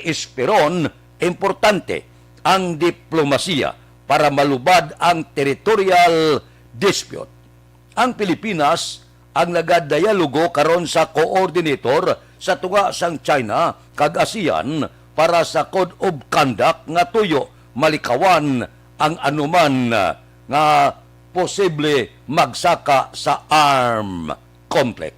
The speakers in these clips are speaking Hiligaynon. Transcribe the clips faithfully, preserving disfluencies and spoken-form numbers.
Esperon, importante ang diplomasiya para malubad ang territorial dispute. Ang Pilipinas ang nagadialogo karon sa coordinator sa tunga sang China kag ASEAN para sa Code of Conduct nga tuyo malikawan ang anuman nga posible magsaka sa arm conflict.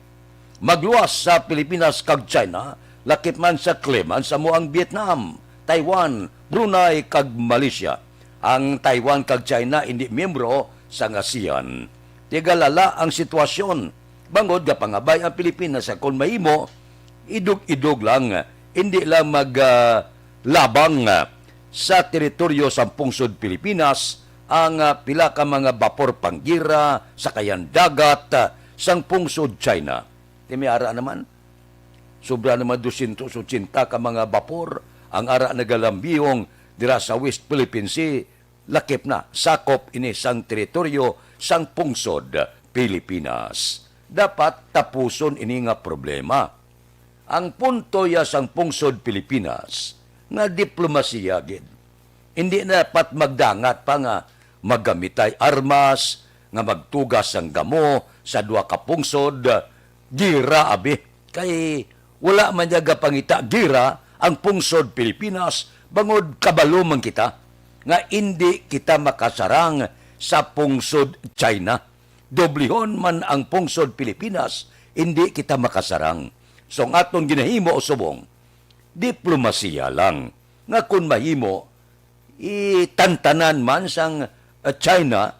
Magluwas sa Pilipinas kag China, lakip man sa kleman sa amo ang Vietnam, Taiwan, Brunei, kag Malaysia. Ang Taiwan kag China indi miyembro sa ASEAN. Tigalala ang sitwasyon, bangod nga pangabay ang Pilipinas sa kon mahimo, idog-idog lang, indi lang mag, ah, labang, ah, sa teritoryo sang pungsod Pilipinas ang, ah, pila ka mga bapor panggira, sakayan dagat, ah, sang pungsod China. Ti may ara naman, sobra naman dosyentos otsenta ka mga bapor ang ara nagalambihong dira sa West Philippine Sea, lakip na, sakop ini sang teritoryo sang pungsod Pilipinas. Dapat tapuson ini nga problema. Ang punto ya sang pungsod Pilipinas nga diplomasiya gid. Hindi na dapat magdangat pa nga maggamitay armas, nga magtugas sang gamo sa duha ka pungsod, gira abi. Kay wala man niya gapangita gira ang pungsod Pilipinas, bangod kabalo man kita nga indi kita makasarang sa pungsod China. Doblihon man ang pungsod Pilipinas, indi kita makasarang. So, ang aton ginahimo, subong, diplomasiya lang, nga kun mahimo, itantanan man sang, uh, China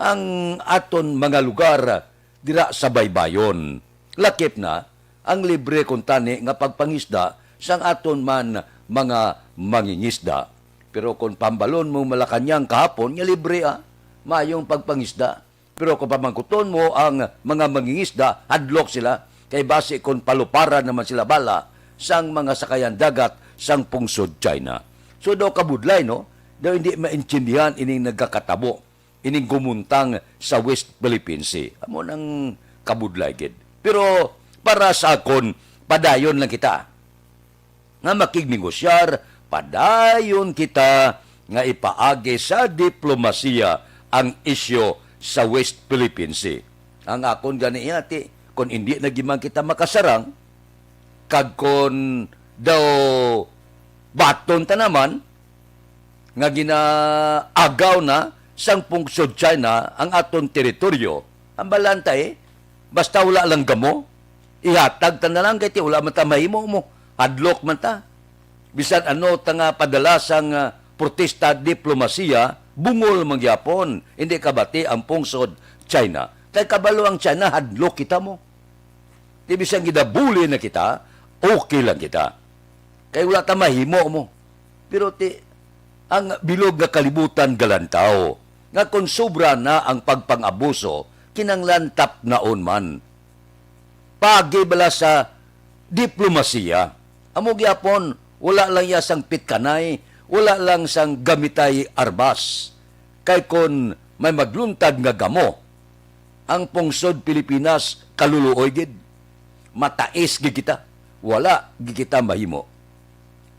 ang aton mga lugar dira sa baybayon. Lakip na ang libre kuntani nga pagpangisda sang aton man mga mangingisda. Pero kung pambalon mo Malacañang kahapon nga libre, ah, mayong pagpangisda. Pero kung pamangkuton mo ang mga mangingisda, hadlok sila, kay basi kon paluparan naman sila bala sang mga sakayan dagat sang pungsod China. So daw kabudlay, no? Daw hindi maintindihan ining nagakatabo, ining gumuntang sa West Philippine Sea. Amo nang kabudlay gid. Pero para sa akon, padayon lang kita nga makignegosyar, padayon kita nga ipaagi sa diplomasiya ang isyu sa West Philippine Sea. Ang akon gani, ati, kung hindi na gid man kita makasarang, kag kung daw baton ta naman nga ginaagaw na sang pungsod China ang aton teritoryo, ang balanta, eh, basta wala lang gamo, ihatag ta na lang, kay ti wala man ta mahimo mo. Hadlok man ta. Bisan ano ta nga padala sang, ah, protesta diplomasiya, bungol man gyapon. Hindi kabati ang pungsod China. Kay kabalo ang China, hadlok kita mo. Ti bisan gidabuli na kita, okay lang kita. Kay wala ta mahimo mo. Pero ti, ang bilog nga kalibutan galantaw, nga kon sobra na ang pagpang-abuso, kinanglan tapnaon man. Paagi bala sa diplomasiya. Amo gyapon, wala lang iya sang pitkanay, wala lang sang gamitay armas. Kay kon may magluntad nga gamo, ang pungsod Pilipinas kaluluoy gid. Matais gid kita. Wala gid kita mahimo.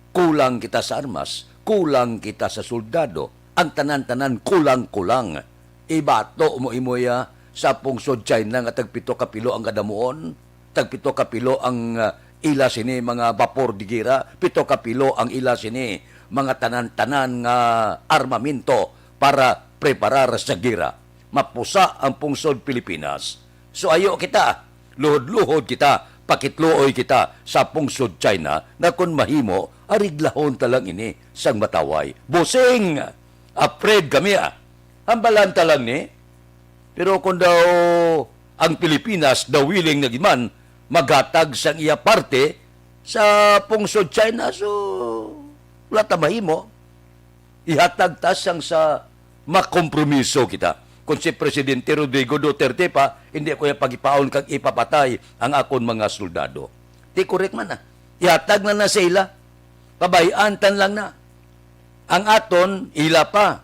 Kulang kita sa armas, kulang kita sa soldado. Ang tanan-tanan kulang-kulang. Ibato mo imo iya sa pungsod China nga tagpito ka pilo ang kadamuon, tagpito ka pilo ang, ah, ila sini mga bapor de gera, pito ka pilo ang ila sini mga tanan-tanan nga armamento para preparar sa gera. Mapusa ang pungsod Pilipinas. So, ayo kita, luhod-luhod kita, pakitluoy kita sa pungsod China nga kon mahimo, areglahon ta lang ini sang mataway. Busing! Afraid kami, ah. Hambalan ta lang ni. Pero kung daw ang Pilipinas daw willing na gid man maghatag sang iya parte sa pungsod China, so wala ta mahimo. Ihatag ta sang sa makompromiso kita. Kung si Presidente Rodrigo Duterte pa, hindi ko iya pagipaon kag ipapatay ang akon mga soldado. Di correct man na. Ihatag na na sa ila. Pabay-an tan lang na. Ang aton, ila pa.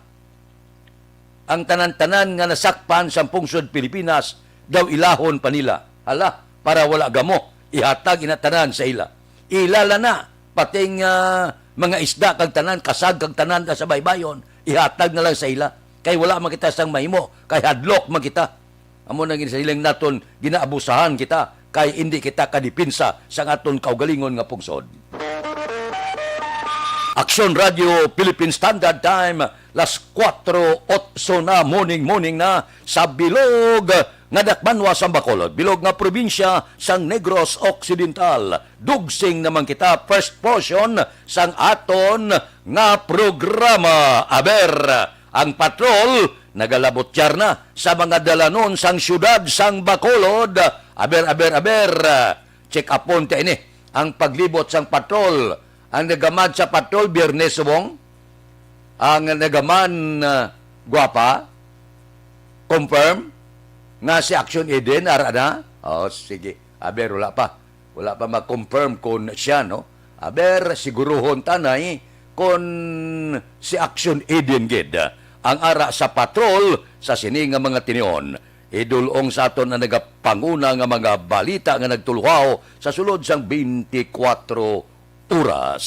Ang tanan-tanan nga nasakpan sang pungsod Pilipinas, daw ilahon pa nila. Hala, para wala gamo, ihatag ina tanan sa ila. Ila la na. Pating, ah, mga isda kag tanan, kasag kag tanan na sa baybayon, ihatag na lang sa ila. Kay wala man kita sang mahimo, kay hadlok man kita. Amo nang ginasiling naton, ginaabusahan kita, kay indi kita kadipinsa sang aton kaugalingon nga pungsod. Aksyon Radio Philippine Standard Time, las kuwatro otso na, morning, morning na sa bilog nga dakbanwa sang Bacolod, bilog nga probinsya sang Negros Occidental. Dugsing naman kita, first portion sang aton nga programa. Aber, ang patrol nagalabotyar na sa mga dalanon sang siyudad sang Bacolod. Aber, aber, aber, check upon ta ini ang paglibot sang patrol. Ang nagaman sa patrol, Biyernes subong. Ang nagaman, ah, gwapa, confirm nga si Action Eden, ara na? Oh, sige. Aber, wala pa. Wala pa ma-confirm kung siya, no? Aber, siguruhon tanay kung si Action Eden gid ang ara sa patrol sa sini nga mga tinion. Idulong sa aton ang nagapanguna nga mga balita nga nagtuluhaw sa sulod sang twenty-four oras.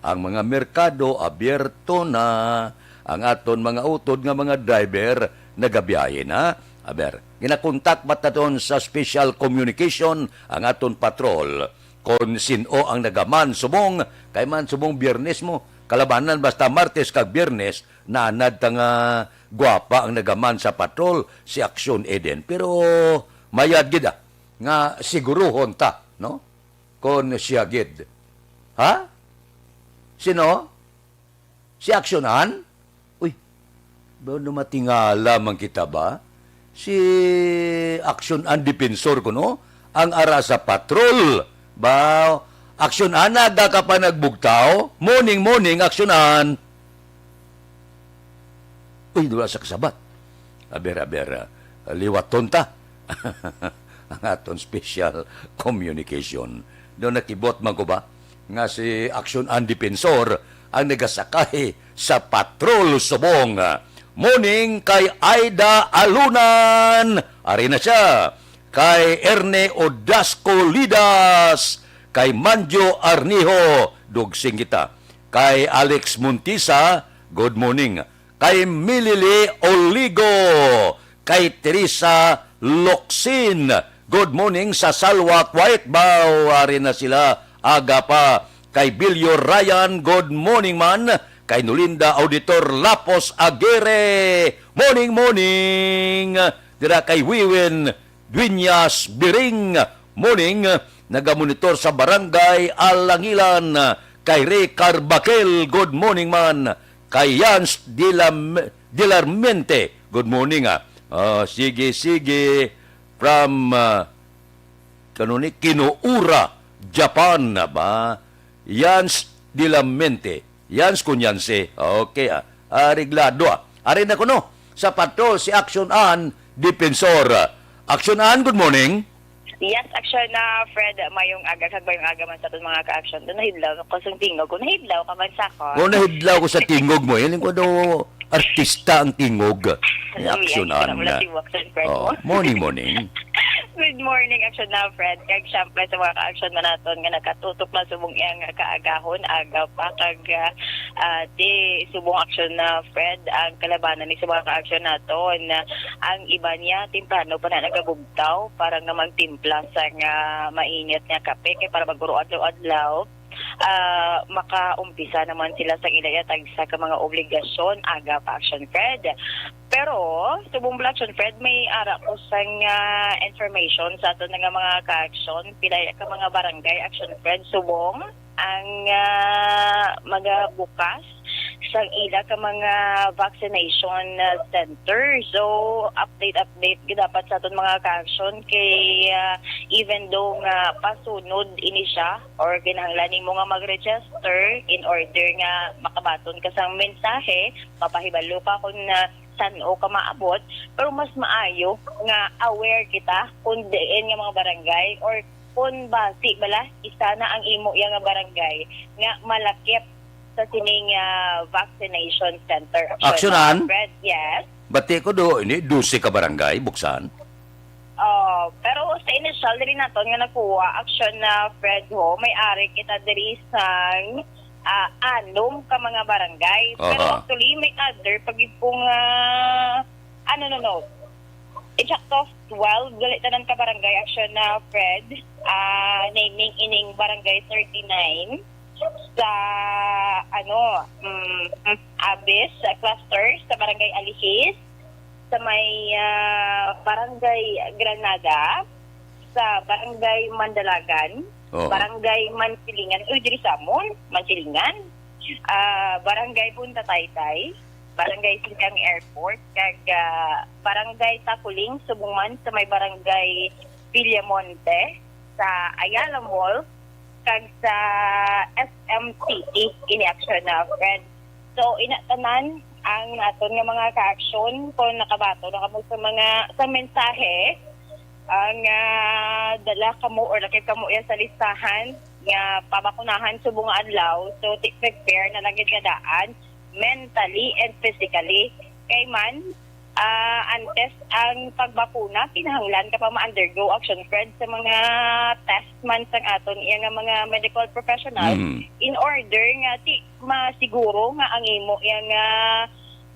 Ang mga merkado abierto na. Ang aton mga utod nga mga driver nagabiyahe na. Aber, ginakontak ba naton sa special communication ang aton patrol kon sin-o ang nagaman subong, kay man subong Biyernes mo, kalabanan basta Martes kag Biyernes, nanad ta nga gwapa ang nagaman sa patrol, si Action Eden. Pero mayad gid, ah, nga siguruhon ta, no? Kon siya gid. Ha? Sino? Si Action Ann? Uy, ba, no, matingala man kita ba? Si Action Ann Defensor kuno, ang ara sa patrol. Ba, Action Ann, aga ka pa nagbugtaw? Morning, morning, Action Ann. Uy, wala sa kasabat. Aber, aber, ah, liwaton ta ang aton special communication. Do nakibot man ko ba nga si Action Ann Defensor ang nagasakay sa patrol subong? Morning kay Aida Alunan. Ari na siya. Kay Erne Odasco Lidas. Kay Manjo Arniho. Dugsing kita. Kay Alex Montisa. Good morning. Kay Milili Oligo, kay Teresa Locsin. Good morning sa Salwa, Quiet Bao. Ari na sila, aga pa. Kay Bilyo Ryan, good morning man. Kay Nolinda Auditor Lapos Aguirre, morning, morning. Dira kay Wiwin Dueñas Biring, morning. Nagamonitor sa Barangay Alangilan, kay Ray Carbaquel, good morning man. Kay Yans Dilam-, Dilarmente, good morning, ah. Ah, sige, sige. From, ah, kanuni, Kinuura, Japan, ba? Yans Dilarmente. Yans Kunyanse. Okay, ah. Areglado, ah. Ari na kuno sa patrol si Action Ann Defensor. Action Ann, good morning. Yes, Action na, Fred, mayong aga, kag mayong aga man sa aton mga ka-Action. Do nahidlaw ko sa tingog ko. Nahidlaw ka man sa ako. Oh, nahidlaw ko sa tingog mo. Yan ko do artista ang tingog. Ni Action Ann. Wala si Watson, Fred, oh, mo. Morning, morning. Good morning, Action na, Fred. Kag syempre sa mga ka-Action man naton nga nakatutok na subong iyang kaagahon, aga pa, kag, ah, ah, di subong, Action na, Fred, ang kalabanan ni sa mga ka-Action naton. Ang iba niya, temprano pa na nagabugtaw para nga magtimpla sa nga mainit nga kape, kay para maguro adlaw-adlaw, ah, makaumpisa naman sila sa ila yatag sa ka mga obligasyon, aga pa, Action Fred. Pero, subong bala, Action Fred, may ara ko sang, ah, information sa aton nga mga ka-Action. Pila ka mga barangay, Action Fred, subong ang, ah, magabukas sang ila ka mga vaccination, ah, center. So, update, update gid dapat sa aton mga ka-Action kay, ah, even though nga pasunod ini siya or kinahanglan nimo nga mag-register in order nga makabaton ka sang mensahe, mapahibalo ka kung, ah, san-o ka maabot, pero mas maayo nga aware kita kung diin nga mga barangay or kung basi bala isa na ang imo iya nga barangay nga malakip sa sining, ah, vaccination center. Action, Action Ann? Fred, yes. Bati ko do, ini dose ka barangay, buksan? Oh, pero sa initial diri naton nga nakuha action na Fred ho, may ari kita diri sang ah, anom ka mga barangay. Pero Aha. Actually, may other pag po nga, ano, no, no. Exact of twelve, gali tanan ka barangay action na Fred, ah, naming ining barangay thirty-nine sa, ano, mm, Abis, sa cluster sa barangay Alihis, sa may ah, barangay Granada, sa barangay Mandalagan, Oo. barangay Mansilingan, uy, diri sa amon, Mansilingan, ah, barangay Punta Taytay, barangay Singkang Airport, kag ah, barangay Takuling, subong man sa may barangay Villamonte, sa Ayala Mall, kag sa S M City, ini action na, Fred. So, ina tanan ang naton nga mga ka-action kung nakabato na kamo sa mga, sa mensahe, ang ah, dala kamo or lakip kamo iya sa listahan nga pabakunahan subong nga adlaw. So, ti-, prepare na lang gid nga daan mentally and physically. Kay man, ah, antes ang pagbakuna, kinahanglan ka pa ma-undergo action, Fred, sa mga test man sang aton iya nga mga medical professional Mhm. in order nga ti masiguro nga ang imo iya nga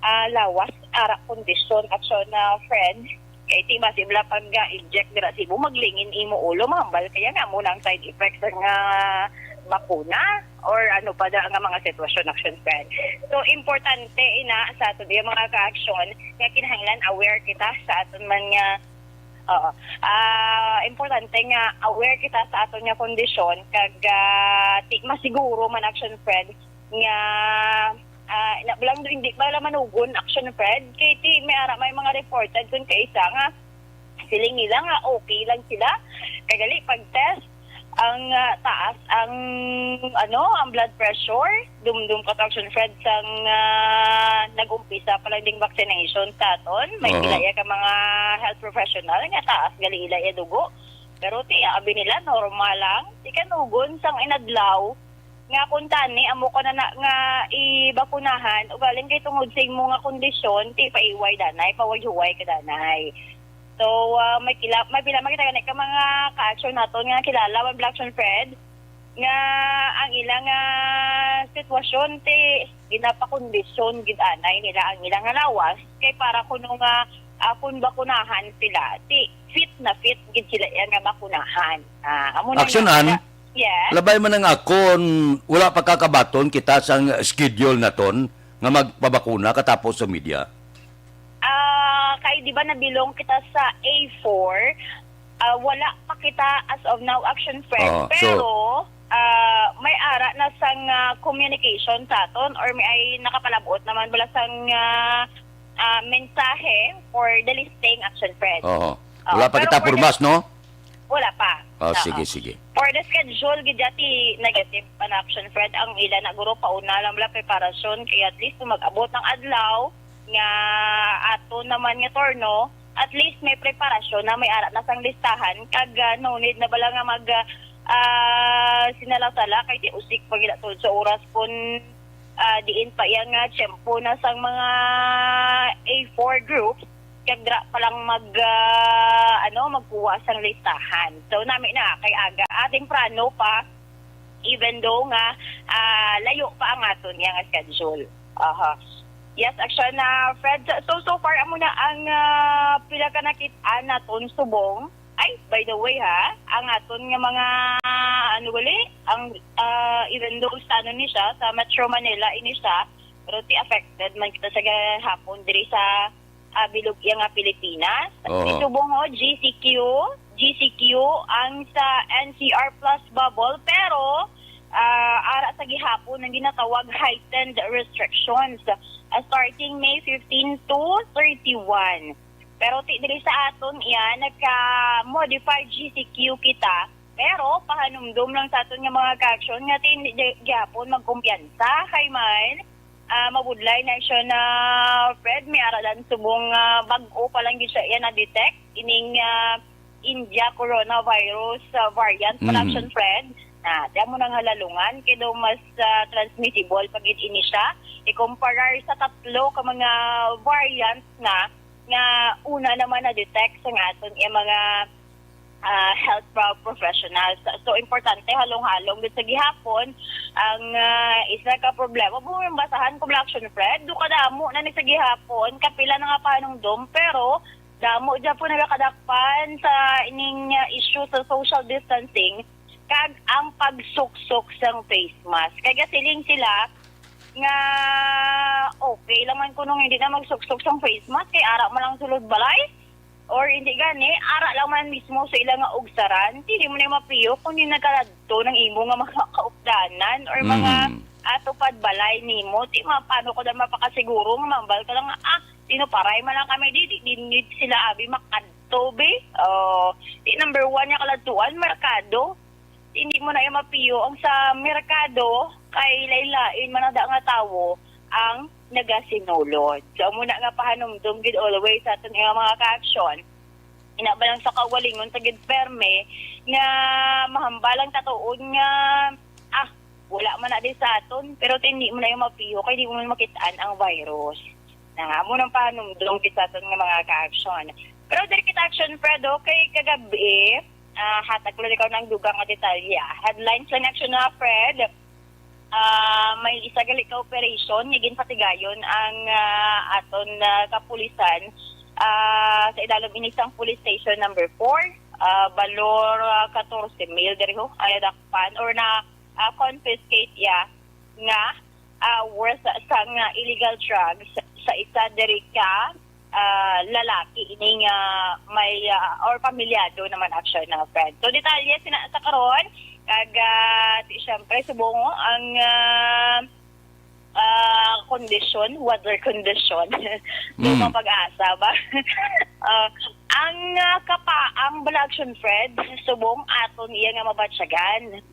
ah, lawas ara kondisyon action na, Fred. Kay ti basi bala pag ah, inject dira sa imo, maglingin imo ulo, mahambal kaya nga mo ang side effects nga bakuna or ano pa da nga mga sitwasyon action, Fred. So, importante ina sa aton yung mga ka-action nga kinahanglan aware kita sa aton man nga, oo, ah, importante nga aware kita sa aton nga kondisyon kag ah, ti masiguro man action, Fred, nga ah, na lang hindi ba lang manugon action, Fred, kay ti may ara may mga reported kun kay isa nga feeling nila nga okay lang sila, kay gali pag test ang ah, taas ang, ano, ang blood pressure, dumdum ka to action, Fred, sang ah, nag-umpisa pa lang ding vaccination sa aton. May Oo. Pila ya ka mga health professional nga taas gali ila ya dugo, pero ti abi nila normal lang. Ti kanugon sang inadlaw nga kung tani amo ka na, na nga ibakunahan, ugaling kay tungod sa imo nga kondisyon, ti paiway danay, pawayhuway ka danay. So, ah, may kila, may pila makita gani ka mga ka-action naton nga kilala, man Black Sean Fred, nga ang ilang ah, sitwasyon ti ginapakondisyon gid anay nila ang ilang nga lawas kay para kuno nga ah, kung bakunahan sila, ti fit na fit gid sila iya nga bakunahan. Ah, amo na Action, nga Ann? pala. Yes. Labay man ang akon, wala pa kakabaton kita sang schedule naton nga magpabakuna katapos sa media. Ah, kay di ba nabilong kita sa A four, ah, wala pa kita as of now action, Fred. Oo, so Pero ah, may ara na sang ah, communication sa aton or may ay nakapalabot naman bala sang ah, ah, mensahe for the listing action, Fred. Oo. Oo, Wala pa pero kita for the- purmas, no? Wala pa. Oh, Oo. Sige, sige. For the schedule gid ti negative pa na action, Fred, ang ila na guro pauna lang bala preparasyon kay at least kung mag-abot ang adlaw nga ato naman nga turno, at least may preparasyon na, may ara na sang listahan kag ah, no need na bala nga mag ah, sinala-sala kay ti usik pa gila tod sa oras kun ah, diin pa iya nga tiyempo na sang mga A four groups kag dira pa lang mag ah, ano, magkuha sang listahan. So nami na kay aga, ah, temprano pa, even though nga ah, layo pa ang aton iya nga schedule. Aha. Yes, action na, Fred. So, so far amo na ang ah, pila ka nakit-an naton subong. Ay, by the way ha, ang aton nga mga, ano gali, ang ah, even though sa ano ni siya, sa Metro Manila ini siya, pero ti affected man kita sa gahapon diri sa ah, bilog iya nga Pilipinas. Oo. Subong ho, G C Q, G C Q ang sa N C R plus bubble, pero ah, ara sa gihapon ang ginatawag heightened restrictions ah, starting May fifteen to thirty-one. Pero ti diri sa aton iya nagka-modified G C Q kita, pero pahanumdom lang sa aton nga mga ka-action nga ti hindi di- gihapon magkumpiyansa kay man ah, mabudlay na siya na, Fred, may ara lang subong ah, bag-o pa lang gid siya iya na-detect ining ah, India coronavirus ah, variant pa lang Mhm. siya, Fred. Na, diyan mo nang halalungan kay daw mas ah, transmissible pa gid ini siya ikumparar sa tatlo ka mga variants na nga una naman na-detect sa aton nga mga ah, health pro- professionals. So, importante, halong-halong gid sa gihapon ang ah, isa ka problema. Kung basahan ko, Action Fred, do kadamo na ni sa gihapon, kapila na nga panungdom, pero damo dyan po nagakadakpan sa ining ah, issue sa social distancing kag ang pagsuksok sang face mask. Kaya siling sila nga okay lang man kunong hindi na magsuksok sang face mask kay ara man lang sulod balay. Or hindi gani, ara lang man mismo sa ila nga ugsaran, dili mo na mapiyo kung di nagkadto ng imo nga mga kaupdanan or mga Mhm. ah, tupad balay nimo. Di ma, paano ko na mapakasiguro nga mambal ka lang nga, ah, sino paray man lang kami, di, di, di, di sila abi makadto, be. Oh, di number one nga kaladtuan, merkado. Hindi mo na yung mapiyo ang sa merkado kay lain-lain man ang da nga tawo ang nagasinulod. So, amo na nga pahanumdom gid always sa aton nga mga ka-action. Ina ba lang sa kaugalingon ta gid perme nga mahambal ang tatuon nga, ah, wala man na di sa aton, pero hindi mo na yung mapiyo kay di mo man makitaan ang virus. Na amo nang pahanumdom gid sa aton nga mga ka-action. Pero diri kita action, Fred, okay, kagabi, ah, hatag ko lang ikaw ng dugang nga detalye. Headlines lang action na, Fred. Ah, may isa gali ka operation nga ginpatigayon ang ah, aton ah, kapulisan ah, sa idalom ini sang police station number four, ah, balor ah, katorse mil diri ho ang nadakpan or na ah, confiscate ya nga ah, worth sang ah, illegal drugs sa isa diri ka ah, lalaki ini nga may ah, or pamilyado naman actually na friend. So detalye sina sa karon kag ah, di, syempre subong ang ah, ah, condition, weather condition. So Mm. mapag-asa ba? Ah, ang ah, kapa ang Black Fred subong aton iya nga mabatyagan.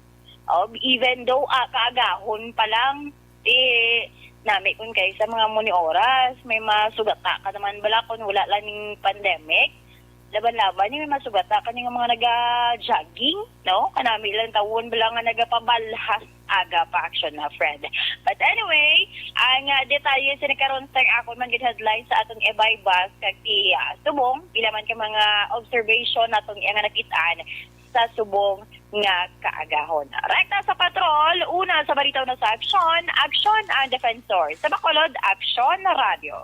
Og even though ah, kaagahon pa lang, eh, nami kun kay sa mga muni oras, may masugata ka naman bala kung wala lang ning pandemic. Laban-laban yung may masugata ka nga mga naga-jogging, no? Kanami lang tawon bala nga nagapabalhas aga pa action na, friend. But anyway, ang ah, detalye sa nagkaroon sa akon man gid headline sa atong e-buy-bus kag ti ah, subong, pila man ka mga observation naton iya nga nakitaan sa subong nga kaagahon. Rekta sa patrol, una sa balita na sa aksyon, aksyon ang defensor. Sa Bacolod, Aksyon Radyo.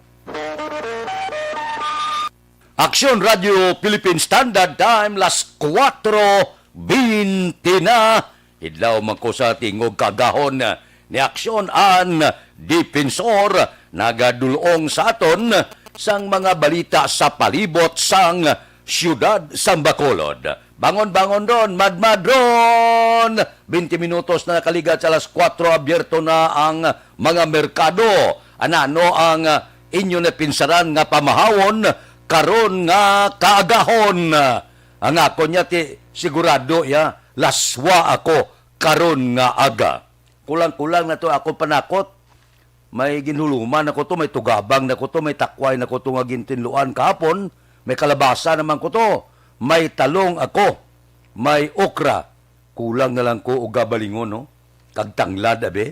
Aksyon Radyo Philippine Standard Time, las kuwatro bente na. Idlaw man ko sa tingog kaagahon ni Aksyon an Defensor nagadulong sa aton sang mga balita sa palibot sang siyudad sang Bacolod. Bangon-bangon ron, madmad ron! Bente minutos na nakaligad sa alas kuwatro, abierto na ang mga merkado. Anano ang inyo napinsaran nga pamahawon karon nga kaagahon? Ang ako niya ti sigurado ya, laswa ako karon nga aga. Kulang-kulang na to akong panakot. May ginhuluman ako to, may tugabang na ko to, may takway na ko to nga gintinluan kahapon, may kalabasa naman ko to, may talong ako, may okra. Kulang na lang ko og gabalingon, no? Kag tanglad, abi.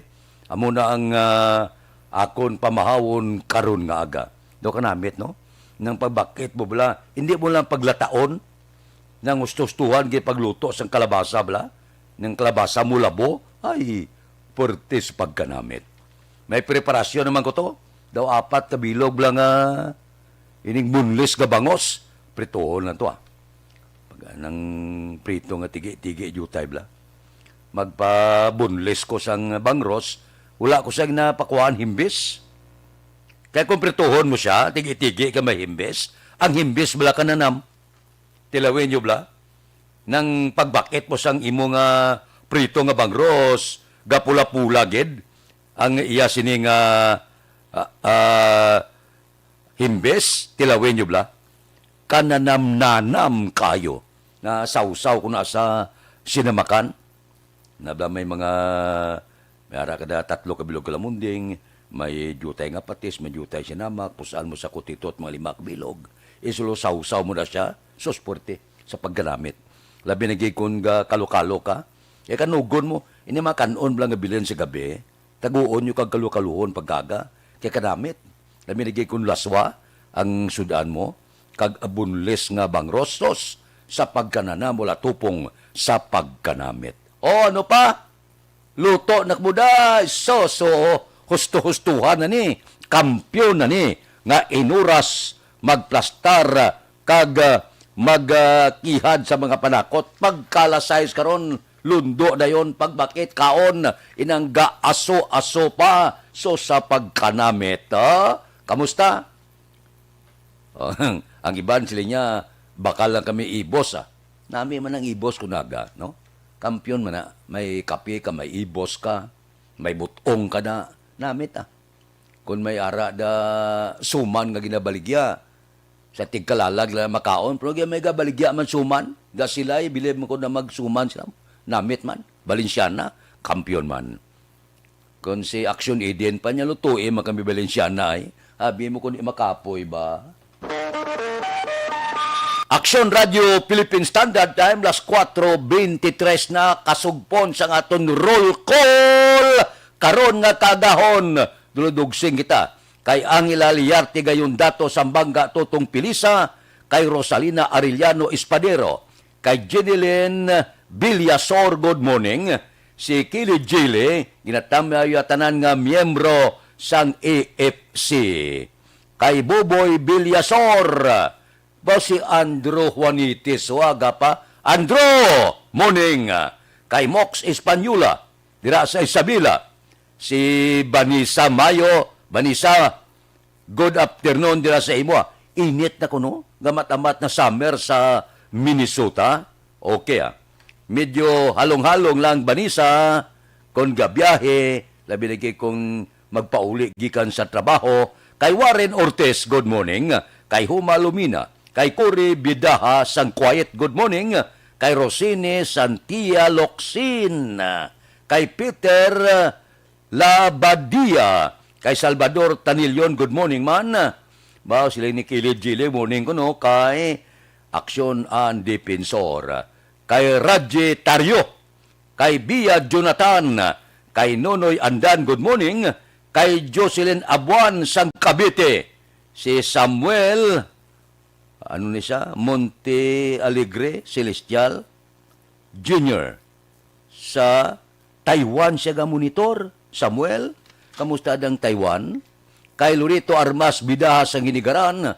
Amo na ang ah, akon pamahawon karon nga aga. Do kanamit, no? Nang pagbakit mo bala, hindi mo lang paglataon, nang husto-hustuhan gid pagluto sang kalabasa bala, nang kalabasa mo labo, ay, puwerte sa pagkanamit. May preparasyon naman ko to. Daw apat ka bilog lang nga ining bunlis nga bangos. Prituhon lang to, ah. Pag nang prito nga tigi-tigi jutay bala. Magpa-bunlis ko sang bangros, wala ko sang napakuhaan himbis. Kay kung prituhon mo siya, tigi-tigi ka may himbis, ang himbis bala kananam. Tilawin nyo bala? Nang pagbakit mo sang imo nga prito nga bangros, gapula-pula gid ang iya sini nga ah, ah, himbis, tilawin nyo bala? Kananam-nanam kayo na sawsaw ko na sa sinamakan. Nabla may mga, may ara kada tatlo ka bilog kalamunding, may jutay nga patis, may jutay sinamak, pusaan mo sa kutito at mga lima ka bilog. Isulo sawsaw mo na siya, sus, puwerte sa pagganamit. Labi na gid kun ga kalo-kalo ka, e kanugon mo, ini mga kan-on lang nga bilin sa gabi, taguon nyo kag kalo-kaluhon pagkaga, kay kanamit. Labi na gid kun laswa, ang sud-an mo, kag boneless nga bangros, sus, sa pagkananam, wala tupong sa pagkanamit. O, ano pa? Luto na mo, day. So, so, husto-hustuhan na ni, kampiyon na ni, nga inuras magplastar kag, ah, magkihad sa mga panakot. Pagkalasay karon, lundo dayon, pagbakit, kaon, inangga, aso-aso pa. So, sa pagkanamit, ah, kamusta? Oh, ang iban sila niya, "Bakal lang kami ibos, ah." Nami man ang ibos, kunaga, no? Kampiyon man na, may kape ka, may ibos ka, may butong ka na, namit, ah. Kung may ara da suman nga ginabaligya, sa tigkalalag lang makaon, pero may gabaligya man suman, gasilay, bilib mo ko na magsuman sila, namit man, Valenciana, kampiyon man. Kung si Action Eden pa niya, "Lutuin man kami Valenciana, ay." Abi mo kung di makapoy ba? Action Radio Philippine Standard Time, las kuwatro beintitres na, kasugpon sang aton roll call karon nga kaagahon. Duludugsing kita kay Angela Liarte Gayon, Dato Sambanga, Totong Pilisa, kay Rosalina Arellano Espadero, kay Jenilyn Villasor, good morning. Si Kili Jili, ginatamyaw ya tanan nga miyembro sang A F C. Kay Boboy Villasor, ba si Andrew Juanitis, waga pa? Andrew, morning. Kay Mox Española, dira sa Isabela. Si Vanessa Mayo, Vanessa, good afternoon dira sa imo, ah. Init na kuno, gamat-amat na summer sa Minnesota. Okay, ah. Medyo halong-halong lang, Vanessa, kon gabiyahe, labi lagi kung magpauli gikan sa trabaho. Kay Warren Ortiz, good morning. Kay Huma Lumina, kay Cory Bidaha sang Quiet, good morning. Kay Rosine Santia Locsin, kay Peter Labadia, kay Salvador Tanilyon, good morning man. Ba, sila ni Kilid Jili, morning ko, no, kay Aksyon an Defensor, kay Radji Tario, kay Bia Jonathan, kay Nonoy Andan, good morning, kay Jocelyn Abuan sang Cavite, si Samuel, ano ni siya, Monte Alegre Celestial, Junior sa Taiwan siya gamonitor. Samuel, kamusta dang Taiwan? Kay Lorito Armas Bidaha sang Hinigaran,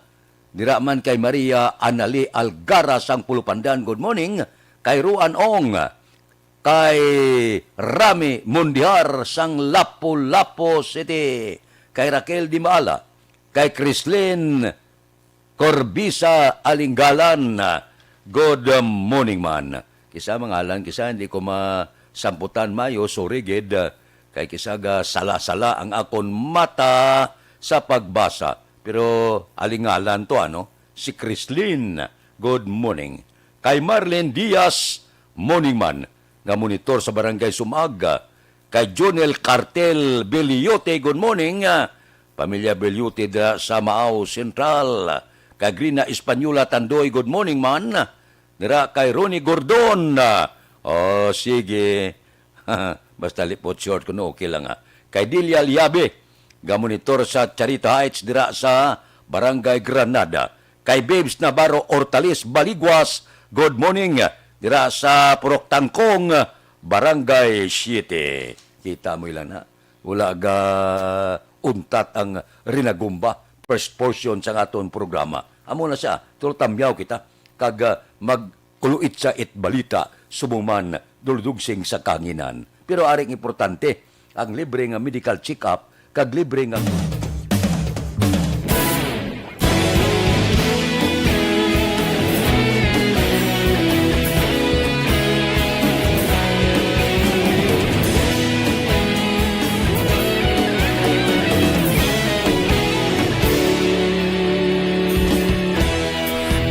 dira man kay Maria Anali Algara sang Pulupandan, good morning. Kay Ruan Ong, kay Rami Mondihar sang Lapu-Lapu City, kay Raquel Dimaala, kay Chrislyn Corbisa Alinggalan, good morning man. Kisa mangalan, kisa hindi ko masamputan mayo, sorry gid. Kay kisa ga sala-sala ang akon mata sa pagbasa. Pero alingalan to, ano? Si Chrislyn, good morning. Kay Marlene Diaz, morning man, nga monitor sa Barangay Sumag. Kay Jonel Cartel Beliote, good morning. Ah, pamilya Beliote dira sa Maao Central. Kay Grina Española Tandoy, good morning man. Dira kay Ronnie Gordon. Ah, oh, sige. Basta lipot short ko, no, okay lang, ha. Kay Delia Liabe, gamonitor sa Charita Heights dira sa Barangay Granada. Kay Babes Navarro Hortales Baliguas, good morning, dira sa Purok Tangkong, Barangay Siete. Kita mo ilan, ha? Wala ga untat ang rinagumba, first portion sang aton programa. Amo na siya, tulo tamyaw kita, kag, ah, mag-uluit sa it balita, subong man duldugsing sa kanginan. Pero aring importante, ang libre nga medical check-up, kag libre nga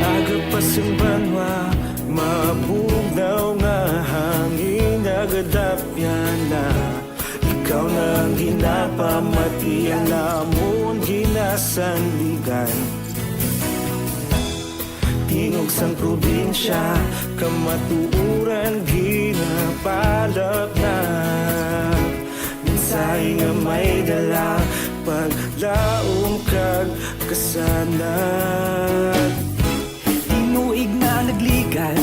Aga pa sing banwa, mabugnaw nga hangin, nagadapyan na. Ikaw na ang ginapamati, ang amon ginasandigan. Tingog sang probinsya, kamatuoran ginapalapnap. Mensahe nga may dala, paglaom kag kasaysayan. Tinuig na nagligan,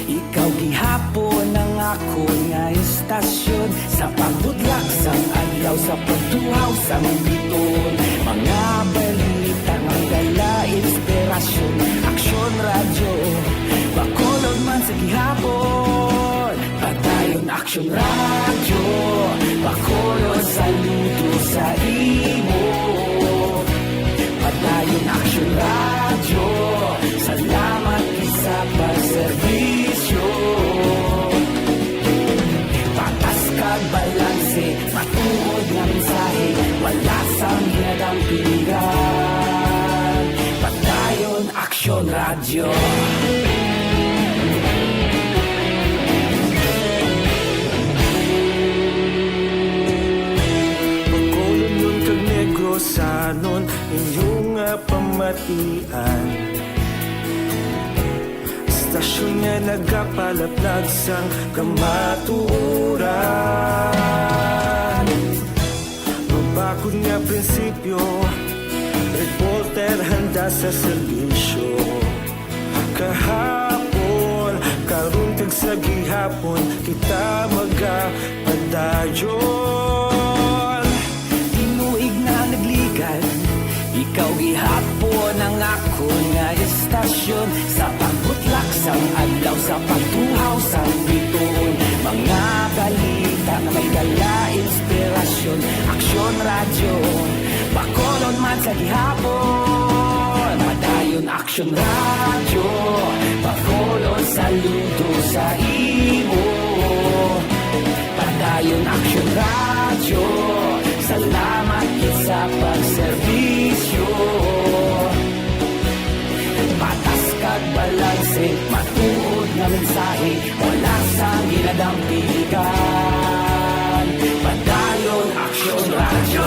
ikaw gihapon ang akon nga istasyon. Sa pagbutlak sang adlaw, sa pagtuhaw sang biton, mga balita nga may dala inspirasyon. Aksyon Radyo, Bacolod man sa gihapon. Padayon Aksyon Radyo, Bacolod, saludo sa imo. Padayon Aksyon Radyo, salamat gid sa pagserbisyo. Patas kag balanse, matuod nga mensahe, wala sang ginadampigan. Padayon Aksyon Radyo. Bacolodnon kag Negrosanon, inyo nga pamatian. Istasyon nga nagapalaplag sang kamatuoran. Mabakod nga prinsipyo, reporter handa sa serbisyo. Kahapon, karon, kag sa gihapon, kita magapadayon. Tinuig na nagligan, ikaw gihapon ang akon nga istasyon. Sa pagbutlak sang adlaw, sa pagtuhaw sang biton, mga balita nga may dala inspirasyon. Aksyon Radyo, Bacolod man sa gihapon. Padayon Aksyon Radyo, Bacolod, saludo sa imo. Padayon Aksyon Radyo, salamat gid sa pagserbisyo. Patas kag balanse, matuod nga mensahe, wala sang ginadampigan. Padayon Aksyon Radyo.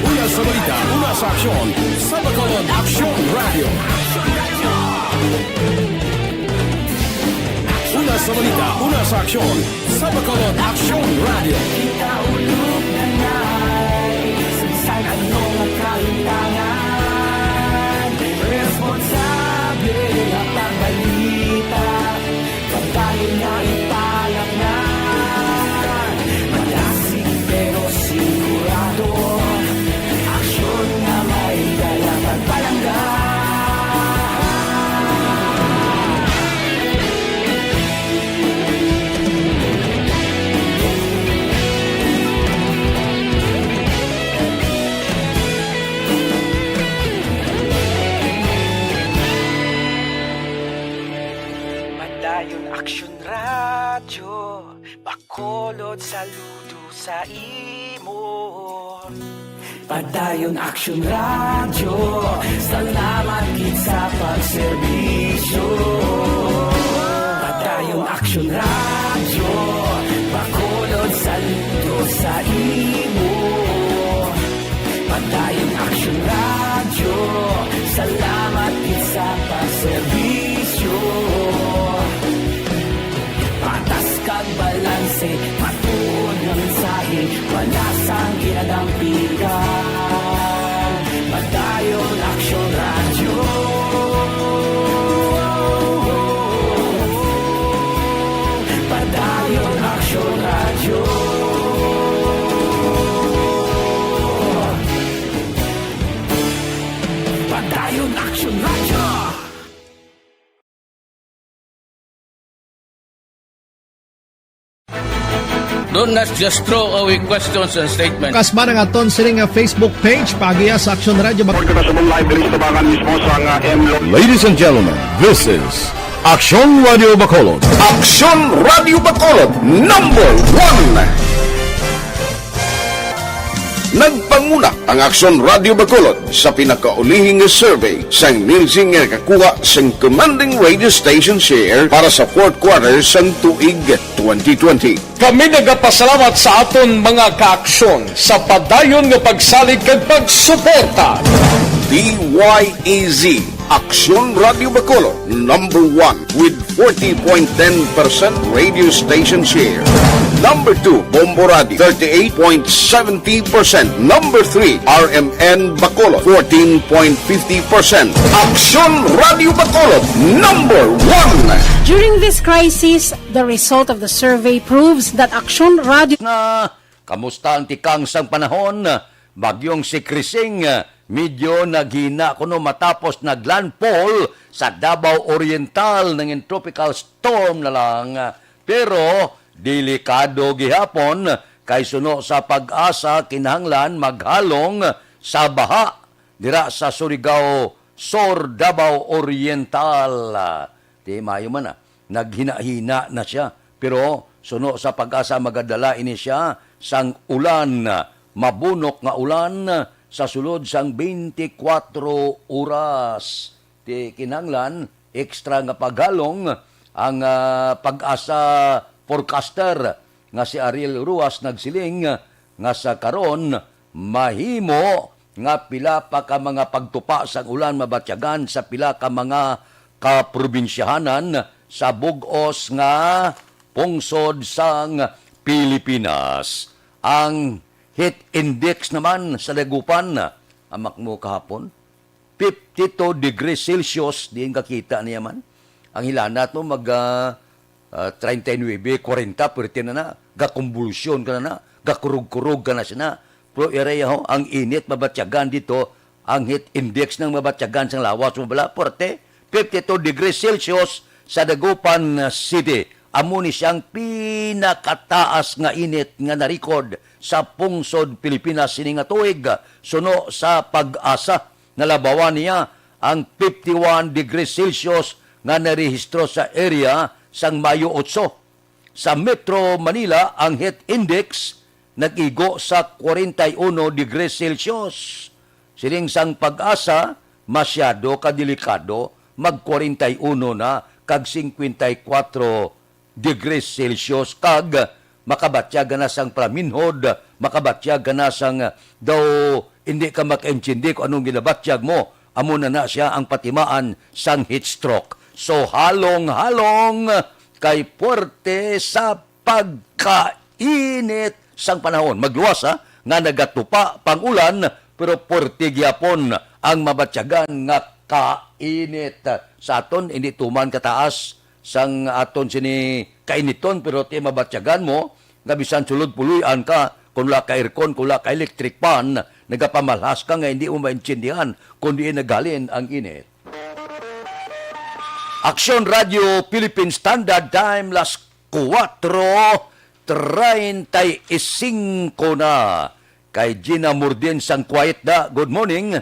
Una sa balita, una sa aksyon, sa Bacolod Aksyon Radyo. Una sa balita, una sa aksyon, sa Bacolod Aksyon Radyo. Kita ulog na na'y sa bisan ano nga kahitangan. Responsable nga pagbalita, pagdayon nga ipalaknay. Madasig pero sigurado, aksyon nga may dala pagpalangga. Padayon Aksyon Radyo, Bacolod, saludo sa imo. Padayon Aksyon Radyo, salamat gid sa pagserbisyo. Padayon Aksyon Radyo, Bacolod, saludo sa imo. Padayon Aksyon Radyo, salamat gid sa pagserbisyo. Patas kag balanse, matuod nga mensahe, wala sang ginadampigan. Padayon Aksyon Radyo. Padayon Aksyon Radyo. Padayon Aksyon Radyo. Don't not just throw away questions and statements. Kasman ang aton sini nga Facebook page, paagiha sa Aksyon Radyo Bac- Report ko na sa mong live diri sa Tabangan mismo sa nga M Lo- Ladies and gentlemen, this is Aksyon Radio Bacolod. Aksyon Radio Bacolod, number one. Nagpanguna ang Aksyon Radio Bacolod sa pinakaulihi nga survey sang Nielsen nga nakakuha sang commanding radio station share para sa fourth quarter sang tuig twenty twenty. Kami nagapasalamat sa aton mga kaaksyon sa padayon nga pagsalig kag pagsuporta. D Y E Z, Aksyon Radio Bacolod, number one with forty point ten percent radio station share. Number two, Bombo Radio, thirty-eight point seventy percent. Number three, R M N Bacolod, fourteen point fifty percent. Aksyon Radio Bacolod, number one. During this crisis, the result of the survey proves that Aksyon Radio Nga, kamusta ang tikang sang panahon? Bagyong si Krising, medyo naghina kuno matapos nag-landfall sa Davao Oriental, nangin tropical storm na lang. Pero delikado gihapon kay suno sa PAGASA, kinahanglan maghalong sa baha dira sa Surigao Sur, Davao Oriental. Di maayo man, ah. Naghinahina na siya. Pero suno sa PAGASA, magadala ini siya sang ulan, mabunok nga ulan sa sulod sang twenty-four oras. Ti kinahanglan extra nga paghalong ang, ah, PAGASA forecaster nga si Ariel Ruas nagsiling nga sa karon mahimo nga pila pa ka mga pagtupa sang ulan mabatyagan sa pila ka mga kaprobinsyahanan sa bug-os nga pungsod sang Pilipinas. Ang heat index naman sa Dagupan, amak mo kahapon, fifty-two degrees Celsius, diin kakita niya man. Ang hilanat mo mag, ah, ah, treinta y nueve, kwarenta, pwerte na na. Gakumbulsyon ka na na. Gakurog-kurog ka na sina. Pero area ho, ang init mabatyagan dito, ang heat index ng mabatyagan sang lawas mo bala, pwerte, fifty-two degrees Celsius sa Dagupan City. Amo ni siyang pinakataas nga init nga na-record sa pungsod Pilipinas sini nga tuig, suno sa PAGASA. Nalabawan niya ang fifty-one degrees Celsius nga narehistro sa area sang Mayo otso. Sa Metro Manila, ang heat index nag-igo sa kwarenta y uno degrees Celsius. Siling sang PAGASA, masyado ka delikado, mag kwarenta y uno na kag singkwenta y kuwatro degrees Celsius, kag makabatyag ka na sang palaminhod, makabatyag ka na sang daw hindi ka makaintindi kung anong ginabatyag mo. Amo na na siya ang patimaan sang heat stroke. So, halong-halong kay puwerte sa pagkainit sang panahon. Magluwas, ha, nga nagatupa pang ulan, pero puwerte gyapon ang mabatyagan nga kainit. Sa aton, hindi tuman kataas sang aton sini kainiton, pero ti mabatyagan mo nga bisan sulod puloy-an ka, kung wala ka aircon, kung wala ka electric fan, nagapamalhas ka nga hindi mo maintindihan kung diin naghalin ang init. Aksyon Radio Philippine Standard Time, las kuwatro treinta y cinco na. Kay Gina Murdin sang Quiet Da, good morning.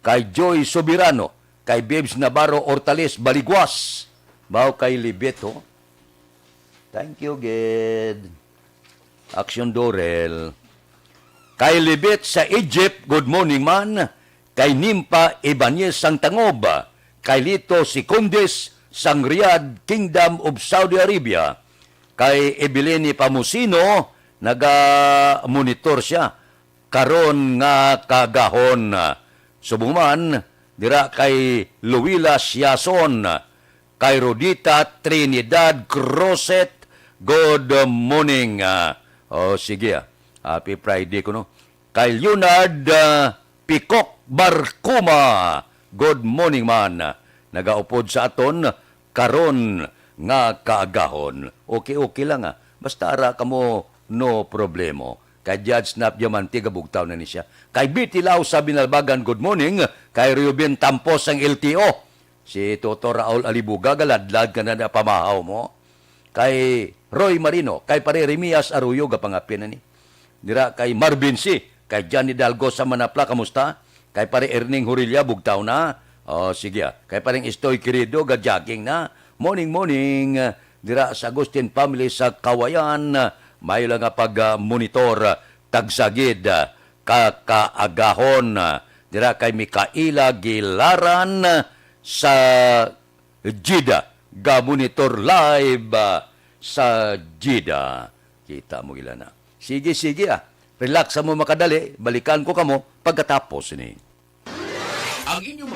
Kay Joy Soberano, kay Bibs Navarro Hortales Baliguas, baw kay Libet, ho. Thank you, gid. Action Dorel. Kay Libet sa Egypt, good morning man. Kay Nimpa Ibanez sang Tangob, kay Lito Secundis sang Riyadh, Kingdom of Saudi Arabia, kay Evelyn Pamusino, naga-monitor siya karon nga kaagahon. Subong man, dira kay Luwila Siason, kay Rodita Trinidad Cruzet, good morning. Ah, oh, sige, ah. Happy Friday kuno. Kay Leonard, ah, Pikok Barcuma, good morning man. Nagaupod sa aton karon nga kaagahon. Okay, okay lang, ah. Basta ara kamo, no problemo. Kay Judge Nap Diamante, gabugtaw na ni siya. Kay Betty Lau sa Binalbagan, good morning. Kay Reuben Tampos ang L T O. Si Toto Raul Alibuga, galadlad ka na na pamahaw mo. Kay Roy Marino, kay Pare Remias Arroyo, gapangapin na ni. Dira kay Marvin C, kay Johnny Dalgo sa Manapla, kamusta? Kay Pare Erning Hurilla, bugtaw na. Oh, sige, ah. Kay Pareng Estoy Querido, ga-jogging na. Morning, morning. Dira sa Agustin family sa Kawayan, mayo lang nga pag-monitor, tagsagid, ka kaagahon. Dira kay Micaela Gilaran sa Jeddah. Ga-monitor live, ah, sa Jeddah. Kita mo gila na. Sige, sige, ah. Relax mo makadali. Balikan ko kamo pagkatapos ni. Ang inyong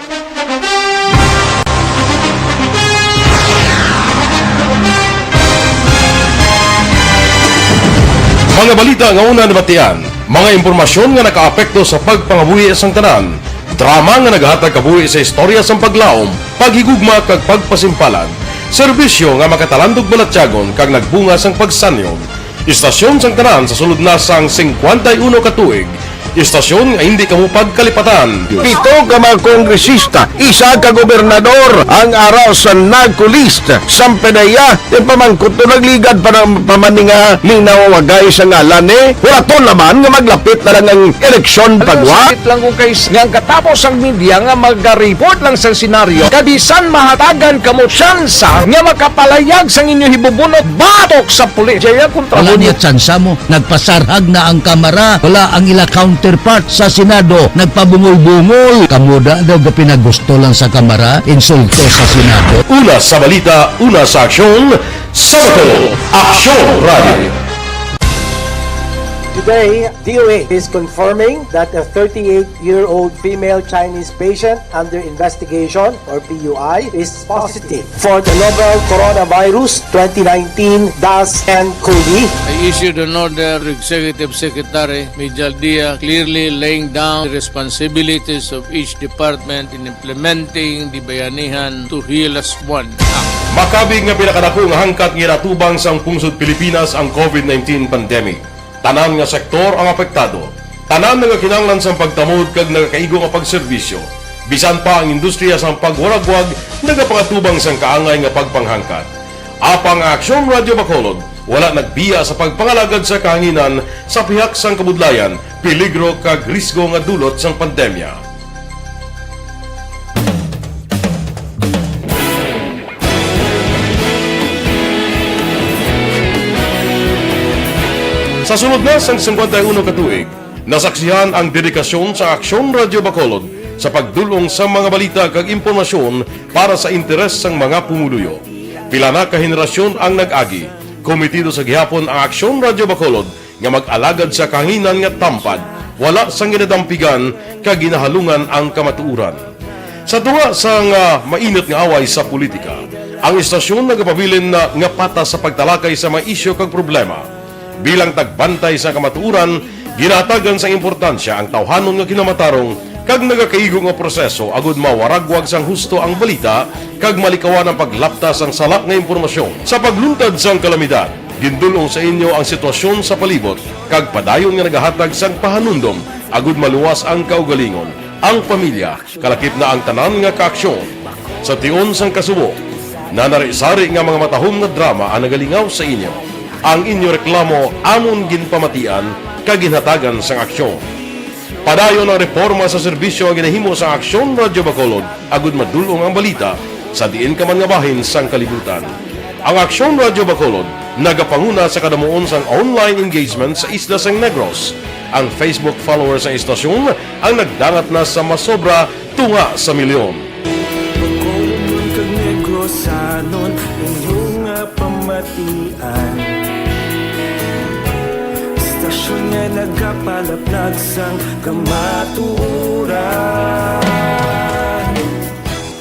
Mga balita nga una nabatian, mga impormasyon nga nakaapekto sa pagpangabuhi sang tanan, drama nga nagahatag kabuhi sa istorya sang paglaom, paghigugma kag pagpasimpalan, serbisyo nga makatalandog balatyagon kag nagbunga sang pagsanyog. Istasyon sang tanan sa sulod na sang singkwenta y uno ka tuig, istasyon nga hindi kamo pagkalipatan. Pito ka mga kongresista, isa ka gobernador ang ara sa NAGCO list. Sampanaya, ti pamangkot to nagligad pa ng pamaninga ni nawawagay sa ngalan ni. Huraton naman nga maglapit na lang ang eleksyon. Alam mo, pagwa. Sakit lang kung kay nga ang katapos ang media nga magariport lang sa senaryo, kabisan mahatagan kamo tsansa nga makapalayag sang inyo hibubunot batok sa pulis. Jaya kontra. Wala mo niya tsansa mo. Nagpasarhag na ang Kamara. Wala ang ila counterpart sa Senado. Nagpabungol-bungol. Kamuda daw ga pinagusto lang sa Kamara, insulto sa Senado. Una sa balita, una sa aksyon, sa Bacolod, Aksyon Radio. Today, D O H is confirming that a thirty-eight-year-old female Chinese patient under investigation, or P U I, is positive for the novel coronavirus twenty nineteen dash N cov. I issued an order to Executive Secretary Mijal Dia, clearly laying down the responsibilities of each department in implementing the Bayanihan to Heal Us One Act. Makabig nga pinakadako nga hangkat nga ginatubang sang pungsod Pilipinas ang COVID nineteen pandemic. Tanan nga sektor ang apektado. Tanan nagakinahanglan sang pagtamod kag nagakaigo nga pagserbisyo. Bisan pa ang industriya sang pagwaragwag nagapangatubang sang kaangay nga pagpanghangkat. Apang ang Aksyon Radio Bacolod wala nagbiya sa pagpangalagad sa kahanginan sa pihak sang kabudlayan, peligro kag risgo nga dulot sang pandemya. Sa sulod na sang singkwenta y uno ka tuig, nasaksihan ang dedikasyon sa Aksyon Radio Bacolod sa pagdul-ong sa mga balita kag impormasyon para sa interes sang mga pumuluyo. Pila na ka henerasyon ang nag-agi, komitido sa gihapon ang Aksyon Radio Bacolod nga mag-alagad sa kahanginan nga tampad, wala sang ginadampigan kag ginahalungan ang kamatuoran. Sa tunga sang, ah, mainit nga away sa politika, ang istasyon nagapabilin na nga patas sa pagtalakay sa mga isyu kag problema. Bilang tagbantay sa kamatuoran, ginahatagan sang importansya ang tawhanon nga kinamatarong kag nagakaigo nga proseso agud mawaragwag sang husto ang balita kag malikawan ang paglapta sang sala nga impormasyon. Sa pagluntad sang kalamidad, gindul-ong sa inyo ang sitwasyon sa palibot kag padayon nga nagahatag sang pahanumdom agud maluwas ang kaugalingon, ang pamilya, kalakip na ang tanan nga kaaksyon. Sa tion sang kasubo, nanari-sari nga mga matahom nga drama ang nagalingaw sa inyo. Ang inyo reklamo amon ginpamatian kag ginhatagan sang aksyon. Padayon ang reporma sa serbisyo nga ginahimo sa Aksyon Radyo Bacolod agud madul-ong ang balita sa diin ka man nga bahin sang kalibutan. Ang Aksyon Radyo Bacolod nagapanguna sa kadamuon sang online engagement sa isla sang Negros. Ang Facebook followers sang istasyon ang nagdangat na sa masobra tunga sa milyon. Bacolodnon kag Negrosanon, inyo nga pamatian. Istasyon nga nagapalaplag sang kamatuoran.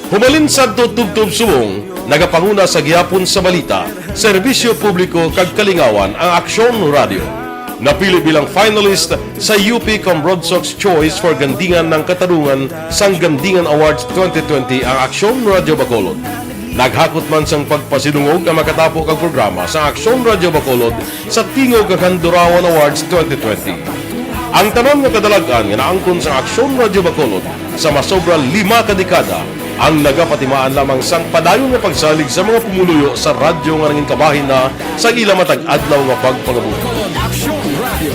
Hubalin sadto tubtob subong, nagapanguna sa gihapon sa balita, serbisyo publiko kag kalingawan ang Aksyon Radyo. Napili bilang finalist sa U P Cambronsox Choice for Gandingan ng Katarungan sang Gandingan Awards twenty twenty ang Aksyon Radyo Bacolod. Naghakot man sang pagpasidungog ang makatapo kag programa sa Aksyon Radyo Bacolod sa Tingog kag Handurawan Awards twenty twenty. Ang tanan nga kadalag-an nga naangkon sang Aksyon Radyo Bacolod sa masobra lima ka dekada ang nagapatimaan lamang sang padayon nga pagsalig sa mga pumuluyo sa radyo nga nangin kabahin na sa ila matag adlaw nga pagpangabuhi. Aksyon Radyo.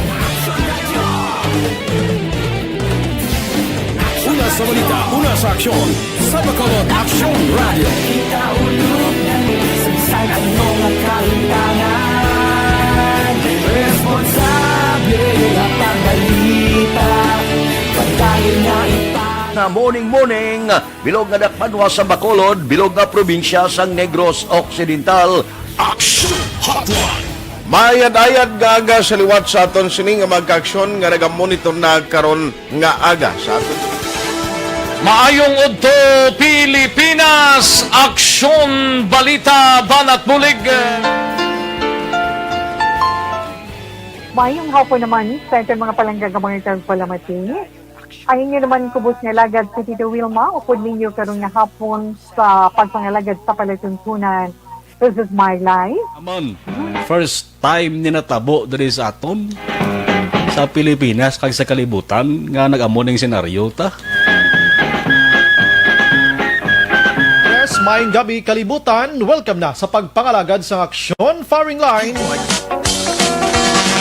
Una sa balita, una sa aksyon, sa Bacolod Aksyon Radyo. Kita ulog na misan sa ano nga kahintangan. Responsable nga pagbalita, padayon nga ipa- Na morning, morning, bilog nga dakbanwa sa Bacolod, bilog nga probinsya sang Negros Occidental. Aksyon Hotline. Maayad-ayad nga aga sa liwat sa aton sini nga mga kaaksyon nga nagamonitor na karon nga aga sa aton. Maayong udto, Pilipinas! Aksyon, balita, banat bulig. Mayong hapon naman sa aton mga palangga nga mga tagpalamati. Ang inyo naman kubos nga alagad si Tito Wilma, upod ninyo karon nga hapon sa pagpangalagad sa palatuntunan. This is my life. Aman, first time ni natabo diri sa aton, sa Pilipinas kag sa kalibutan nga nag-amo ning senaryo ta. Yes, maayong gabi kalibutan. Welcome na sa pagpangalagad sang aksyon, firing line.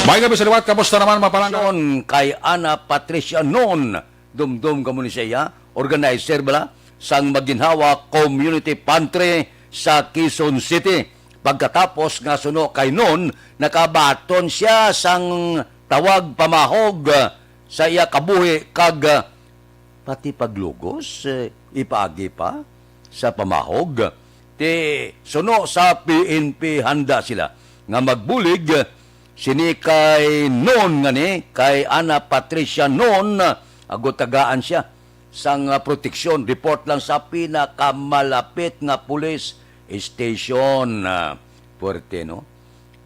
May gabi sa liwat, kamusta naman, mapalangga? Kay Ana Patricia Non, dumdum ka mo ni siya, organizer bala sang Maginhawa Community Pantry sa Quezon City. Pagkatapos nga suno kay Non, nakabaton siya sang tawag pamahog sa iya kabuhi kag pati paglugos, eh, ipaagi pa sa pamahog. Ti suno sa P N P, handa sila nga magbulig sini kay Non, ngani kay Ana Patricia Non, agud tagaan siya sang, ah, proteksyon. Report lang sa pinakamalapit nga police station. Ah, puwerte, no?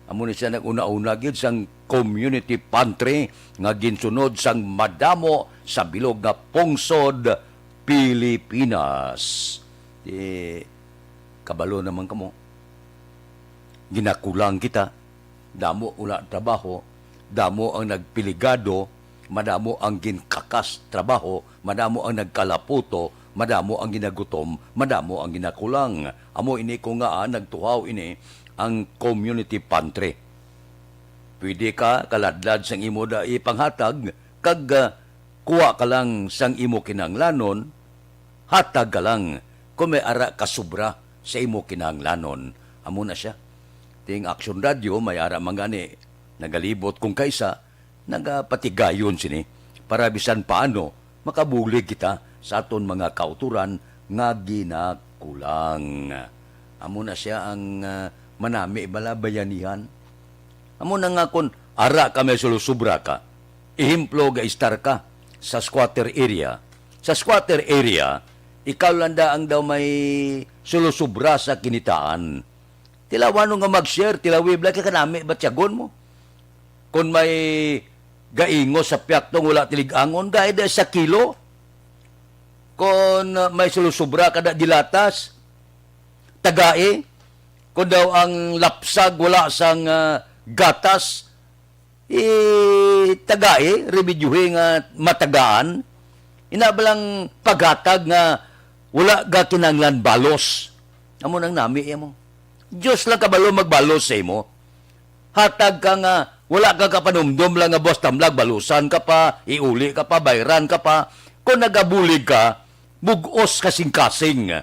Amo ni siya nag-una-una gid sang community pantry nga ginsunod sang madamo sa bilog nga pungsod Pilipinas. Di, kabalo naman kamo. Ginakulang kita. Damo wala trabaho, damo ang nagpiligado, madamo ang ginkakas trabaho, madamo ang nagkalaputo, madamo ang ginagutom, madamo ang ginakulang. Amo ini ko nga, ah, nagtuhaw ini ang community pantry. Pwede ka kaladlad sang imo da ipanghatag kag, ah, kuha ka lang sang imo kinahanglanon, hatag ka lang kon may ara ka sobra sa imo kinahanglanon. Amo na sia. Ting Action Radio, may ara man gani nagalibot kung kaisa, nagapatigayon sini para bisan paano makabulig kita sa aton mga kautoran nga ginakulang. Amo na sia ang, ah, manami bala bayanihan. Amo na nga kon ara ka may sulusubra ka, ehemplo, gaistar ka sa squatter area. Sa squatter area, ikaw lang da ang daw may sulusubra sa kinitaan. Tilawan nga mag-share, tilawi bala kay kanami batyagon mo. Kon may gaingos sa piaktong wala tilig-angon, gaida sa kilo. Kon, uh, may sulusubra kada gilatas, tagai. Kon daw ang lapsag wala sang, ah, gatas, i tagai, remedyuhi nga matagaan. Ina ba lang paghatag nga wala ka kinahanglan balos? Amo nang nami imo. Dios lang kabalo magbalos sa imo. Hatag ka nga wala ka kapanumdom lang nga buwas tamlag, balusan ka pa, iuli ka pa, bayran ka pa. Kung nagabulig ka, bug-os kasing-kasing.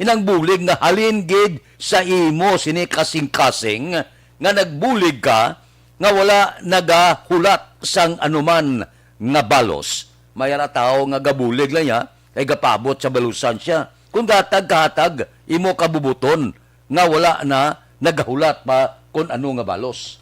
Inang bulig nga halin gid sa imo sini kasing-kasing nga nagbulig ka nga wala nagahulat sang anuman nga balos. May ara tawo nga gabulig lang niya kay gapabot sa balusan siya. Kung gatag kahatag, imo kabubuton nga wala na nagahulat pa kon ano nga balos.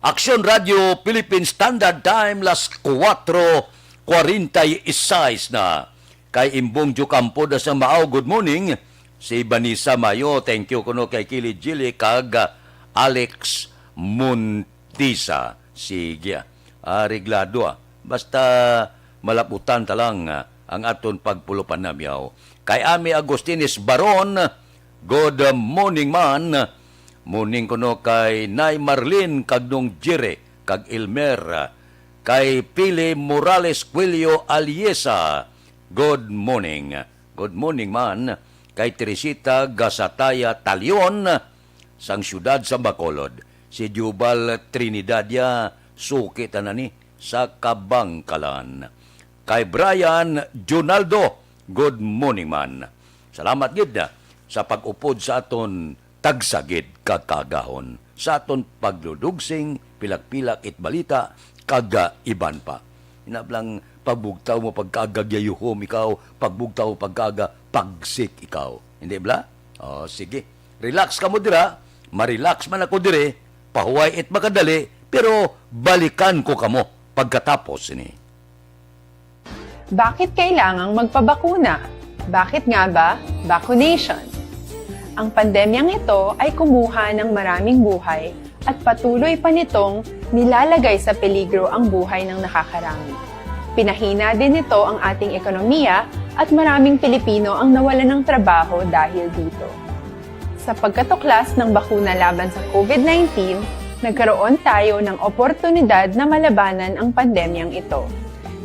Aksyon Radio Philippine Standard Time, las kuwatro kwarenta y seis na. Kay Imbong Diocampo da sa Mao, good morning. Si Vanessa Mayo, thank you kuno kay Kili Jili kag, ah, Alex Montisa. Sige, ah. Areglado, ah. Basta malaputan ta lang, ah, ang aton pagpulo panamyaw. Kay Ami Agustines Baron, good morning man. Morning kuno kay Nay Marlene kag Nong Jire kag Elmer. Kay Pili Morales Cuello Aliesa, good morning. Good morning man. Kay Teresita Gasataya Talion sang siyudad sa Bacolod. Si Jubal Trinidad ya, suki tanan ni sa Kabangkalan. Kay Brian Junaldo, good morning man. Salamat gid sa pag-upod sa aton tagsa gid ka kaagahon, sa aton pagludugsing, pilak-pilak it balita, kag, ah, iban pa. Ina bala nga pagbugtaw mo pagkaaga gayuhom ikaw, pagbugtaw mo pagkaaga, pagsik ikaw. Hindi bala? O, sige. Relax kamo dira, ma-relax man ako diri, pahuway it makadali, pero balikan ko kamo pagkatapos sini. Bakit kailangang magpabakuna? Bakit nga ba vaccination? Ang pandemyang ito ay kumuha ng maraming buhay at patuloy pa nitong nilalagay sa peligro ang buhay ng nakakarami. Pinahina din nito ang ating ekonomiya at maraming Pilipino ang nawalan ng trabaho dahil dito. Sa pagkatuklas ng bakuna laban sa COVID nineteen, nagkaroon tayo ng oportunidad na malabanan ang pandemyang ito.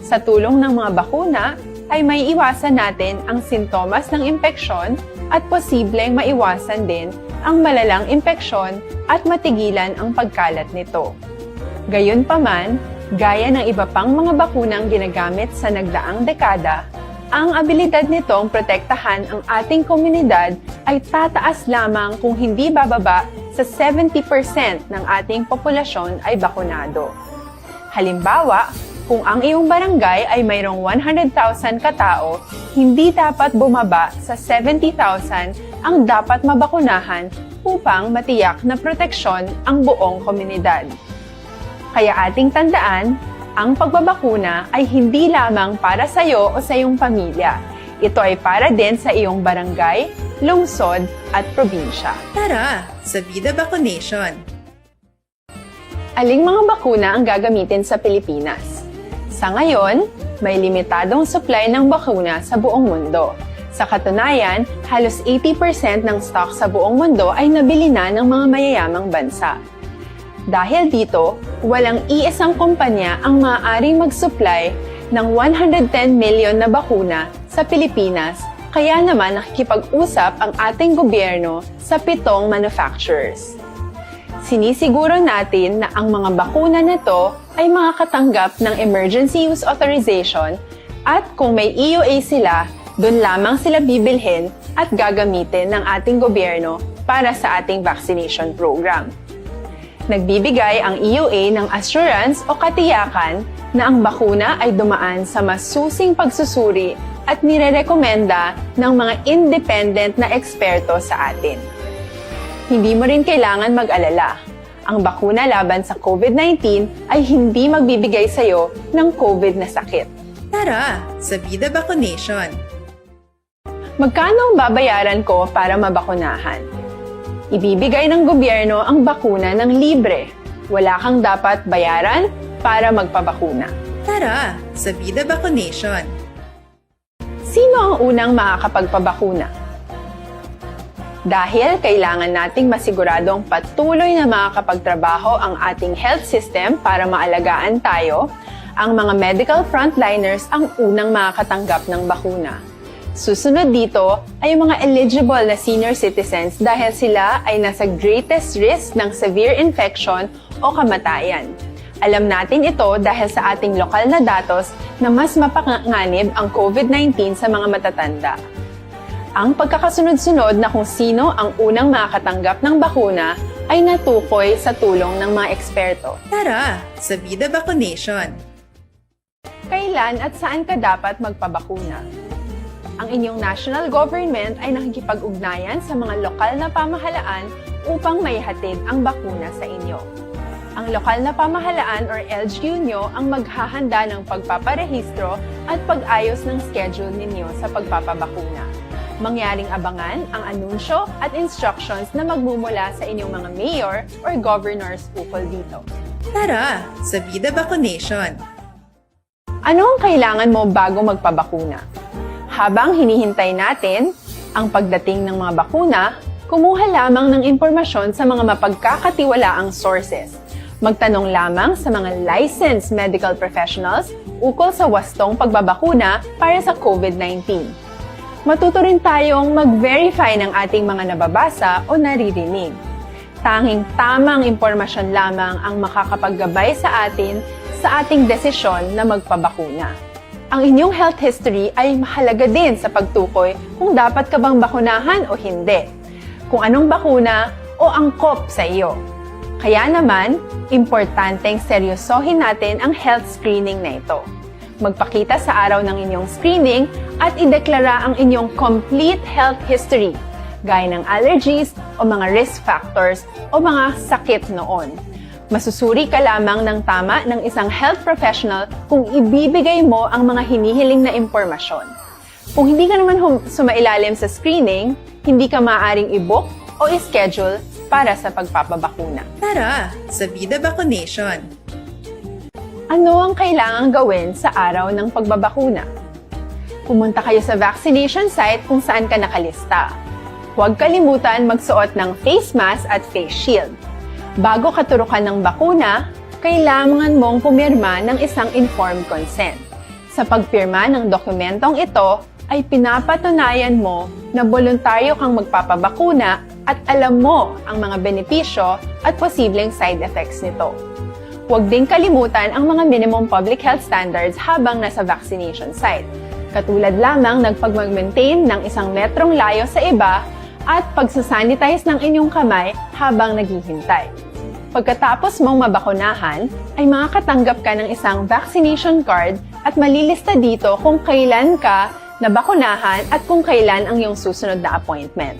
Sa tulong ng mga bakuna, ay maiiwasan natin ang sintomas ng impeksyon at posibleng maiwasan din ang malalang impeksyon at matigilan ang pagkalat nito. Gayunpaman, gaya ng iba pang mga bakunang ginagamit sa nagdaang dekada, ang abilidad nitong protektahan ang ating komunidad ay tataas lamang kung hindi bababa sa seventy percent ng ating populasyon ay bakunado. Halimbawa, kung ang iyong barangay ay mayroong one hundred thousand katao, hindi dapat bumaba sa seventy thousand ang dapat mabakunahan upang matiyak na proteksyon ang buong komunidad. Kaya ating tandaan, ang pagbabakuna ay hindi lamang para sa iyo o sa iyong pamilya. Ito ay para din sa iyong barangay, lungsod, at probinsya. Tara, sa Vida Vaccination! Aling mga bakuna ang gagamitin sa Pilipinas? Sa ngayon, may limitadong supply ng bakuna sa buong mundo. Sa katunayan, halos eighty percent ng stock sa buong mundo ay nabili na ng mga mayayamang bansa. Dahil dito, walang iisang kumpanya ang maaaring mag-supply ng one hundred ten million na bakuna sa Pilipinas, kaya naman nakikipag-usap ang ating gobyerno sa pitong manufacturers. Sinisiguro natin na ang mga bakuna na to ay makakatanggap ng Emergency Use Authorization, at kung may E U A sila, doon lamang sila bibilhin at gagamitin ng ating gobyerno para sa ating vaccination program. Nagbibigay ang E U A ng assurance o katiyakan na ang bakuna ay dumaan sa masusing pagsusuri at nirerekomenda ng mga independent na eksperto sa atin. Hindi mo rin kailangan mag-alala. Ang bakuna laban sa COVID nineteen ay hindi magbibigay sa iyo ng COVID na sakit. Tara, sa Vida Vaccination! Magkano ang babayaran ko para mabakunahan? Ibibigay ng gobyerno ang bakuna ng libre. Wala kang dapat bayaran para magpabakuna. Tara, sa Vida Vaccination! Sino ang unang makakapagpabakuna? Dahil kailangan nating masiguradong patuloy na makakapagtrabaho ang ating health system para maalagaan tayo, ang mga medical frontliners ang unang makakatanggap ng bakuna. Susunod dito ay ang mga eligible na senior citizens dahil sila ay nasa greatest risk ng severe infection o kamatayan. Alam natin ito dahil sa ating lokal na datos na mas mapanganib ang COVID nineteen sa mga matatanda. Ang pagkakasunod-sunod na kung sino ang unang makakatanggap ng bakuna ay natukoy sa tulong ng mga eksperto. Tara, sa Vida Vaccination! Kailan at saan ka dapat magpabakuna? Ang inyong national government ay nakikipag-ugnayan sa mga lokal na pamahalaan upang maihatid ang bakuna sa inyo. Ang lokal na pamahalaan or L G U nyo ang maghahanda ng pagpaparehistro at pag-ayos ng schedule ninyo sa pagpapabakuna. Mangyaring abangan ang anunsyo at instructions na magmumula sa inyong mga mayor or governors ukol dito. Tara, sa Vida Vaccination! Ano ang kailangan mo bago magpabakuna? Habang hinihintay natin ang pagdating ng mga bakuna, kumuha lamang ng impormasyon sa mga mapagkakatiwalaang sources. Magtanong lamang sa mga licensed medical professionals ukol sa wastong pagbabakuna para sa COVID nineteen. Matuto rin tayong mag-verify ng ating mga nababasa o naririnig. Tanging tamang impormasyon lamang ang makakapaggabay sa atin sa ating desisyon na magpabakuna. Ang inyong health history ay mahalaga din sa pagtukoy kung dapat ka bang bakunahan o hindi, kung anong bakuna o angkop sa iyo. Kaya naman, importanteng seryosohin natin ang health screening na ito. Magpakita sa araw ng inyong screening at ideklara ang inyong complete health history, gaya ng allergies o mga risk factors o mga sakit noon. Masusuri ka lamang ng tama ng isang health professional kung ibibigay mo ang mga hinihiling na impormasyon. Kung hindi ka naman hum- sumailalim sa screening, hindi ka maaaring i-book o i-schedule para sa pagpapabakuna. Tara sa Vida Vaccination! Ano ang kailangang gawin sa araw ng pagbabakuna? Pumunta kayo sa vaccination site kung saan ka nakalista. Huwag kalimutan magsuot ng face mask at face shield. Bago ka turukan ng bakuna, kailangan mong pumirma ng isang informed consent. Sa pagpirma ng dokumentong ito, ay pinapatunayan mo na boluntaryo kang magpapabakuna at alam mo ang mga benepisyo at posibleng side effects nito. Huwag ding kalimutan ang mga minimum public health standards habang nasa vaccination site, katulad lamang ng pagmag-maintain ng isang metrong layo sa iba at pagsasanitize ng inyong kamay habang naghihintay. Pagkatapos mong mabakunahan, ay makakatanggap ka ng isang vaccination card at malilista dito kung kailan ka nabakunahan at kung kailan ang iyong susunod na appointment.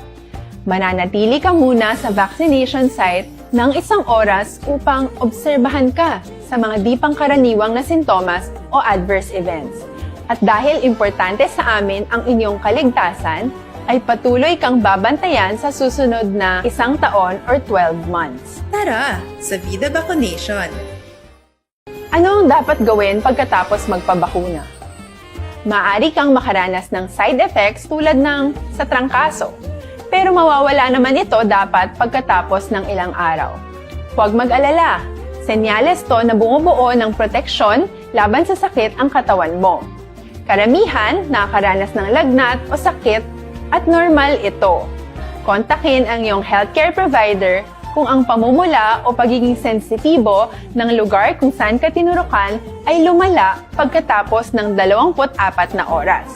Mananatili ka muna sa vaccination site ng isang oras upang obserbahan ka sa mga di pangkaraniwang na sintomas o adverse events. At dahil importante sa amin ang inyong kaligtasan, ay patuloy kang babantayan sa susunod na isang taon or twelve months. Tara sa Vida Vaccination! Ano ang dapat gawin pagkatapos magpabakuna? Maaari kang makaranas ng side effects tulad ng sa trangkaso, pero mawawala naman ito dapat pagkatapos ng ilang araw. Huwag mag-alala, senyales to na bumubuo ng proteksyon laban sa sakit ang katawan mo. Karamihan nakakaranas ng lagnat o sakit at normal ito. Kontakin ang iyong healthcare provider kung ang pamumula o pagiging sensitibo ng lugar kung saan ka tinurukan ay lumala pagkatapos ng dalawampu't apat na oras,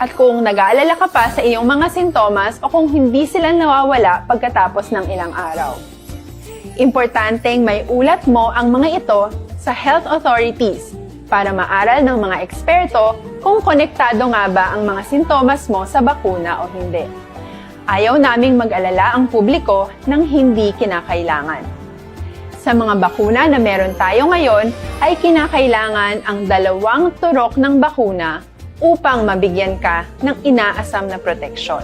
at kung nag-aalala ka pa sa iyong mga sintomas o kung hindi sila nawawala pagkatapos ng ilang araw. Importanteng may ulat mo ang mga ito sa health authorities para maaral ng mga eksperto kung konektado nga ba ang mga sintomas mo sa bakuna o hindi. Ayaw naming mag-alala ang publiko ng hindi kinakailangan. Sa mga bakuna na meron tayo ngayon, ay kinakailangan ang dalawang turok ng bakuna upang mabigyan ka ng inaasam na proteksyon.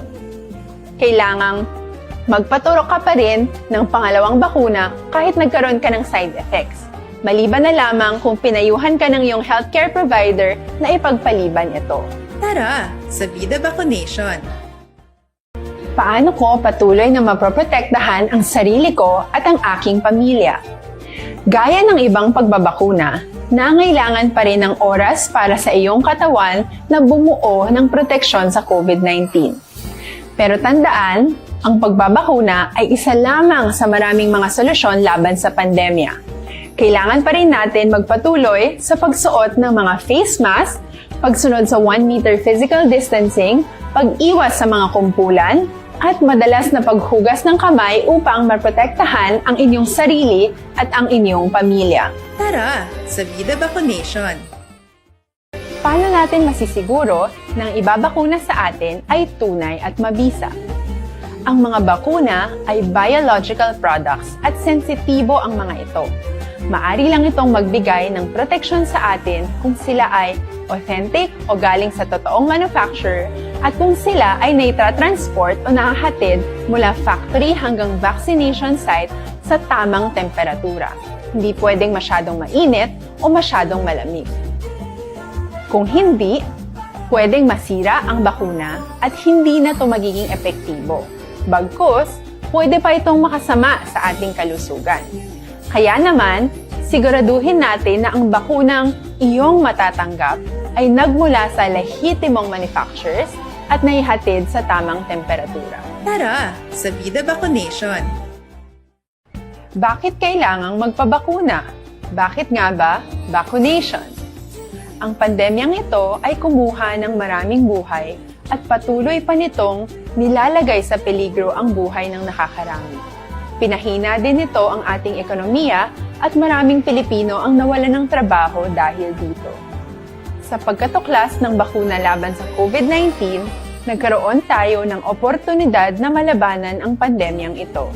Kailangang magpaturok ka pa rin ng pangalawang bakuna kahit nagkaroon ka ng side effects, maliban na lamang kung pinayuhan ka ng iyong healthcare provider na ipagpaliban ito. Tara sa Vida Vaccination! Paano ko patuloy na mapoprotektahan ang sarili ko at ang aking pamilya? Gaya ng ibang pagbabakuna, nangailangan pa rin ng oras para sa iyong katawan na bumuo ng proteksyon sa COVID nineteen. Pero tandaan, ang pagbabakuna ay isa lamang sa maraming mga solusyon laban sa pandemya. Kailangan pa rin natin magpatuloy sa pagsuot ng mga face mask, pagsunod sa one meter physical distancing, pag-iwas sa mga kumpulan, at madalas na paghugas ng kamay upang maprotektahan ang inyong sarili at ang inyong pamilya. Tara sa Vida Vaccination! Paano natin masisiguro na ang ibabakuna sa atin ay tunay at mabisa? Ang mga bakuna ay biological products at sensitibo ang mga ito. Maari lang itong magbigay ng proteksyon sa atin kung sila ay authentic o galing sa totoong manufacturer at kung sila ay naitra-transport o nahahatid mula factory hanggang vaccination site sa tamang temperatura. Hindi pwedeng masyadong mainit o masyadong malamig. Kung hindi, pwedeng masira ang bakuna at hindi na ito magiging epektibo. Bagkus, pwede pa itong makasama sa ating kalusugan. Kaya naman, siguraduhin natin na ang bakunang iyong matatanggap ay nagmula sa lehitimong manufacturers at naihatid sa tamang temperatura. Tara sa Vida Vaccination! Bakit kailangang magpabakuna? Bakit nga ba vaccination? Ang pandemyang ito ay kumuha ng maraming buhay at patuloy pa nitong nilalagay sa peligro ang buhay ng nakakarami. Pinahina din nito ang ating ekonomiya at maraming Pilipino ang nawalan ng trabaho dahil dito. Sa pagkatuklas ng bakuna laban sa COVID nineteen, nagkaroon tayo ng oportunidad na malabanan ang pandemyang ito.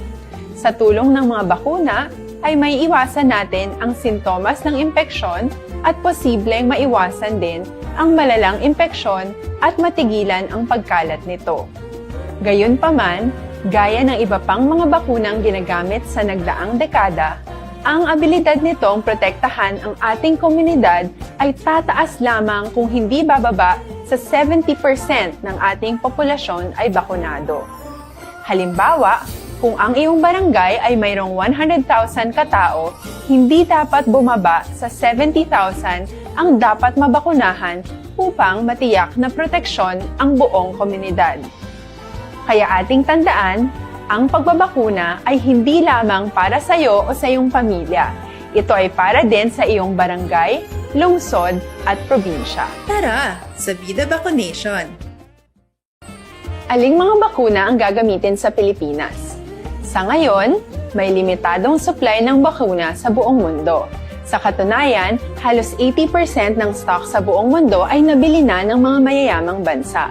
Sa tulong ng mga bakuna, ay maiiwasan natin ang sintomas ng impeksyon at posibleng maiwasan din ang malalang impeksyon at matigilan ang pagkalat nito. Gayunpaman, Gaya ng iba pang mga bakunang ginagamit sa nagdaang dekada, ang abilidad nitong protektahan ang ating komunidad ay tataas lamang kung hindi bababa sa seventy percent ng ating populasyon ay bakunado. Halimbawa, kung ang iyong barangay ay mayroong one hundred thousand katao, hindi dapat bumaba sa seventy thousand ang dapat mabakunahan upang matiyak na proteksyon ang buong komunidad. Kaya ating tandaan, ang pagbabakuna ay hindi lamang para sa iyo o sa iyong pamilya. Ito ay para din sa iyong barangay, lungsod, at probinsya. Tara, sa Bida Vaccination! Aling mga bakuna ang gagamitin sa Pilipinas? Sa ngayon, may limitadong supply ng bakuna sa buong mundo. Sa katunayan, halos eighty percent ng stock sa buong mundo ay nabili na ng mga mayayamang bansa.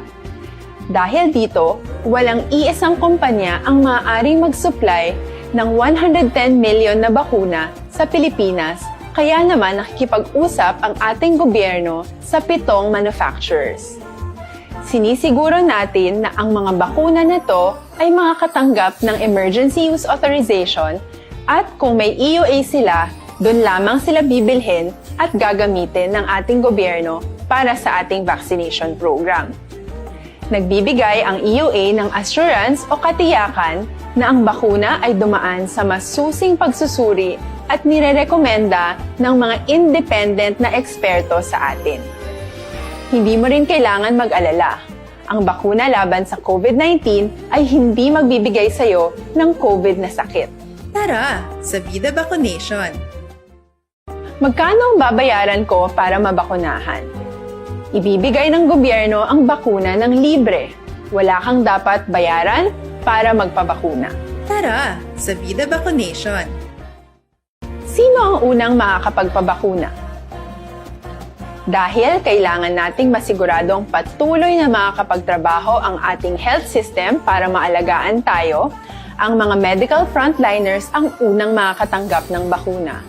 Dahil dito, walang iisang kumpanya ang maaaring mag-supply ng one hundred ten million na bakuna sa Pilipinas, kaya naman nakikipag-usap ang ating gobyerno sa pitong manufacturers. Sinisiguro natin na ang mga bakuna na to ay makakatanggap ng emergency use authorization at kung may E U A sila, doon lamang sila bibilhin at gagamitin ng ating gobyerno para sa ating vaccination program. Nagbibigay ang E U A ng assurance o katiyakan na ang bakuna ay dumaan sa masusing pagsusuri at nirerekomenda ng mga independent na eksperto sa atin. Hindi mo rin kailangan mag-alala. Ang bakuna laban sa COVID nineteen ay hindi magbibigay sa iyo ng COVID na sakit. Tara, sa Bida Vaccination! Magkano ang babayaran ko para mabakunahan? Ibibigay ng gobyerno ang bakuna ng libre. Wala kang dapat bayaran para magpabakuna. Tara, sa Bida Vaccination! Sino ang unang makakapagpabakuna? Dahil kailangan nating masiguradong patuloy na makakapagtrabaho ang ating health system para maalagaan tayo, ang mga medical frontliners ang unang makakatanggap ng bakuna.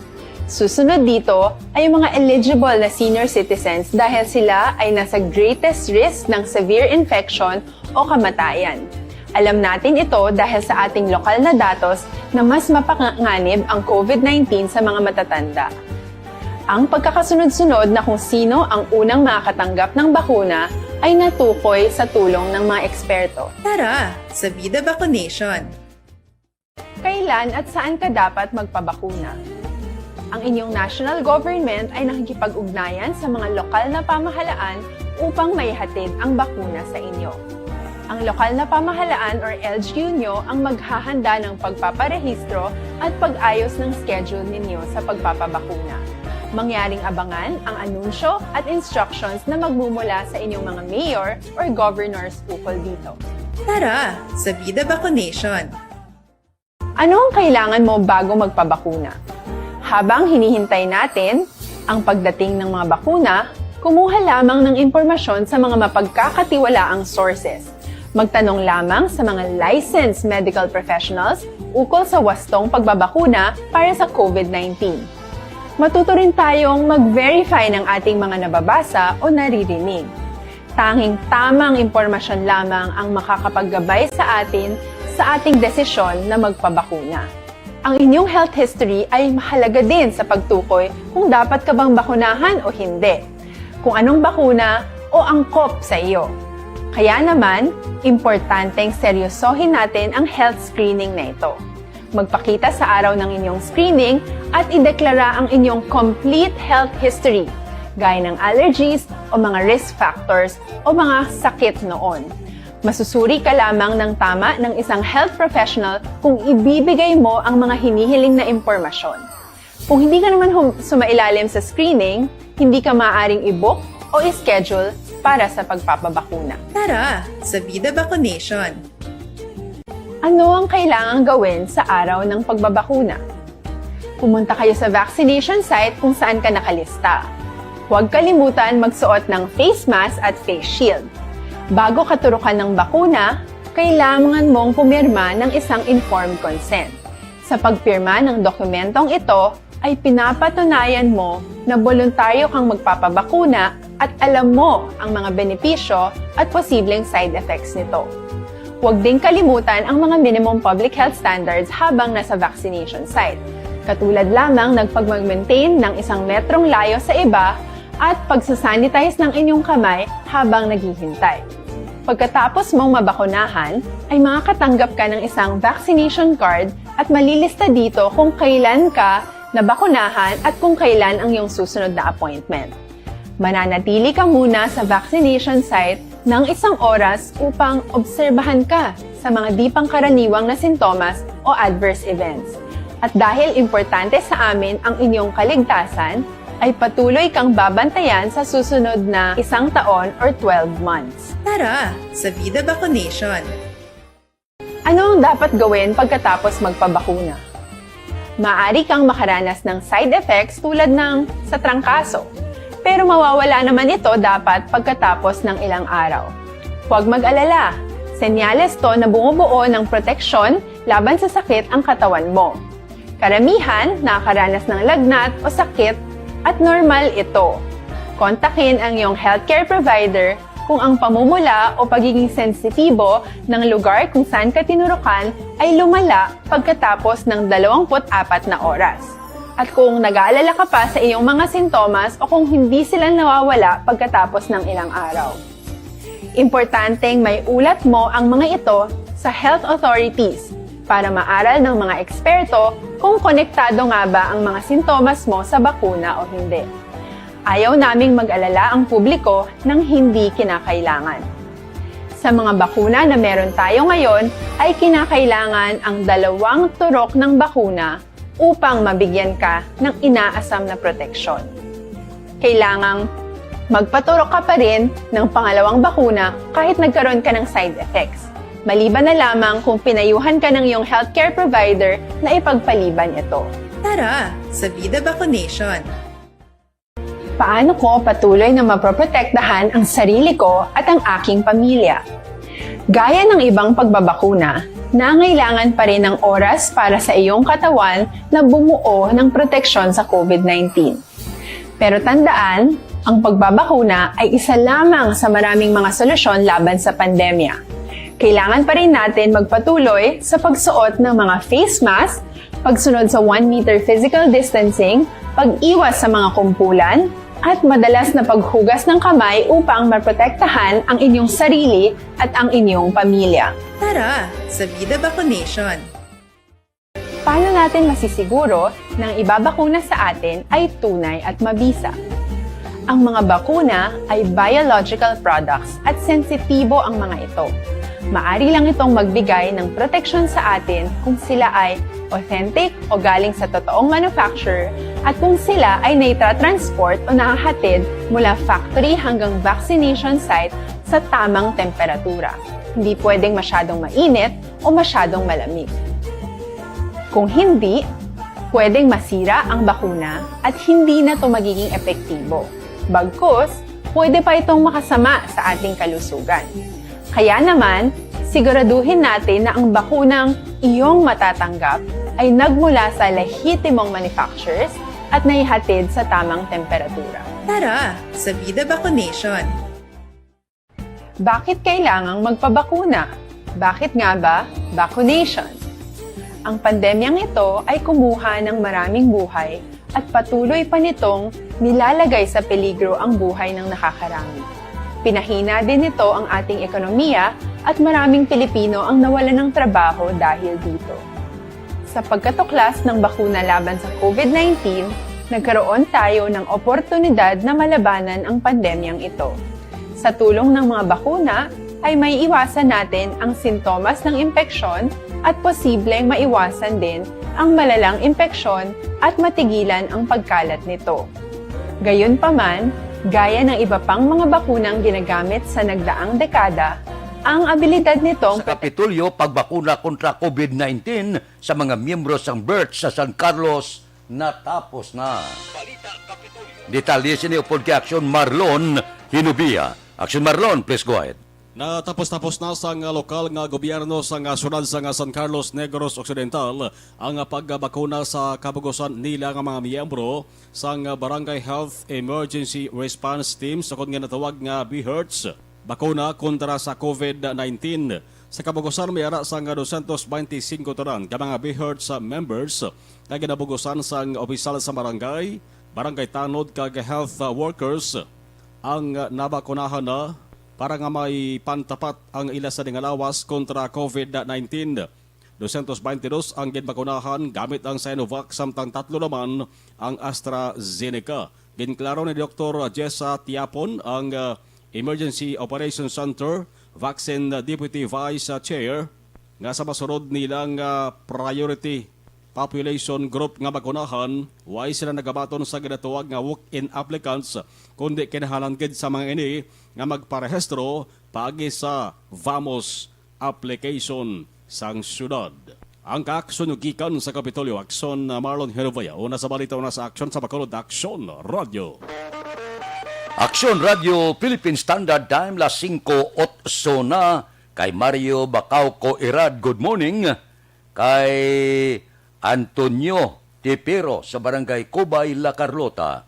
Susunod dito ay ang mga eligible na senior citizens dahil sila ay nasa greatest risk ng severe infection o kamatayan. Alam natin ito dahil sa ating lokal na datos na mas mapanganib ang COVID nineteen sa mga matatanda. Ang pagkakasunod-sunod na kung sino ang unang makakatanggap ng bakuna ay natukoy sa tulong ng mga eksperto. Tara, sa Bida Vaccination! Kailan at saan ka dapat magpabakuna? Ang inyong national government ay nakikipag-ugnayan sa mga lokal na pamahalaan upang maihatid ang bakuna sa inyo. Ang lokal na pamahalaan or L G U nyo ang maghahanda ng pagpaparehistro at pag-ayos ng schedule ninyo sa pagpapabakuna. Mangyaring abangan ang anunsyo at instructions na magmumula sa inyong mga mayor or governors ukol dito. Tara, sa Bida Vaccination! Ano ang kailangan mo bago magpabakuna? Habang hinihintay natin ang pagdating ng mga bakuna, kumuha lamang ng impormasyon sa mga mapagkakatiwalaang sources. Magtanong lamang sa mga licensed medical professionals ukol sa wastong pagbabakuna para sa COVID nineteen. Matuto rin tayong mag-verify ng ating mga nababasa o naririnig. Tanging tamang impormasyon lamang ang makakapaggabay sa atin sa ating desisyon na magpabakuna. Ang inyong health history ay mahalaga din sa pagtukoy kung dapat ka bang bakunahan o hindi, kung anong bakuna o angkop sa iyo. Kaya naman, importanteng seryosohin natin ang health screening na ito. Magpakita sa araw ng inyong screening at ideklara ang inyong complete health history, gaya ng allergies o mga risk factors o mga sakit noon. Masusuri ka lamang ng tama ng isang health professional kung ibibigay mo ang mga hinihiling na impormasyon. Kung hindi ka naman hum- sumailalim sa screening, hindi ka maaaring i-book o i-schedule para sa pagpapabakuna. Tara, sa Bida Vaccination! Ano ang kailangang gawin sa araw ng pagbabakuna? Pumunta kayo sa vaccination site kung saan ka nakalista. Huwag kalimutan magsuot ng face mask at face shield. Bago katurukan ng bakuna, kailangan mong pumirma ng isang informed consent. Sa pagpirma ng dokumentong ito, ay pinapatunayan mo na boluntaryo kang magpapabakuna at alam mo ang mga benepisyo at posibleng side effects nito. Huwag ding kalimutan ang mga minimum public health standards habang nasa vaccination site, katulad lamang ng pagmag-maintain ng isang metrong layo sa iba at pagsasanitize ng inyong kamay habang naghihintay. Pagkatapos mong mabakunahan, ay makakatanggap ka ng isang vaccination card at malilista dito kung kailan ka nabakunahan at kung kailan ang iyong susunod na appointment. Mananatili ka muna sa vaccination site ng isang oras upang obserbahan ka sa mga di pangkaraniwang na sintomas o adverse events. At dahil importante sa amin ang inyong kaligtasan, ay patuloy kang babantayan sa susunod na isang taon or twelve months. Tara, sa Vida Vaccination! Ano ang dapat gawin pagkatapos magpabakuna? Maaari kang makaranas ng side effects tulad ng sa trangkaso, pero mawawala naman ito dapat pagkatapos ng ilang araw. Huwag mag-alala, senyales to na bumubuo ng proteksyon laban sa sakit ang katawan mo. Karamihan nakakaranas ng lagnat o sakit at normal ito. Kontakin ang iyong healthcare provider kung ang pamumula o pagiging sensitibo ng lugar kung saan ka tinurukan ay lumala pagkatapos ng dalawampu't apat na oras. At kung nag-aalala ka pa sa iyong mga sintomas o kung hindi sila nawawala pagkatapos ng ilang araw. Importanteng may ulat mo ang mga ito sa health authorities para maaral ng mga eksperto kung konektado nga ba ang mga sintomas mo sa bakuna o hindi. Ayaw naming mag-alala ang publiko ng hindi kinakailangan. Sa mga bakuna na meron tayo ngayon, ay kinakailangan ang dalawang turok ng bakuna upang mabigyan ka ng inaasam na proteksyon. Kailangang magpaturok ka pa rin ng pangalawang bakuna kahit nagkaroon ka ng side effects, maliban na lamang kung pinayuhan ka ng iyong healthcare provider na ipagpaliban ito. Tara, sa Vida Vaccination! Paano ko patuloy na mapoprotektahan ang sarili ko at ang aking pamilya? Gaya ng ibang pagbabakuna, nangailangan pa rin ng oras para sa iyong katawan na bumuo ng proteksyon sa COVID nineteen. Pero tandaan, ang pagbabakuna ay isa lamang sa maraming mga solusyon laban sa pandemya. Kailangan pa rin natin magpatuloy sa pagsuot ng mga face mask, pagsunod sa one meter physical distancing, pag-iwas sa mga kumpulan, at madalas na paghugas ng kamay upang maprotektahan ang inyong sarili at ang inyong pamilya. Tara, sa Vida Vaccination! Paano natin masisiguro na ang ibabakuna sa atin ay tunay at mabisa? Ang mga bakuna ay biological products at sensitibo ang mga ito. Maari lang itong magbigay ng proteksyon sa atin kung sila ay authentic o galing sa totoong manufacturer at kung sila ay naitra-transport o nahahatid mula factory hanggang vaccination site sa tamang temperatura. Hindi pwedeng masyadong mainit o masyadong malamig. Kung hindi, pwedeng masira ang bakuna at hindi na ito magiging epektibo. Bagkus, pwede pa itong makasama sa ating kalusugan. Kaya naman, siguraduhin natin na ang bakunang iyong matatanggap ay nagmula sa lehitimong manufacturers at naihatid sa tamang temperatura. Tara, sa Vida Vaccination! Bakit kailangang magpabakuna? Bakit nga ba vaccination? Ang pandemyang ito ay kumuha ng maraming buhay at patuloy pa nitong nilalagay sa peligro ang buhay ng nakakarami. Pinahina din nito ang ating ekonomiya at maraming Pilipino ang nawalan ng trabaho dahil dito. Sa pagkatuklas ng bakuna laban sa COVID nineteen, nagkaroon tayo ng oportunidad na malabanan ang pandemyang ito. Sa tulong ng mga bakuna, ay maiiwasan natin ang sintomas ng impeksyon at posibleng maiwasan din ang malalang impeksyon at matigilan ang pagkalat nito. Gayunpaman, gaya ng iba pang mga bakunang ginagamit sa nagdaang dekada, ang abilidad nitong Sa Kapitolyo, pagbakuna kontra COVID nineteen sa mga miyembro sang birch sa San Carlos natapos na. Detalye sini upod kay Aksyon Marlon Hinubia. Aksyon Marlon, please go ahead. Natapos-tapos na sang lokal nga gobyerno sang syudad sang San Carlos, Negros Occidental ang pagbakuna sa kabug-usan nila nga mga miyembro sang Barangay Health Emergency Response Team, sukod nga natawag nga BHERTs. bakuna kontra sa COVID nineteen. Sa kabugusan, may ara sang dosyentos bente singko tanan ka mga BHERTs members nga ginabugusan sang opisyal sa barangay, barangay tanod kag health workers ang nabakunahan na para nga may pantapat ang ila sa nga lawas kontra COVID nineteen. Dosyentos bente dos ang ginbakunahan gamit ang Sinovac, samtang tatlo naman ang AstraZeneca. Ginklaro ni Doktor Jessa Tiapon, ang, ah, Emergency Operations Center Vaccine Deputy Vice, ah, Chair, nga sa masunod nilang, ah, priority population group nga bakunahan, way sila nagabaton sa ginatawag nga walk-in applicants, kundi kinahanglan gid sa mga ini nga magparehistro paagi sa VAMOS application sang syudad. Ang kaaksyon gikan sa Kapitolyo, Aksyon, uh, Marlon Hervaya. Una sa balita, una sa aksyon sa Bacolod, Aksyon Radyo. Aksyon Radyo, Philippine Standard Time, las singko otso na. Kay Mario Bacauco Irad, good morning. Kay Antonio Tipero sa Barangay Cubay, La Carlota.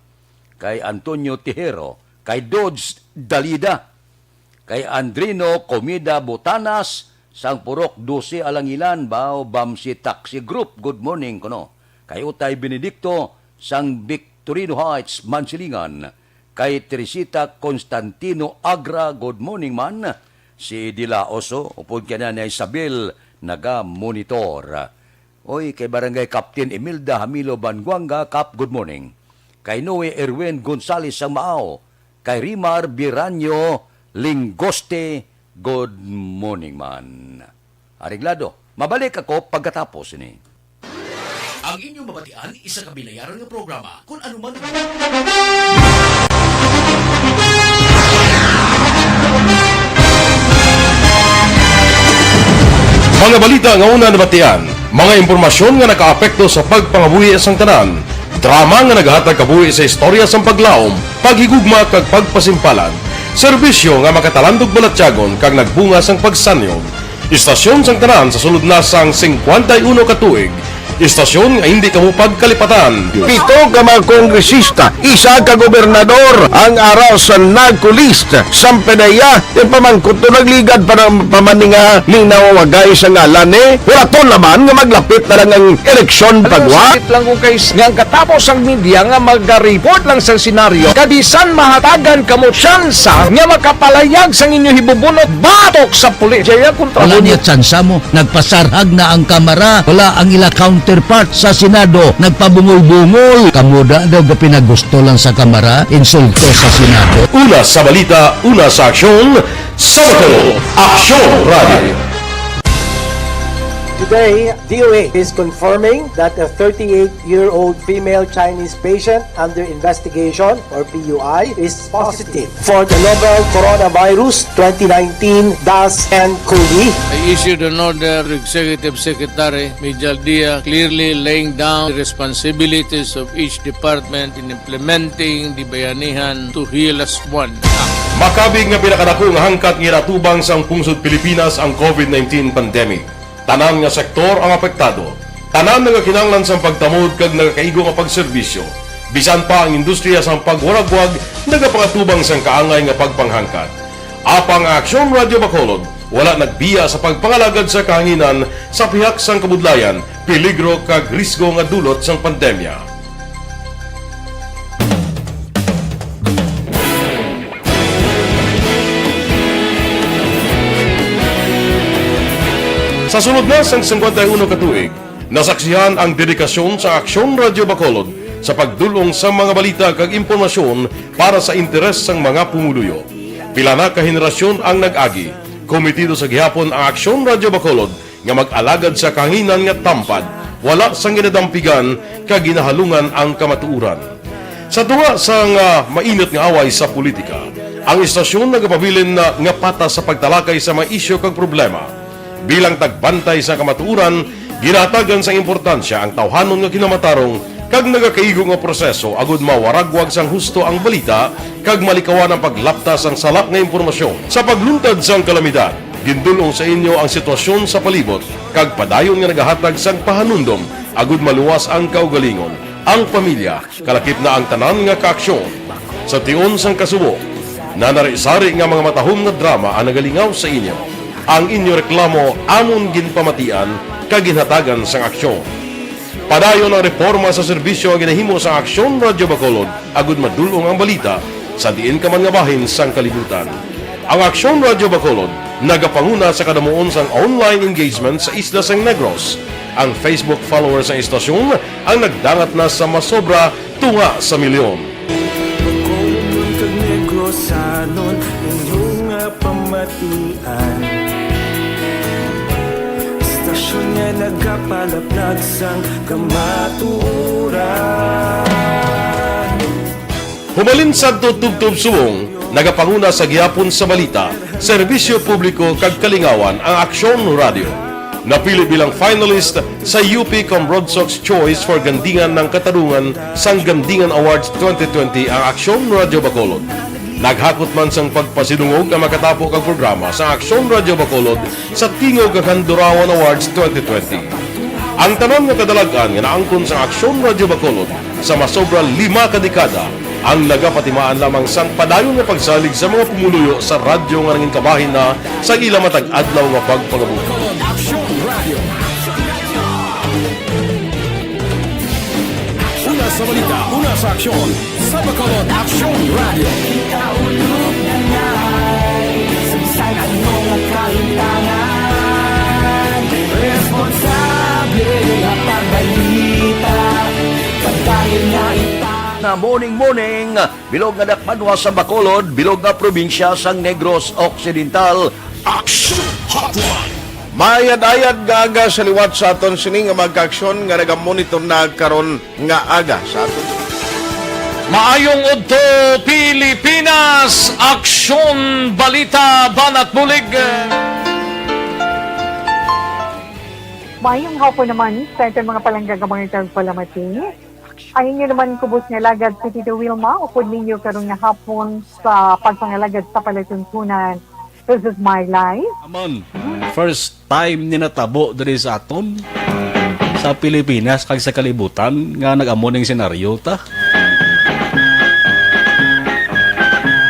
Kay Antonio Tijero, kay Dodge Dalida, kay Andrino Comida Botanas, sang Purok Dose Alangilan, Bao Bamsi Taxi Group, good morning kuno. Kay Utay Benedicto, sang Victorino Heights, Mansilingan, kay Teresita Constantino Agra, good morning man. Si Dila Oso, upod kay Nanay Isabel, naga-monitor. Oy, kay Barangay Captain Imelda Hamilo Banguanga, Kap, good morning. Kay Noe Erwin Gonzales sang Maao, kay Rimar Biranyo Lingoste, good morning man. Areglado, mabalik ako pagkatapos ini. Ang inyong mabatian, isa ka binayaran nga programa. Kung ano man ang mga balita nga una nabatian, mga impormasyon nga nakaapekto sa pagpangabuhi sang tanan, drama nga nagahatag kabuhi sa istorya sang paglaom, paghigugma kag pagpasimpalan, serbisyo nga makatalandog balatyagon kag nagbunga sang pagsanyog. Istasyon sang tanan sa sulod na sang singkwenta y uno ka tuig. Istasyon nga hindi kamo pagkalipatan. Pito ka mga kongresista, isa ka gobernador ang ara sa NARCO list. Sang PDEA, ipamangkot to, nagligad pa na, pa man ni nga ning nawawagay sa ngalan ni. Huraton naman nga maglapit na lang ang eleksyon. Alam mo, pagwa. Sakit lang ko kay s-, nga ang katapos ang media nga mag-report lang sa senaryo, kabisan mahatagan kamo tsansa nga makapalayag sang inyo hibubunot batok sa pulis. Jaya kontra Wala mo. Niya tsansa mo. Nagpasarhag na ang Kamara. Wala ang ila counterpart sa Senado. Nagpabungol-bungol. Kamo da daw ga pinagusto lang sa Kamara. Insulto sa Senado. Una sa balita, una sa aksyon, sa Bacolod, Aksyon Radio. Today, D O H is confirming that a thirty-eight-year-old female Chinese patient under investigation, or P U I, is positive for the novel coronavirus twenty nineteen dash N cov. I issued an order to Executive Secretary Mijal Dia, clearly laying down the responsibilities of each department in implementing the Bayanihan to Heal Us One Act. Makabig nga pinakadako nga hangkat nga ginatubang sang pungsod Pilipinas ang COVID nineteen pandemic. Tanan nga sektor ang apektado. Tanan nagakinahanglan sang pagtamod kag nagakaigo nga pagserbisyo. Bisan pa ang industriya sang pagwaragwag nagapangatubang sang kaangay nga pagpanghangkat. Apang ang Aksyon Radio Bacolod wala nagbiya sa pagpangalagad sa kahanginan sa pihak sang kabudlayan, peligro kag risgo nga dulot sang pandemya. Sa sulod na sang singkwenta y uno ka tuig, nasaksihan ang dedikasyon sa Aksyon Radio Bacolod sa pagdul-ong sa mga balita kag impormasyon para sa interes sang mga pumuluyo. Pila na ka henerasyon ang nag-agi. Komitido sa gihapon ang Aksyon Radio Bacolod nga mag-alagad sa kahanginan nga tampad, wala sang ginadampigan kag ginahalungan ang kamatuoran. Sa tunga sang, ah, mainit nga away sa politika, ang istasyon nagapabilin na nga patas sa pagtalakay sa mga isyu kag problema. Bilang tagbantay sa kamatuoran, ginahatagan sang importansya ang tawhanon nga kinamatarong kag nagakaigo nga proseso agud mawaragwag sang husto ang balita kag malikawan ang paglapta sang sala nga impormasyon. Sa pagluntad sang kalamidad, gindul-ong sa inyo ang sitwasyon sa palibot kag padayon nga nagahatag sang pahanumdom agud maluwas ang kaugalingon, ang pamilya, kalakip na ang tanan nga kaaksyon. Sa tion sang kasubo, Nanari-sari nga mga matahom nga drama ang nagalingaw sa inyo. Ang inyo reklamo amon ginpamatian kag ginhatagan sang aksyon. Padayon ang reporma sa serbisyo nga ginahimo sang Aksyon Radyo Bacolod agud madul-ong ang balita sa diin ka man nga bahin sang kalibutan. Ang Aksyon Radyo Bacolod nagapanguna sa kadamuon sang online engagement sa isla sang Negros. Ang Facebook followers sang istasyon ang nagdangat na sa masobra tunga sa milyon. Bacolod kag Negrosanon, inyo nga pamatian. Istasyon nga nagapalaplag sang kamatuoran. Humalin sadto tubtob subong, nagapanguna sa gihapon sa balita, serbisyo publiko kag kalingawan ang Aksyon Radyo. Napili bilang finalist sa U P Cambrodsoc's Choice for Gandingan ng Katarungan sang Gandingan Awards twenty twenty ang Aksyon Radyo Bacolod. Naghakot man sang pagpasidungog ang makatapo kag programa sa Aksyon Radyo Bacolod sa Tingog kag Handurawan Awards twenty twenty. Ang tanan nga kadalag-an nga naangkon sa Aksyon Radyo Bacolod sa masobra lima ka dekada ang nagapatimaan lamang sang padayon nga pagsalig sa mga pumuluyo sa radyo nga nangin kabahin na sa ila matag adlaw nga pagpangabuhi. Aksyon Radio. Una sa balita, una sa aksyon, sa Bacolod Aksyon Radio. Kaulog na ngay, sa bisan ano nga kalimtangan, responsable nga pagbalita, pagdayon nga ita. Na morning, morning, bilog nga dakbanwa sa Bacolod, bilog nga probinsya sang Negros Occidental. Action Hotline. Maayad-ayad nga aga sa liwat sa aton sini nga mga kaaksyon nga nagamonitor na karon nga aga sa aton. Maayong udto, Pilipinas! Aksyon, balita, banat bulig. Maayong hapon naman sa aton mga palangga nga mga tagpalamati. Ang inyo naman kubos nga alagad si Tito Wilma, upod ninyo karon nga hapon sa pagpangalagad sa palatuntunan. This is my life. Amon, first time ni natabo diri sa aton, sa Pilipinas kag sa kalibutan nga nag-amo ning senaryo ta.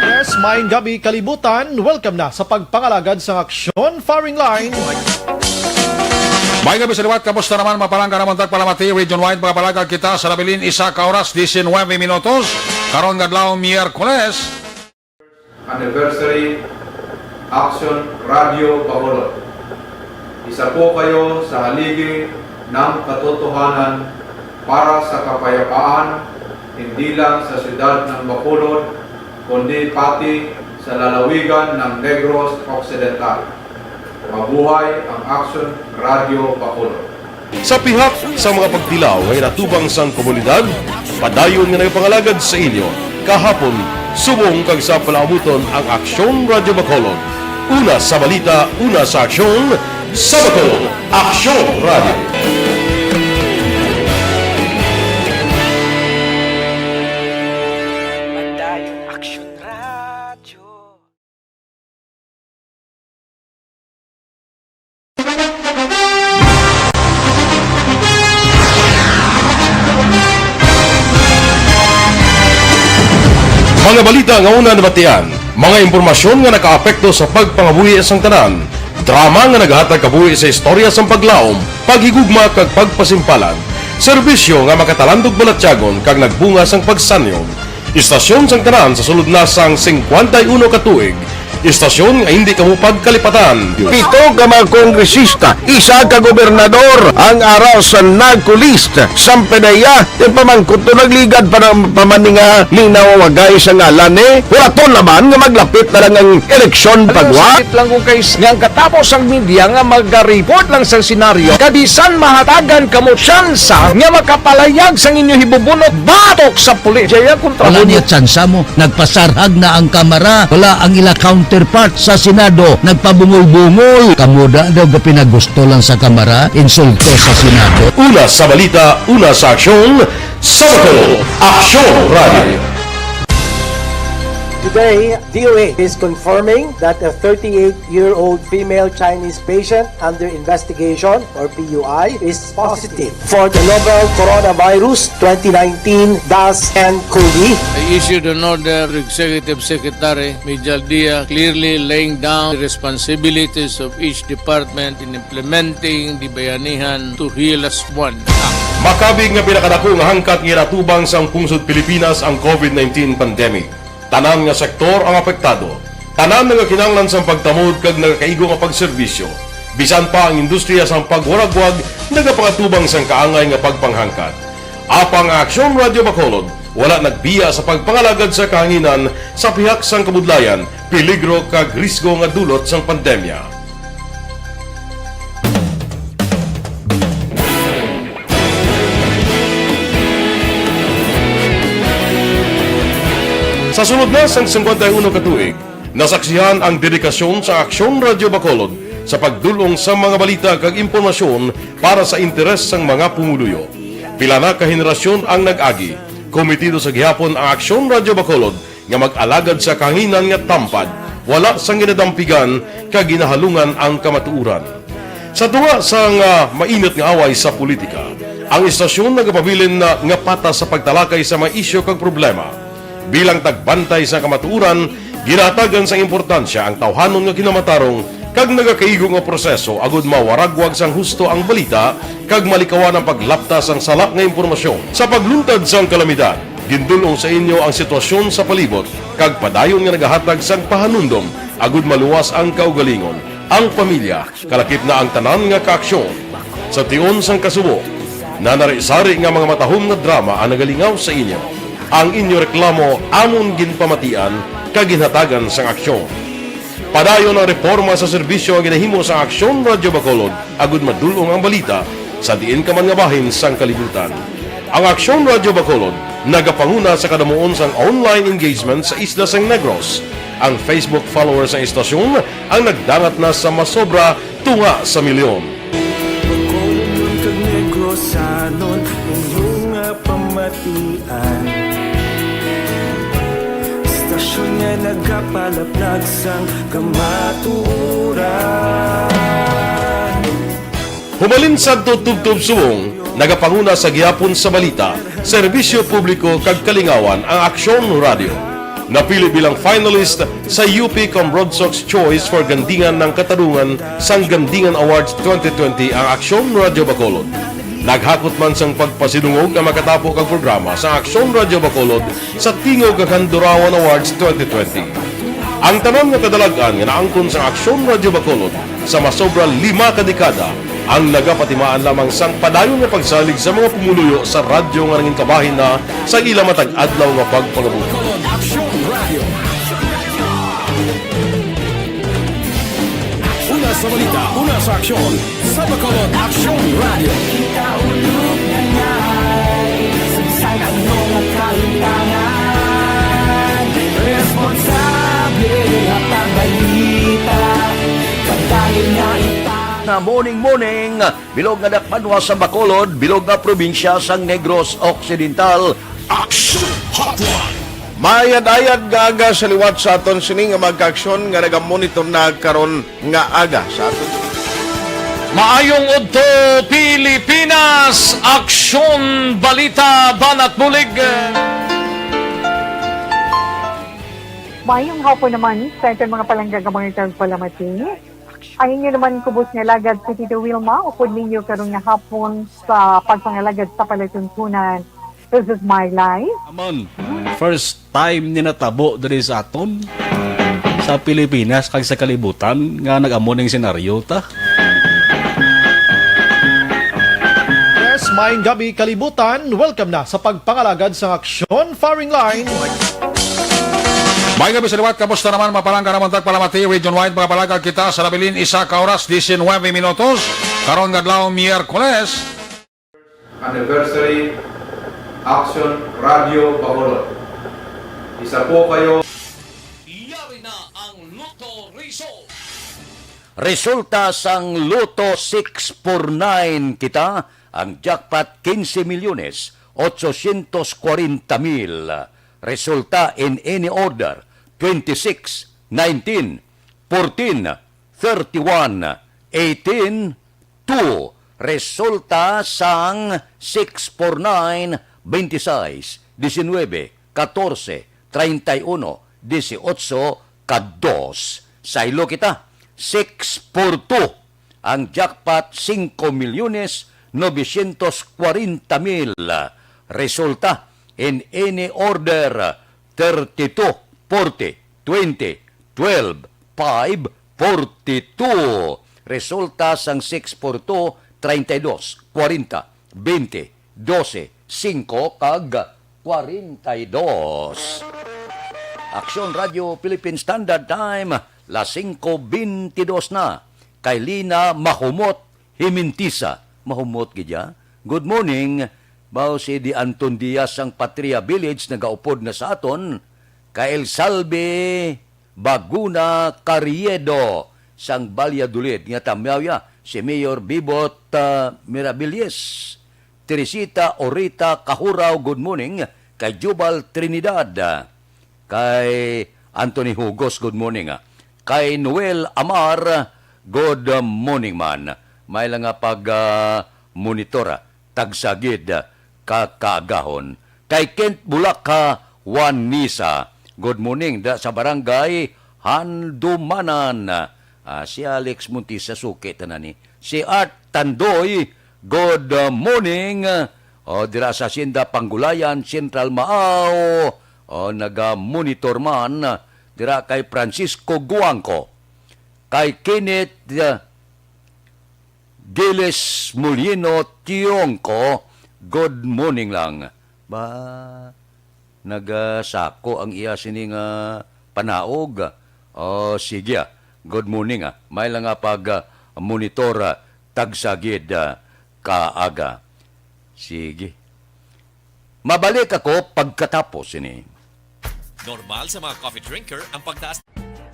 Yes, maayong gabi kalibutan. Welcome na sa pagpangalagad sang aksyon firing line. May gabi sa liwat, kamusta naman, mapalangga naman tagpalamati, region-wide, mapalangga kita sa nabilin isa ka oras, diecinueve minutos, karon nga adlaw, Miyerkules. Anniversary, Action Radio Bacolod. Isa po kayo sa haligi ng katotohanan para sa kapayapaan, hindi lang sa siyudad ng Bacolod, kundi pati sa lalawigan ng Negros Occidental. Mabuhay ang Action Radio Bacolod. Sa pihak sa mga pagtilaw nga ginatubang sang komunidad, padayon nga nagapangalagad sa inyo kahapon, subong kag sa palaabuton ang Aksyon Radyo Bacolod. Una sa balita, una sa aksyon, sa Bacolod, Aksyon Radyo. Padayon Aksyon Radyo. Mga balita nga una nabatian, mga impormasyon nga nakaapekto sa pagpangabuhi sang tanan, drama nga naghatag kabuhi sa istorya sang paglaom, paghigugma kag pagpasimpalan, serbisyo nga makatalandog balatyagon kag nagbunga sang pagsanyon. Istasyon sang tanan sa sulod na sang singkwenta y uno ka tuig. Istasyon nga hindi kamo pagkalipatan. Pito ka mga kongresista, isa ka gobernador ang ara sa NAGCO list. Sampanaya, yung pamangkot to nagligad pa ng pamaninga, linawagay sa ngalan eh. Huraton naman nga maglapit na lang ang eleksyon pagwa. Sakit lang kung kay nga ang katapos ang media nga maga-report lang sa senaryo. Kabisan mahatagan kamo tsansa nga makapalayag sang inyo hibubunot batok sa pulis. Jaya kontra Wala mo niya tsansa mo. Nagpasarhag na ang Kamara. Wala ang ila counterpart sa Senado. Nagpabungol-bungol. Kamo da daw gapinagusto lang sa Kamara, insulto sa Senado. Una sa balita, una sa aksyon, sa Bacolod, Aksyon Radio. Today, D O H is confirming that a thirty-eight-year-old female Chinese patient under investigation, or P U I, is positive for the novel coronavirus twenty nineteen dash N cov. I issued an order to Executive Secretary Mijal Dia, clearly laying down the responsibilities of each department in implementing the Bayanihan to Heal Us One Act. Makabig nga pinakadako nga hangkat nga ginatubang sang pungsod Pilipinas ang covid nineteen pandemic. Tanan nga sektor ang apektado. Tanan nagakinahanglan sang pagtamod kag nagakaigo nga pagserbisyo. Bisan pa ang industriya sang pagwaragwag nagapangatubang sang kaangay nga pagpanghangkat. Apang ang Aksyon Radyo Bacolod wala nagbiya sa pagpangalagad sa kahanginan sa pihak sang kabudlayan, peligro kag risgo nga dulot sang pandemya. Sa sulod na sang singkwenta y uno ka tuig, nasaksihan ang dedikasyon sa Aksyon Radyo Bacolod sa pagdul-ong sa mga balita kag impormasyon para sa interes sang mga pumuluyo. Pila na ka henerasyon ang nag-agi. Komitido sa gihapon ang Aksyon Radyo Bacolod nga mag-alagad sa kahanginan nga tampad, wala sang ginadampigan kag ginahalungan ang kamatuoran. Sa tunga sang, ah, mainit nga away sa politika, ang istasyon nagapabilin na nga patas sa pagtalakay sa mga isyu kag problema. Bilang tagbantay sa kamatuoran, ginahatagan sang importansya ang tawhanon nga kinamatarong kag nagakaigo nga proseso agud mawaragwag sang husto ang balita kag malikawan ang paglapta sang sala nga impormasyon. Sa pagluntad sang kalamidad, gindul-ong sa inyo ang sitwasyon sa palibot kag padayon nga nagahatag sang pahanumdom agud maluwas ang kaugalingon, ang pamilya, kalakip na ang tanan nga kaaksyon. Sa tion sang kasubo, nanari-sari nga mga matahom nga drama ang nagalingaw sa inyo. Ang inyo reklamo amon ginpamatian kag ginhatagan sang aksyon. Padayon ang reporma sa serbisyo nga ginahimo sa Aksyon Radyo Bacolod agud madul-ong ang balita sa diin ka man nga bahin sang kalibutan. Ang Aksyon Radyo Bacolod nagapanguna sa kadamuon sang online engagement sa isla sang Negros. Ang Facebook followers sang istasyon ang nagdangat na sa masobra tunga sa milyon. Bacolodnon kag Negrosanon, inyo nga pamatian. Istasyon nga nagapalaplag sang kamatuoran. Humalin sadto tubtob subong, nagapanguna sa gihapon sa balita, serbisyo publiko kag kalingawan ang Aksyon Radio. Napili bilang finalist sa U P Cambronsox Choice for Gandingan ng Katarungan sang Gandingan Awards twenty twenty ang Aksyon Radio Bacolod. Naghakot man sang pagpasidungog ang makatapo kag programa sa Aksyon Radio Bacolod sa Tingog kag Handurawan Awards twenty twenty. Ang tanan nga kadalag-an nga naangkon sang Aksyon Radio Bacolod sa masobra lima ka dekada ang nagapatimaan lamang sang padayon nga pagsalig sa mga pumuluyo sa radyo nga nangin kabahin na sa ila matag adlaw nga pagpangabuhi. Bacolod Aksyon Radio. Una sa balita, una sa aksyon, sa Bacolod Aksyon Radio. Kita ulog na ngay, sagsag ang mga kalutangan. Responsable, hatag balita, pagdayon nga ita. Na morning, morning. Bilog nga dakpanwa sa Bacolod, bilog nga probinsya sang Negros Occidental. Action Hotline. Maayad-ayad nga aga sa liwat sa aton sini nga mga kaaksyon nga nagamonitor na karon nga aga sa aton. Maayong udto, Pilipinas! Aksyon, balita, banat bulig. Mayong hapon naman sa aton mga palangga nga mga tagpalamati. Ang inyo naman kubos nga alagad si Tito Wilma, upod ninyo karon nga hapon sa pagpangalagad sa palatuntunan. This is my life. Aman, first time ni natabo diri sa aton, sa Pilipinas kag sa kalibutan nga nag-amo ning senaryo ta. Yes, maayong gabi, kalibutan. Welcome na sa pagpangalagad sa Aksyon Firing Line. May gabi sa liwat, kamusta naman, mapalangga naman tagpalamati, region-wide, mga palagag kita sa nabilin, isa ka oras, diecinueve minutos, karon nga adlaw, Miyerkules. Anniversary Action Radio Bacolod. Isa po kayo. Yari na ang Lotto Result. Resulta sang Lotto six four nine kita, ang jackpot quince milyones ochocientos cuarenta mil. Resulta in any order, twenty-six nineteen, fourteen thirty-one eighteen two. Resulta sang six four nine, twenty-six, diecinuebe, catorce, treinta y uno, dieciocho, ka dos. Saylo kita, six four two. Ang jackpot, singko milyones novecientos kwarenta mil. Resulta, in any order, thirty-two, forty, twenty, twelve, five, forty-two. Resulta sang six four two, treinta y dos, kwarenta, veinte, doce, singko, kag kwarenta y dos. Aksyon Radio Philippine Standard Time, las singko beintidos na. Kay Lina Mahumot Himintisa, mahumot gid ya. Good morning. Bao si Di Anton Diaz sang Patria Village nagaupod na sa aton. Kay Elsalve Baguna Carriedo sang Valladolid nga tamyaw ya, si Mayor Bibot, ah, Mirabilles. Teresita Orita Kahuraw, good morning. Kay Jubal Trinidad, kay Anthony Hugos, good morning, ah. Kay Noel Amar, good morning man. May lang nga pag, ah, monitor, ah, tagsa gid, ah, ka kaagahon. Kay Kent Bulaka Juanisa, good morning da sa barangay Handumanan. Ah, si Alex Montisa, suki tanan ni. Si Art Tandoy, good, uh, morning. O, dira sa Hacienda Panggulayan, Central Maao. O, naga-monitor man, uh, dira kay Francisco Guangco. Kay Kenneth, uh, Giles Molino Tiongco, good morning lang. Ba, nagasako ang iya sini nga panaog. O, sige, ah. Good morning, ah. May lang nga pag, ah, monitor, ah, tagsa gid, ah, kaaga. Sige. Mabalik ako pagkatapos sini. Normal sa mga coffee drinker ang pagtaas.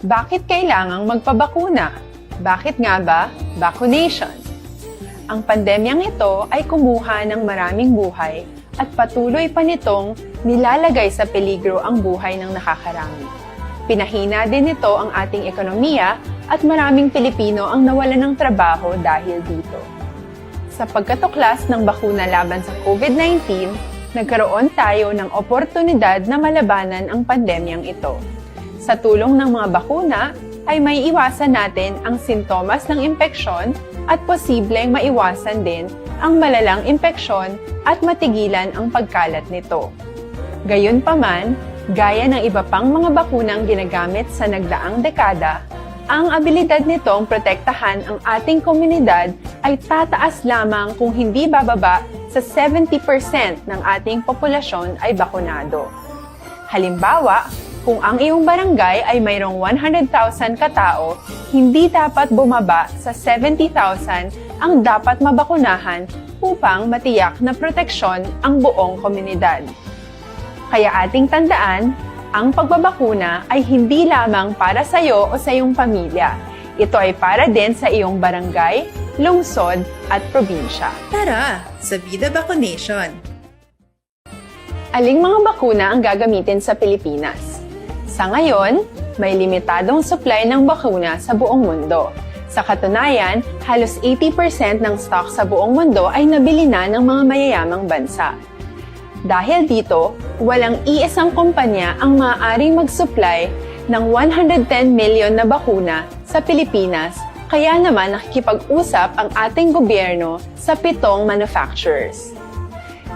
Bakit kailangang magpabakuna? Bakit nga ba vaccination? Ang pandemyang ito ay kumuha ng maraming buhay at patuloy pa nitong nilalagay sa peligro ang buhay ng nakakarami. Pinahina din nito ang ating ekonomiya at maraming Pilipino ang nawalan ng trabaho dahil dito. Sa pagkatuklas ng bakuna laban sa COVID nineteen, nagkaroon tayo ng oportunidad na malabanan ang pandemyang ito. Sa tulong ng mga bakuna, ay maiiwasan natin ang sintomas ng impeksyon at posibleng maiwasan din ang malalang impeksyon at matigilan ang pagkalat nito. Gayunpaman, gaya ng iba pang mga bakunang ginagamit sa nagdaang dekada, ang abilidad nitong protektahan ang ating komunidad ay tataas lamang kung hindi bababa sa seventy percent ng ating populasyon ay bakunado. Halimbawa, kung ang iyong barangay ay mayroong one hundred thousand ka tao, hindi dapat bumaba sa seventy thousand ang dapat mabakunahan upang matiyak na proteksyon ang buong komunidad. Kaya ating tandaan, ang pagbabakuna ay hindi lamang para sa iyo o sa iyong pamilya. Ito ay para din sa iyong barangay, lungsod, at probinsya. Tara, sa Vida Vaccination! Aling mga bakuna ang gagamitin sa Pilipinas? Sa ngayon, may limitadong supply ng bakuna sa buong mundo. Sa katunayan, halos eighty percent ng stock sa buong mundo ay nabili na ng mga mayayamang bansa. Dahil dito, walang iisang kumpanya ang maaaring mag-supply ng one hundred ten million na bakuna sa Pilipinas, kaya naman nakikipag-usap ang ating gobyerno sa pitong manufacturers.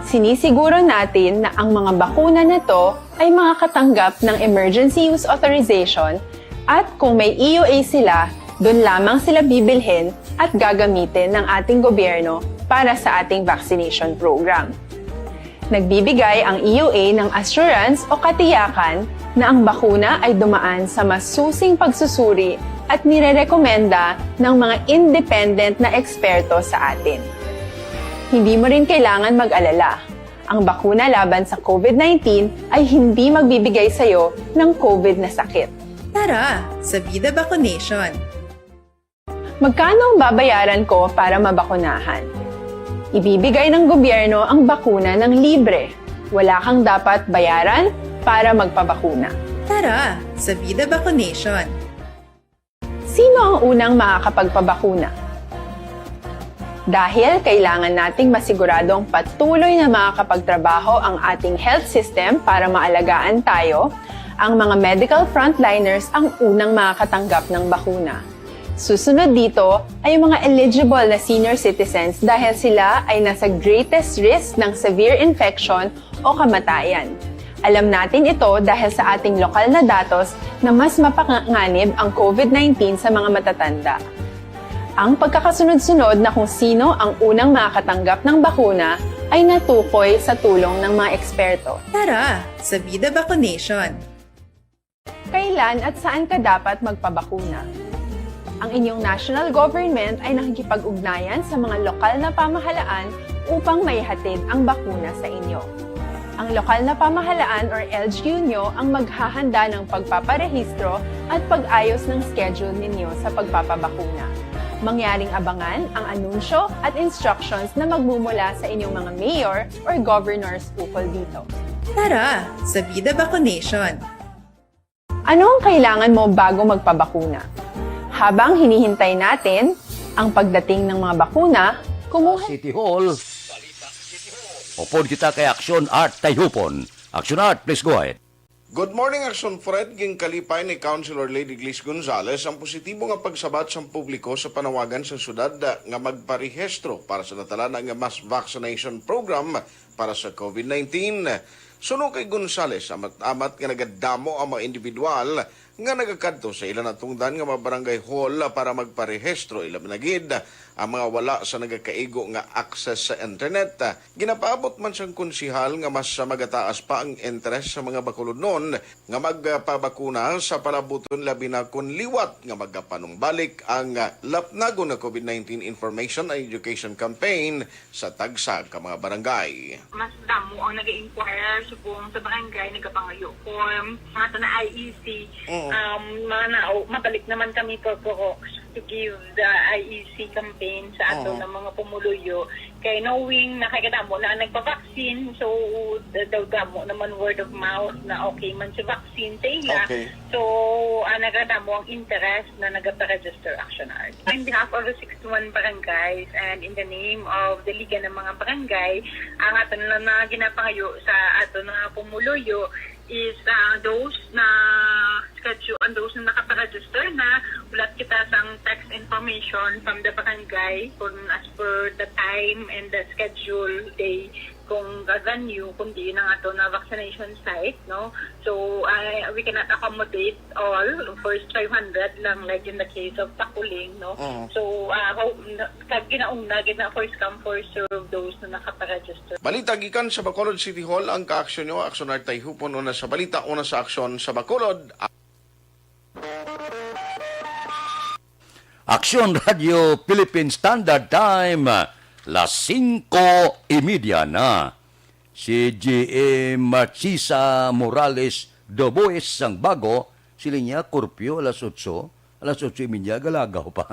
Sinisiguro natin na ang mga bakuna na to ay makakatanggap ng emergency use authorization at kung may E U A sila, doon lamang sila bibilhin at gagamitin ng ating gobyerno para sa ating vaccination program. Nagbibigay ang E U A ng assurance o katiyakan na ang bakuna ay dumaan sa masusing pagsusuri at nirerekomenda ng mga independent na eksperto sa atin. Hindi mo rin kailangan mag-alala. Ang bakuna laban sa COVID nineteen ay hindi magbibigay sa iyo ng COVID na sakit. Tara, sa Vida Vaccination! Magkano ang babayaran ko para mabakunahan? Ibibigay ng gobyerno ang bakuna ng libre. Wala kang dapat bayaran para magpabakuna. Tara sa Vida Vaccination! Sino ang unang makakapagpabakuna? Dahil kailangan nating masiguradong patuloy na makakapagtrabaho ang ating health system para maalagaan tayo, ang mga medical frontliners ang unang makakatanggap ng bakuna. Susunod dito ay ang mga eligible na senior citizens dahil sila ay nasa greatest risk ng severe infection o kamatayan. Alam natin ito dahil sa ating lokal na datos na mas mapanganib ang COVID nineteen sa mga matatanda. Ang pagkakasunod-sunod na kung sino ang unang makakatanggap ng bakuna ay natukoy sa tulong ng mga eksperto. Tara sa Vida Vaccination! Kailan at saan ka dapat magpabakuna? Ang inyong national government ay nakikipag-ugnayan sa mga lokal na pamahalaan upang maihatid ang bakuna sa inyo. Ang lokal na pamahalaan or L G U nyo ang maghahanda ng pagpaparehistro at pag-ayos ng schedule ninyo sa pagpapabakuna. Mangyaring abangan ang anunsyo at instructions na magmumula sa inyong mga mayor or governors ukol dito. Tara sa Vida Vaccination! Ano ang kailangan mo bago magpabakuna? Habang hinihintay natin ang pagdating ng mga bakuna, kumuha City Hall. Upod kita kay Action Art Tayhupon. Action Art, please go ahead. Good morning, Action Fred. Ginkalipay ni Councilor Lady Glis Gonzales ang positibo nga pagsabat sang publiko sa panawagan sa syudad nga magparehistro para sa natalana nga mass vaccination program para sa COVID nineteen. Suno kay Gonzales, amat-amat nga nagadamo ang mga individual nga nagakadto sa ila natungdan nga mga barangay hall para magparehistro, ilabi na gid ang mga wala sa nagakaigo nga access sa internet. Ginapaabot man sang konsehal nga mas magataas pa ang interes sa mga Bacolodnon nga magpabakuna sa palabuton, labi na kon liwat nga magapanumbalik ang lapnagon nga COVID nineteen information and education campaign sa tagsa ka mga barangay. Mas damo ang nag-inquire subong sa barangay, nagapangayo form, mga sa na I E C, Oo. um, mga nao, mabalik naman kami for Corooc to give the I E C campaign sa ato Oo. nga mga pumuluyo. Kay knowing na kay kadamo na ang nagpa-vaccine, so da-, daw damo naman word of mouth na okay man si vaccine sa ila. Okay. So, ah, nagadamo ang interest na nagaparegister Action Art. In behalf of the sixty-one barangays and in the name of the Liga ng mga Barangay, ang aton lang na ginapangayo sa aton nga pumuluyo is, ah, those na schedule, and those na nakaparegister na, hulat kita sang text information from the barangay kung as per the time and the schedule day kung ga-, venue, kung diin ang ato na vaccination site, no? So, I, we cannot accommodate all. First five hundred lang, like in the case of Taculing, no? Oo. So, ah, ho-, na, kag ginauna gid na first come, first serve those na nakaparegister. Balita gikan sa Bacolod City Hall, ang kaaksyon nyo, Action Art Tayhupon, una sa balita, una sa aksyon sa Bacolod. Aksyon Radio Philippine Standard Time, las singko y media na. Si G M Marchisa Morales Doboes sang Bago, siling niya, kurpyo alas otso, alas otso y media, galagaw pa.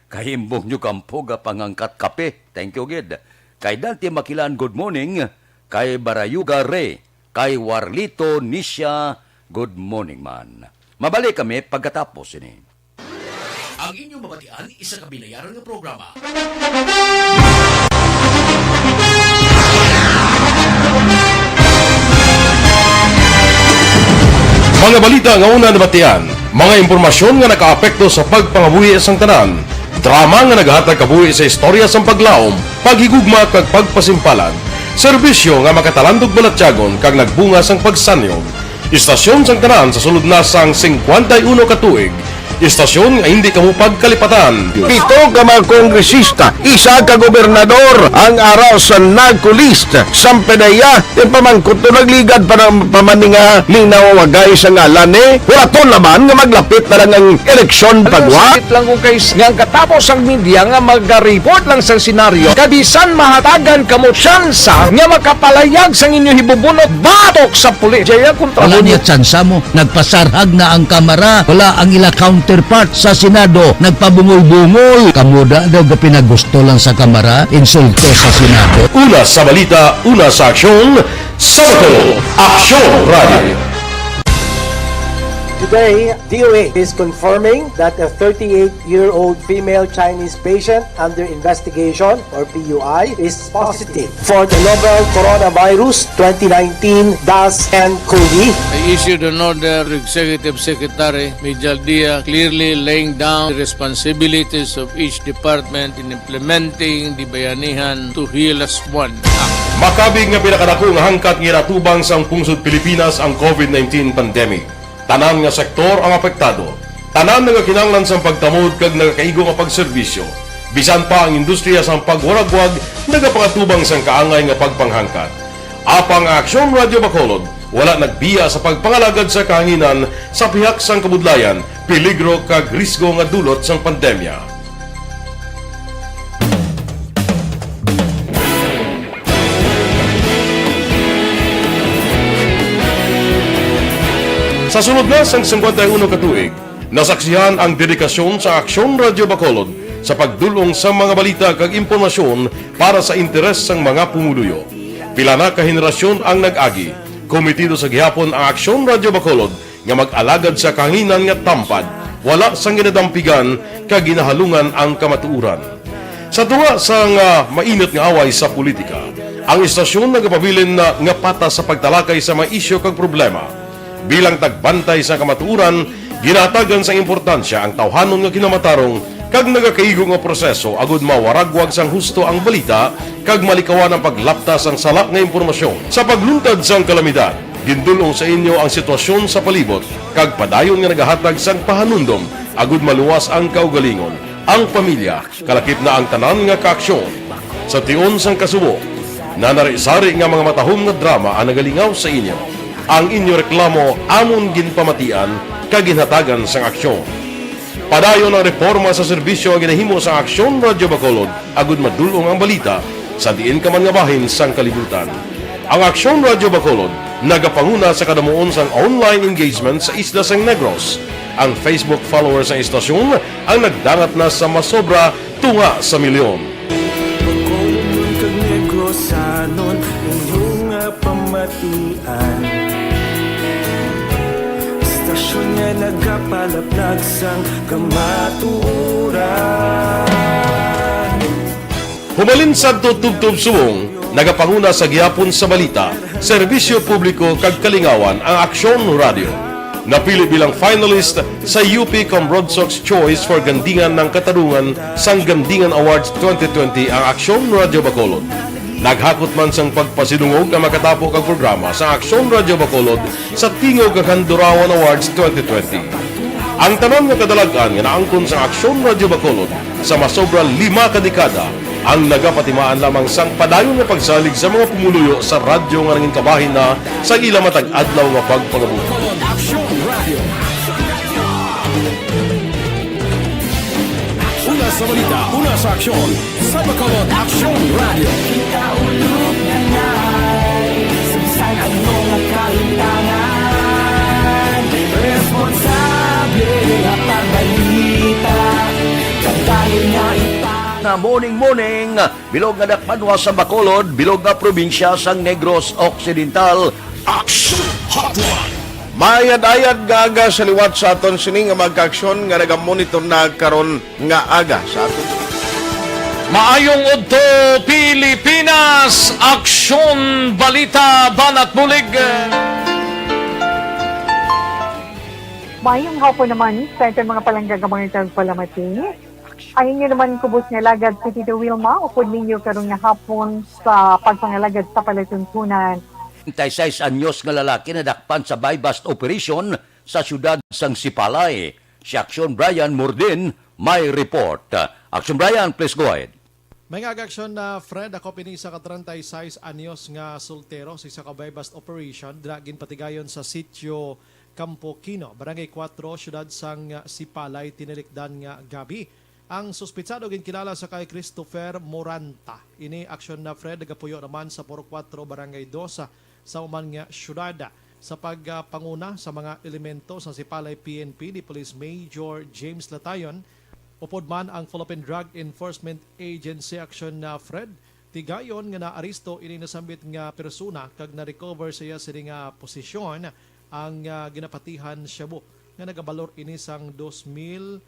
Kahimbong nyo kampo ga pangangkat kape. Thank you, gid. Kay Dante Makilan, good morning. Kay Barayuga Re, kay Warlito Nisha, good morning man. Mabalik kami pagkatapos ini. Ang inyong mabatian, isa ka binayaran nga programa. Mga balita nga una nabatian, mga impormasyon nga nakaapekto sa pagpangabuhi sang tanan, drama nga naghatag kabuhi sa istorya sang paglaom, paghigugma kag pagpasimpalan, serbisyo nga makatalandog balatyagon kag nagbunga sang pagsanyog. Istasyon sang tanan sa sulod na sang singkwenta y uno ka tuig. Istasyon nga hindi kamo pagkalipatan. Pito ka mga kongresista, isa ka gobernador ang ara sa NAGCO list. Sampe na iya, ti pamangkot to nagligad pa ng pamaninga ning nawawagay sa ngalan ni. Wala to naman nga maglapit na lang ang eleksyon pagwa. Sakit lang kung kay nga ang katapos ang media nga maga-report lang sa senaryo. Kabisan mahatagan kamo tsansa nga makapalayag sang inyo hibubunot batok sa pulis. Jaya kontra Wala mo niya niya. Tsansa mo. Nagpasarhag na ang Kamara. Wala ang ila counterpart sa Senado. Nagpabungol-bungol. Kamo da daw ga pinagusto lang sa Kamara, insulto sa Senado. Una sa balita, una sa aksyon, sa Bacolod, Aksyon Radio. Today, D O H is confirming that a thirty-eight-year-old female Chinese patient under investigation, or P U I, is positive for the novel coronavirus twenty nineteen dash N cov. I issued an order to Executive Secretary Mijal Dia, clearly laying down the responsibilities of each department in implementing the Bayanihan to Heal Us One Act. Makabig nga pinakadako nga hangkat nga ginatubang sang pungsod Pilipinas ang COVID nineteen pandemic. Tanan nga sektor ang apektado. Tanan nagakinahanglan sang pagtamod kag nagakaigo nga pagserbisyo. Bisan pa ang industriya sang pagwaragwag nagapangatubang sang kaangay nga pagpanghangkat. Apang ang Aksyon Radyo Bacolod wala nagbiya sa pagpangalagad sa kahanginan sa pihak sang kabudlayan, peligro kag risgo nga dulot sang pandemya. Sa sulod na sang singkwenta y uno ka tuig, nasaksihan ang dedikasyon sa Aksyon Radyo Bacolod sa pagdul-ong sa mga balita kag impormasyon para sa interes sang mga pumuluyo. Pila na ka henerasyon ang nag-agi. Komitido sa gihapon ang Aksyon Radyo Bacolod nga mag-alagad sa kahanginan nga tampad, wala sang ginadampigan kag ginahalungan ang kamatuoran. Sa tunga sang, ah, mainit nga away sa politika, ang istasyon nagapabilin na nga patas sa pagtalakay sa mga isyu kag problema. Bilang tagbantay sa kamatuoran, ginahatagan sang importansya ang tawhanon nga kinamatarong kag nagakaigo nga proseso agud mawaragwag sang husto ang balita kag malikawan ang paglapta sang sala nga impormasyon. Sa pagluntad sang kalamidad, gindul-ong sa inyo ang sitwasyon sa palibot kag padayon nga nagahatag sang pahanumdom agud maluwas ang kaugalingon, ang pamilya, kalakip na ang tanan nga kaaksyon. Sa tion sang kasubo, nanari-sari nga mga matahom nga drama ang nagalingaw sa inyo. Ang inyo reklamo amon ginpamatian kag ginhatagan sang aksyon. Padayon ang reporma sa serbisyo nga ginahimo sa Aksyon Radyo Bacolod agud madul-ong ang balita sa diin ka man nga bahin sang kalibutan. Ang Aksyon Radyo Bacolod nagapanguna sa kadamuon sang online engagement sa isla sang Negros. Ang Facebook followers sang istasyon ang nagdangat na sa masobra tunga sa milyon. Bacolodnon kag Negrosanon, inyo nga pamatian. Istasyon nga nagapalaplag sang kamatuoran. Humalin sadto tubtob subong, nagapanguna sa gihapon sa balita, serbisyo publiko kag kalingawan ang Aksyon Radyo. Napili bilang finalist sa U P Cambronsox Choice for Gandingan ng Katarungan sang Gandingan Awards twenty twenty ang Aksyon Radyo Bacolod. Naghakot man sang pagpasidungog ang makatapo kag programa sa Aksyon Radyo Bacolod sa Tingog kag Handurawan Awards twenty twenty. Ang tanan nga kadalag-an nga naangkon sang Aksyon Radyo Bacolod sa masobra lima ka dekada ang nagapatimaan lamang sang padayon nga pagsalig sa mga pumuluyo sa radyo nga nangin kabahin na sa ila matag adlaw nga pagpangabuhi. Aksyon Radio. Una sa balita, una sa aksyon, sa Bacolod Aksyon Radio. Kita ulog na nai, sa bisan ano nga kahitangan, responsable nga pagbalita, kag dayon nga ipa- Na morning, morning, bilog nga dakpanwa sa Bacolod, bilog nga probinsya sang Negros Occidental. Action Hotline. Maayad-ayad nga aga sa liwat sa aton sini nga mga kaaksyon nga nagamonitor na karon nga aga sa aton. Maayong udto, Pilipinas! Aksyon, balita, banat bulig. Maayong hapon naman sa aton mga palangga nga mga tagpalamati. Ang inyo naman kubos nga alagad si Tito Wilma, upod ninyo karon nga hapon sa pagpangalagad sa palatuntunan. Treinta y seis anyos nga lalaki nadakpan sa buy-bust operation sa siyudad sang Sipalay. Si Aksyon Brian Mordin may report. Aksyon Brian, please go ahead. May nga aga, Aksyon, na Fred, ako pini isa ka treinta y seis anyos nga soltero sa isa ka buy-bust operation dira ginpatigayon sa sitio Campo Quino, Barangay Cuatro, siyudad sang Sipalay, tinilikdan nga gabi. Ang suspitsado ginkilala sa kay Christopher Moranta. Ini, Aksyon, na Fred, nagapuyo naman sa Purok Cuatro, Barangay Dos, sa human nga siyudad. Sa pagpanguna sa mga elemento sa Sipalay P N P ni Police Major James Latayon, upod man ang Philippine Drug Enforcement Agency, Aksyon, na Fred, tigayon nga naaresto ini nasambit nga persona kag na-recover sa iya sini nga posisyon ang, ah, ginapatihan shabu. nga nagabalor ini sang dos mil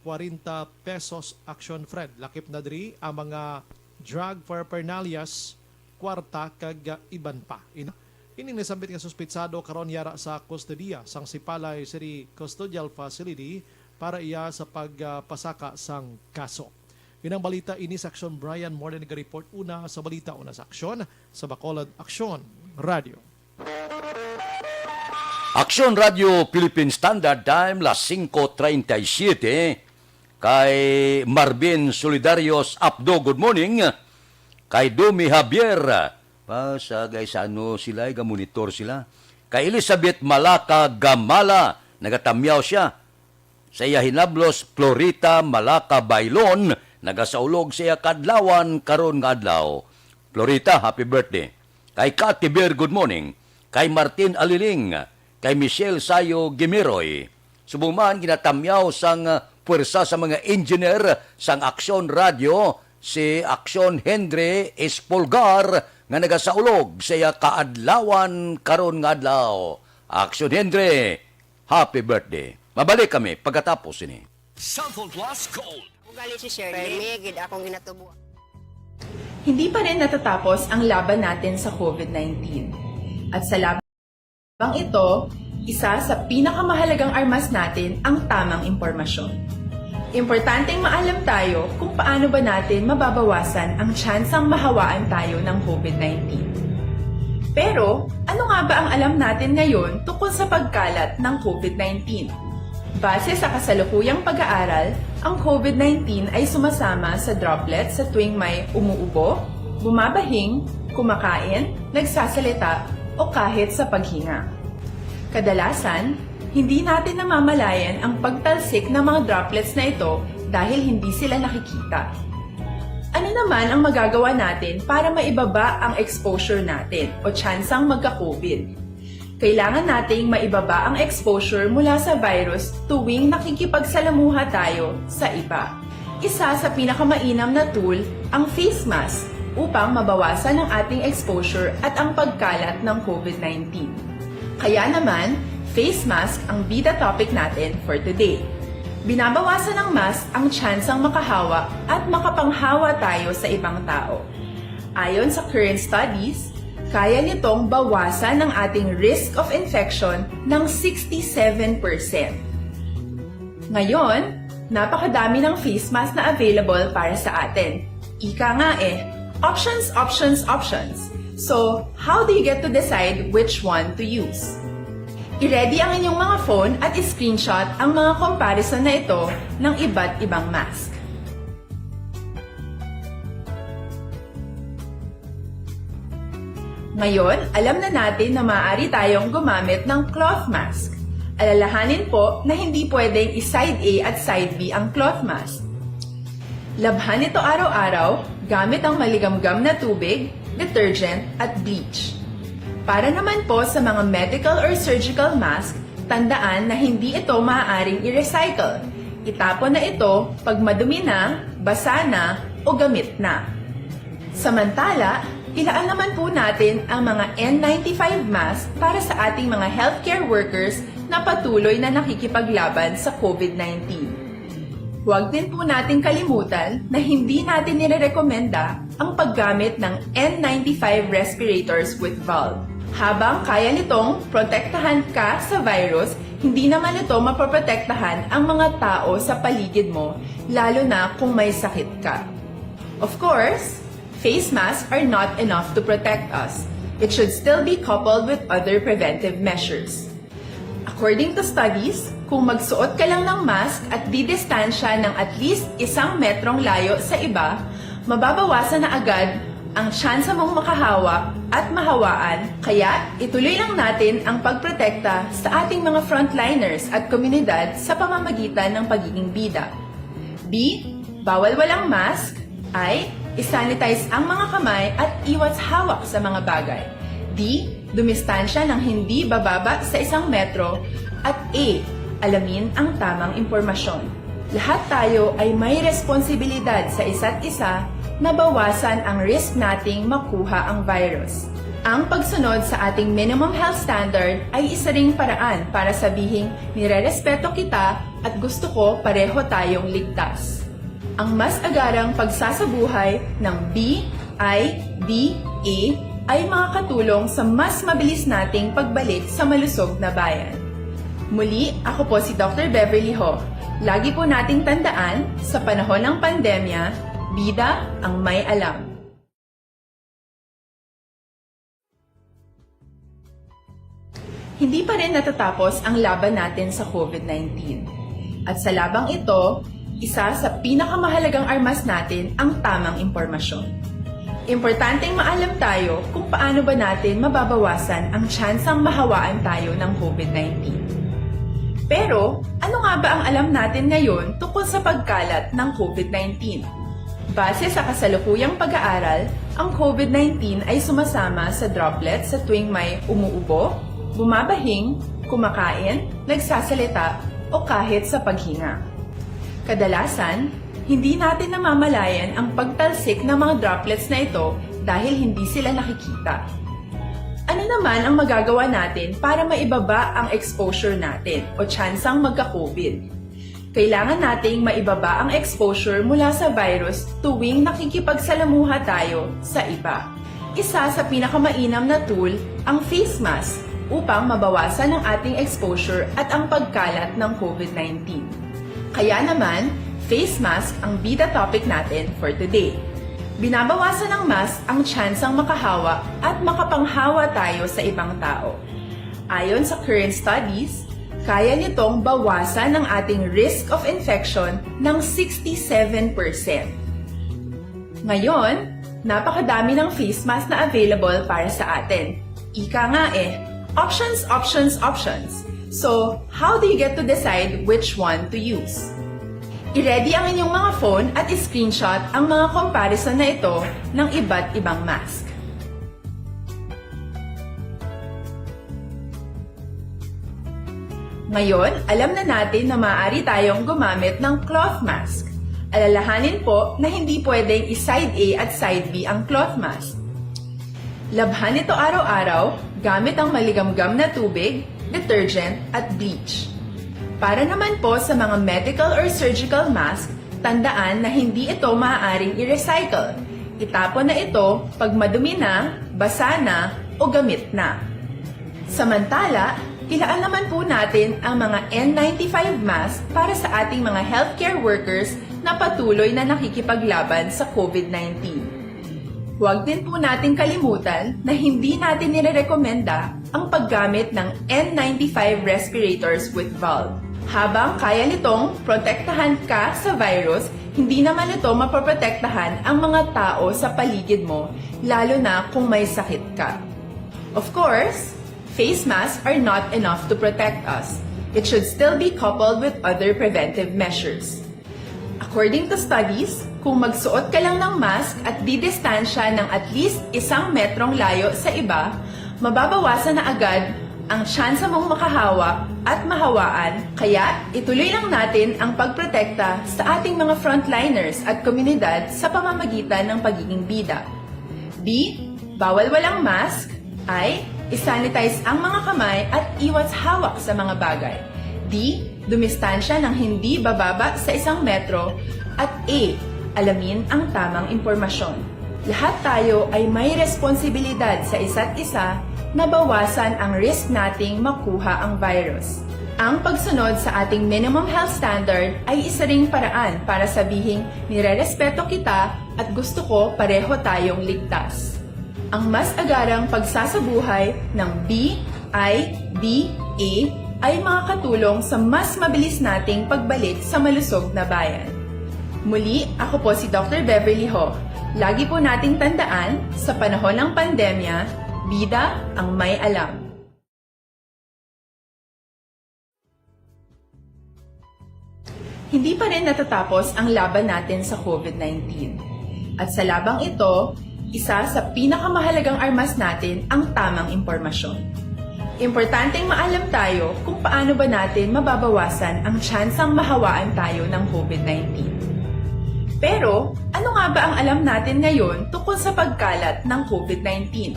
kwarenta pesos. Action Fred, lakip na diri ang mga drug paraphernalias, kwarta, kag, ah, iban pa. In-, ining nasambit nga suspitsado karon yara sa kustodiya sang Sipalay City Custodial Facility para iya sa pagpasaka sang kaso. Inang balita ini sa Aksyon. Brian Morden nagareport una sa balita, una sa Aksyon, sa Bacolod Aksyon Radio. Aksyon Radio Philippine Standard Time, las singko treinta y siete. Kay Marvin Solidarios Apdo, good morning. Kay Domi Javier, ah, sa guys, ano sila, eh, gamonitor sila. Kay Elizabeth Malaka Gamala, nagatamyaw siya. Sa iya hinablos, Florita Malaka Bailon, nagasaulog sa iya kaadlawan karon nga adlaw. Florita, happy birthday. Kay Cathy Bear, good morning. Kay Martin Aliling, kay Michelle Sayo Gimiroy. Subong man, ginatamyaw sang, ah, puwersa sa mga engineer sang Aksyon Radio, si Aksyon Henry Espolgar, nga nagasaulog sa iya kaadlawan karon nga adlaw. Aksyon Henry, happy birthday. Mabalik kami pagkatapos sini. Sample Plus Gold. Ako gali si Shirley. Permi gid akong ginatubo. Hindi pa rin natatapos ang laban natin sa COVID nineteen. At sa labang ito, isa sa pinakamahalagang armas natin ang tamang impormasyon. Importanteng maalam tayo kung paano ba natin mababawasan ang tsansang mahawaan tayo ng COVID nineteen. Pero, ano nga ba ang alam natin ngayon tungkol sa pagkalat ng COVID nineteen? Base sa kasalukuyang pag-aaral, ang COVID nineteen ay sumasama sa droplets sa tuwing may umuubo, bumabahing, kumakain, nagsasalita, o kahit sa paghinga. Kadalasan, hindi natin namamalayan ang pagtalsik ng mga droplets na ito dahil hindi sila nakikita. Ano naman ang magagawa natin para maibaba ang exposure natin o tsansang magka-COVID? Kailangan nating maibaba ang exposure mula sa virus tuwing nakikipagsalamuha tayo sa iba. Isa sa pinakamainam na tool ang face mask upang mabawasan ang ating exposure at ang pagkalat ng COVID nineteen. Kaya naman, face mask ang bida topic natin for today. Binabawasan ng mask ang tsansang makahawa at makapanghawa tayo sa ibang tao. Ayon sa current studies, kaya nitong bawasan ang ating risk of infection ng sixty-seven percent. Ngayon, napakadami ng face mask na available para sa atin. Ika nga eh, options, options, options. So, how do you get to decide which one to use? I-ready ang inyong mga phone at i-screenshot ang mga comparison na ito ng iba't ibang mask. Ngayon, alam na natin na maaari tayong gumamit ng cloth mask. Alalahanin po na hindi pwedeng i-side A at side B ang cloth mask. Labhan ito araw-araw gamit ang maligamgam na tubig, detergent, at bleach. Para naman po sa mga medical or surgical mask, tandaan na hindi ito maaaring i-recycle. Itapon na ito pag madumi na, basa na, o gamit na. Samantala, ilaan naman po natin ang mga N ninety-five mask para sa ating mga healthcare workers na patuloy na nakikipaglaban sa COVID nineteen. Huwag din po nating kalimutan na hindi natin nirerekomenda ang paggamit ng N ninety-five respirators with valve. Habang kaya nitong protektahan ka sa virus, hindi naman ito mapoprotektahan ang mga tao sa paligid mo, lalo na kung may sakit ka. Of course, face masks are not enough to protect us. It should still be coupled with other preventive measures. According to studies, kung magsuot ka lang ng mask at didistansya ng at least isang metrong layo sa iba, mababawasan na agad ang tsansa mong makahawa at mahawaan, kaya ituloy lang natin ang pagprotekta sa ating mga frontliners at komunidad sa pamamagitan ng pagiging bida. B, bawal walang mask. I, isanitize ang mga kamay at iwas hawak sa mga bagay. D, dumistansya ng hindi bababa sa isang metro. At E, alamin ang tamang impormasyon. Lahat tayo ay may responsibilidad sa isa't isa na bawasan ang risk nating makuha ang virus. Ang pagsunod sa ating minimum health standard ay isa ring paraan para sabihing nirerespeto kita at gusto ko pareho tayong ligtas. Ang mas agarang pagsasabuhay ng B I D A ay makakatulong sa mas mabilis nating pagbalik sa malusog na bayan. Muli, ako po si Doctor Beverly Ho. Lagi po nating tandaan, sa panahon ng pandemya, bida ang may alam. Hindi pa rin natatapos ang laban natin sa COVID nineteen. At sa labang ito, isa sa pinakamahalagang armas natin ang tamang impormasyon. Importanteng maalam tayo kung paano ba natin mababawasan ang tsansang mahawaan tayo ng COVID nineteen. Pero, ano nga ba ang alam natin ngayon tungkol sa pagkalat ng COVID nineteen? Base sa kasalukuyang pag-aaral, ang COVID nineteen ay sumasama sa droplets sa tuwing may umuubo, bumabahing, kumakain, nagsasalita, o kahit sa paghinga. Kadalasan, hindi natin namamalayan ang pagtalsik ng mga droplets na ito dahil hindi sila nakikita. Ano naman ang magagawa natin para maibaba ang exposure natin o tsansang magka-COVID? Kailangan nating maibaba ang exposure mula sa virus tuwing nakikipagsalamuha tayo sa iba. Isa sa pinakamainam na tool ang face mask upang mabawasan ang ating exposure at ang pagkalat ng COVID nineteen. Kaya naman, face mask ang bida topic natin for today. Binabawasan ng mask ang tsansang makahawa at makapanghawa tayo sa ibang tao. Ayon sa current studies, kaya nitong bawasan ang ating risk of infection ng sixty-seven percent. Ngayon, napakadami ng face mask na available para sa atin. Ika nga eh, options, options, options. So, how do you get to decide which one to use? I-ready ang inyong mga phone at i-screenshot ang mga comparison na ito ng iba't ibang mask. Ngayon, alam na natin na maaari tayong gumamit ng cloth mask. Alalahanin po na hindi pwedeng i-side A at side B ang cloth mask. Labhan ito araw-araw gamit ang maligamgam na tubig, detergent, at bleach. Para naman po sa mga medical or surgical mask, tandaan na hindi ito maaaring i-recycle. Itapon na ito pag madumi na, basa na, o gamit na. Samantala, ilaan naman po natin ang mga N ninety-five mask para sa ating mga healthcare workers na patuloy na nakikipaglaban sa COVID nineteen. Huwag din po nating kalimutan na hindi natin nirerekomenda ang paggamit ng N ninety-five respirators with valve. Habang kaya nitong protektahan ka sa virus, hindi naman ito mapoprotektahan ang mga tao sa paligid mo, lalo na kung may sakit ka. Of course, face masks are not enough to protect us. It should still be coupled with other preventive measures. According to studies, kung magsuot ka lang ng mask at didistansya ng at least isang metrong layo sa iba, mababawasan na agad ang tsansa mong makahawa at mahawaan, kaya ituloy lang natin ang pagprotekta sa ating mga frontliners at komunidad sa pamamagitan ng pagiging bida. B, bawal walang mask. I, i-sanitize ang mga kamay at iwas hawak sa mga bagay. D, dumistansya ng hindi bababa sa isang metro. At E, alamin ang tamang impormasyon. Lahat tayo ay may responsibilidad sa isa't isa na bawasan ang risk nating makuha ang virus. Ang pagsunod sa ating minimum health standard ay isa ring paraan para sabihing nirerespeto kita at gusto ko pareho tayong ligtas. Ang mas agarang pagsasabuhay ng B I D A ay makakatulong sa mas mabilis nating pagbalik sa malusog na bayan. Muli, ako po si Doctor Beverly Ho. Lagi po nating tandaan, sa panahon ng pandemya, bida ang may alam. Hindi pa rin natatapos ang laban natin sa COVID nineteen. At sa labang ito, isa sa pinakamahalagang armas natin ang tamang impormasyon. Importanteng maalam tayo kung paano ba natin mababawasan ang tsansang mahawaan tayo ng COVID nineteen. Pero, ano nga ba ang alam natin ngayon tungkol sa pagkalat ng COVID nineteen?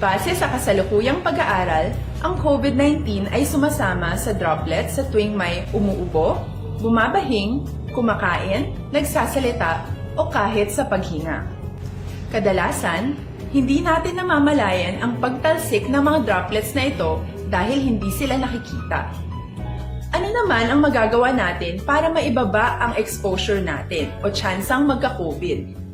Base sa kasalukuyang pag-aaral, ang COVID nineteen ay sumasama sa droplets sa tuwing may umuubo, bumabahing, kumakain, nagsasalita, o kahit sa paghinga. Kadalasan, hindi natin namamalayan ang pagtalsik ng mga droplets na ito dahil hindi sila nakikita. Ano naman ang magagawa natin para maibaba ang exposure natin o tsansang magka-COVID?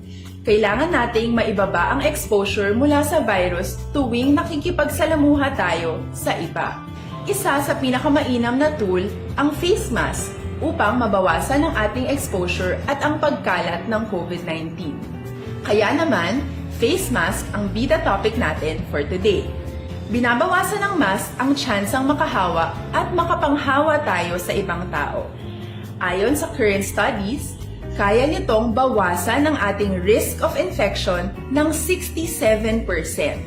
Kailangan nating maibaba ang exposure mula sa virus tuwing nakikipagsalamuha tayo sa iba. Isa sa pinakamainam na tool ang face mask upang mabawasan ang ating exposure at ang pagkalat ng COVID nineteen. Kaya naman, face mask ang bida topic natin for today. Binabawasan ng mask ang tsansang makahawa at makapanghawa tayo sa ibang tao. Ayon sa current studies, kaya nitong bawasan ang ating risk of infection ng sixty-seven percent.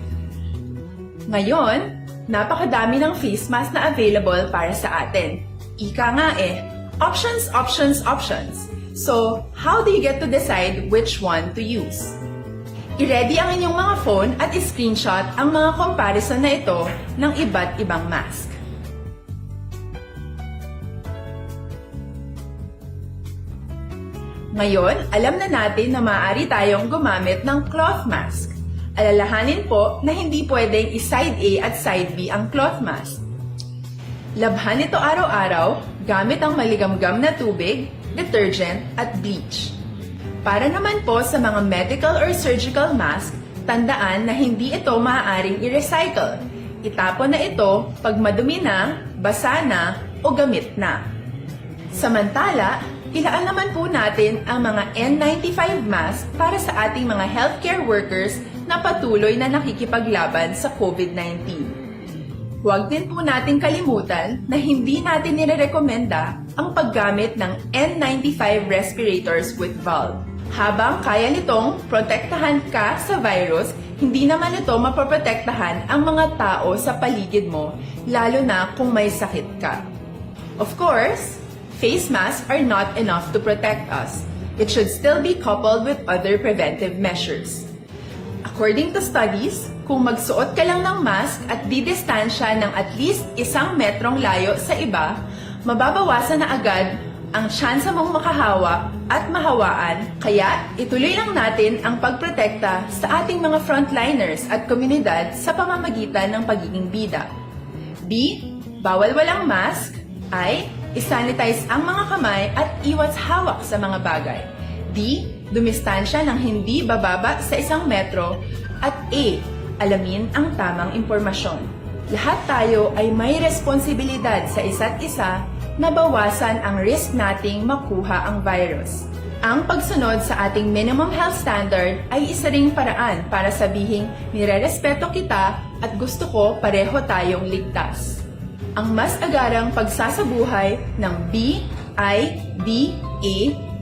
Ngayon, napakadami ng face mask na available para sa atin. Ika nga eh, options, options, options. So, how do you get to decide which one to use? I-ready ang inyong mga phone at i-screenshot ang mga comparison na ito ng iba't ibang mask. Ngayon, alam na natin na maaari tayong gumamit ng cloth mask. Alalahanin po na hindi pwedeng i-side A at side B ang cloth mask. Labhan ito araw-araw gamit ang maligamgam na tubig, detergent, at bleach. Para naman po sa mga medical or surgical mask, tandaan na hindi ito maaaring i-recycle. Itapon na ito pag madumi na, basa na, o gamit na. Samantala, ilaan naman po natin ang mga N ninety-five mask para sa ating mga healthcare workers na patuloy na nakikipaglaban sa COVID nineteen. Huwag din po nating kalimutan na hindi natin nirerekomenda ang paggamit ng N ninety-five respirators with valve. Habang kaya nitong protektahan ka sa virus, hindi naman ito mapoprotektahan ang mga tao sa paligid mo, lalo na kung may sakit ka. Of course, face masks are not enough to protect us. It should still be coupled with other preventive measures. According to studies, kung magsuot ka lang ng mask at didistansya ng at least isang metrong layo sa iba, mababawasan na agad ang tsansa mong makahawa at mahawaan, kaya ituloy lang natin ang pagprotekta sa ating mga frontliners at komunidad sa pamamagitan ng pagiging bida. B, bawal walang mask. I, isanitize ang mga kamay at iwas hawak sa mga bagay. D, dumistansya ng hindi bababa sa isang metro. At E, alamin ang tamang impormasyon. Lahat tayo ay may responsibilidad sa isa't isa na bawasan ang risk nating makuha ang virus. Ang pagsunod sa ating minimum health standard ay isa ring paraan para sabihing nirerespeto kita at gusto ko pareho tayong ligtas. Ang mas agarang pagsasabuhay ng B I D A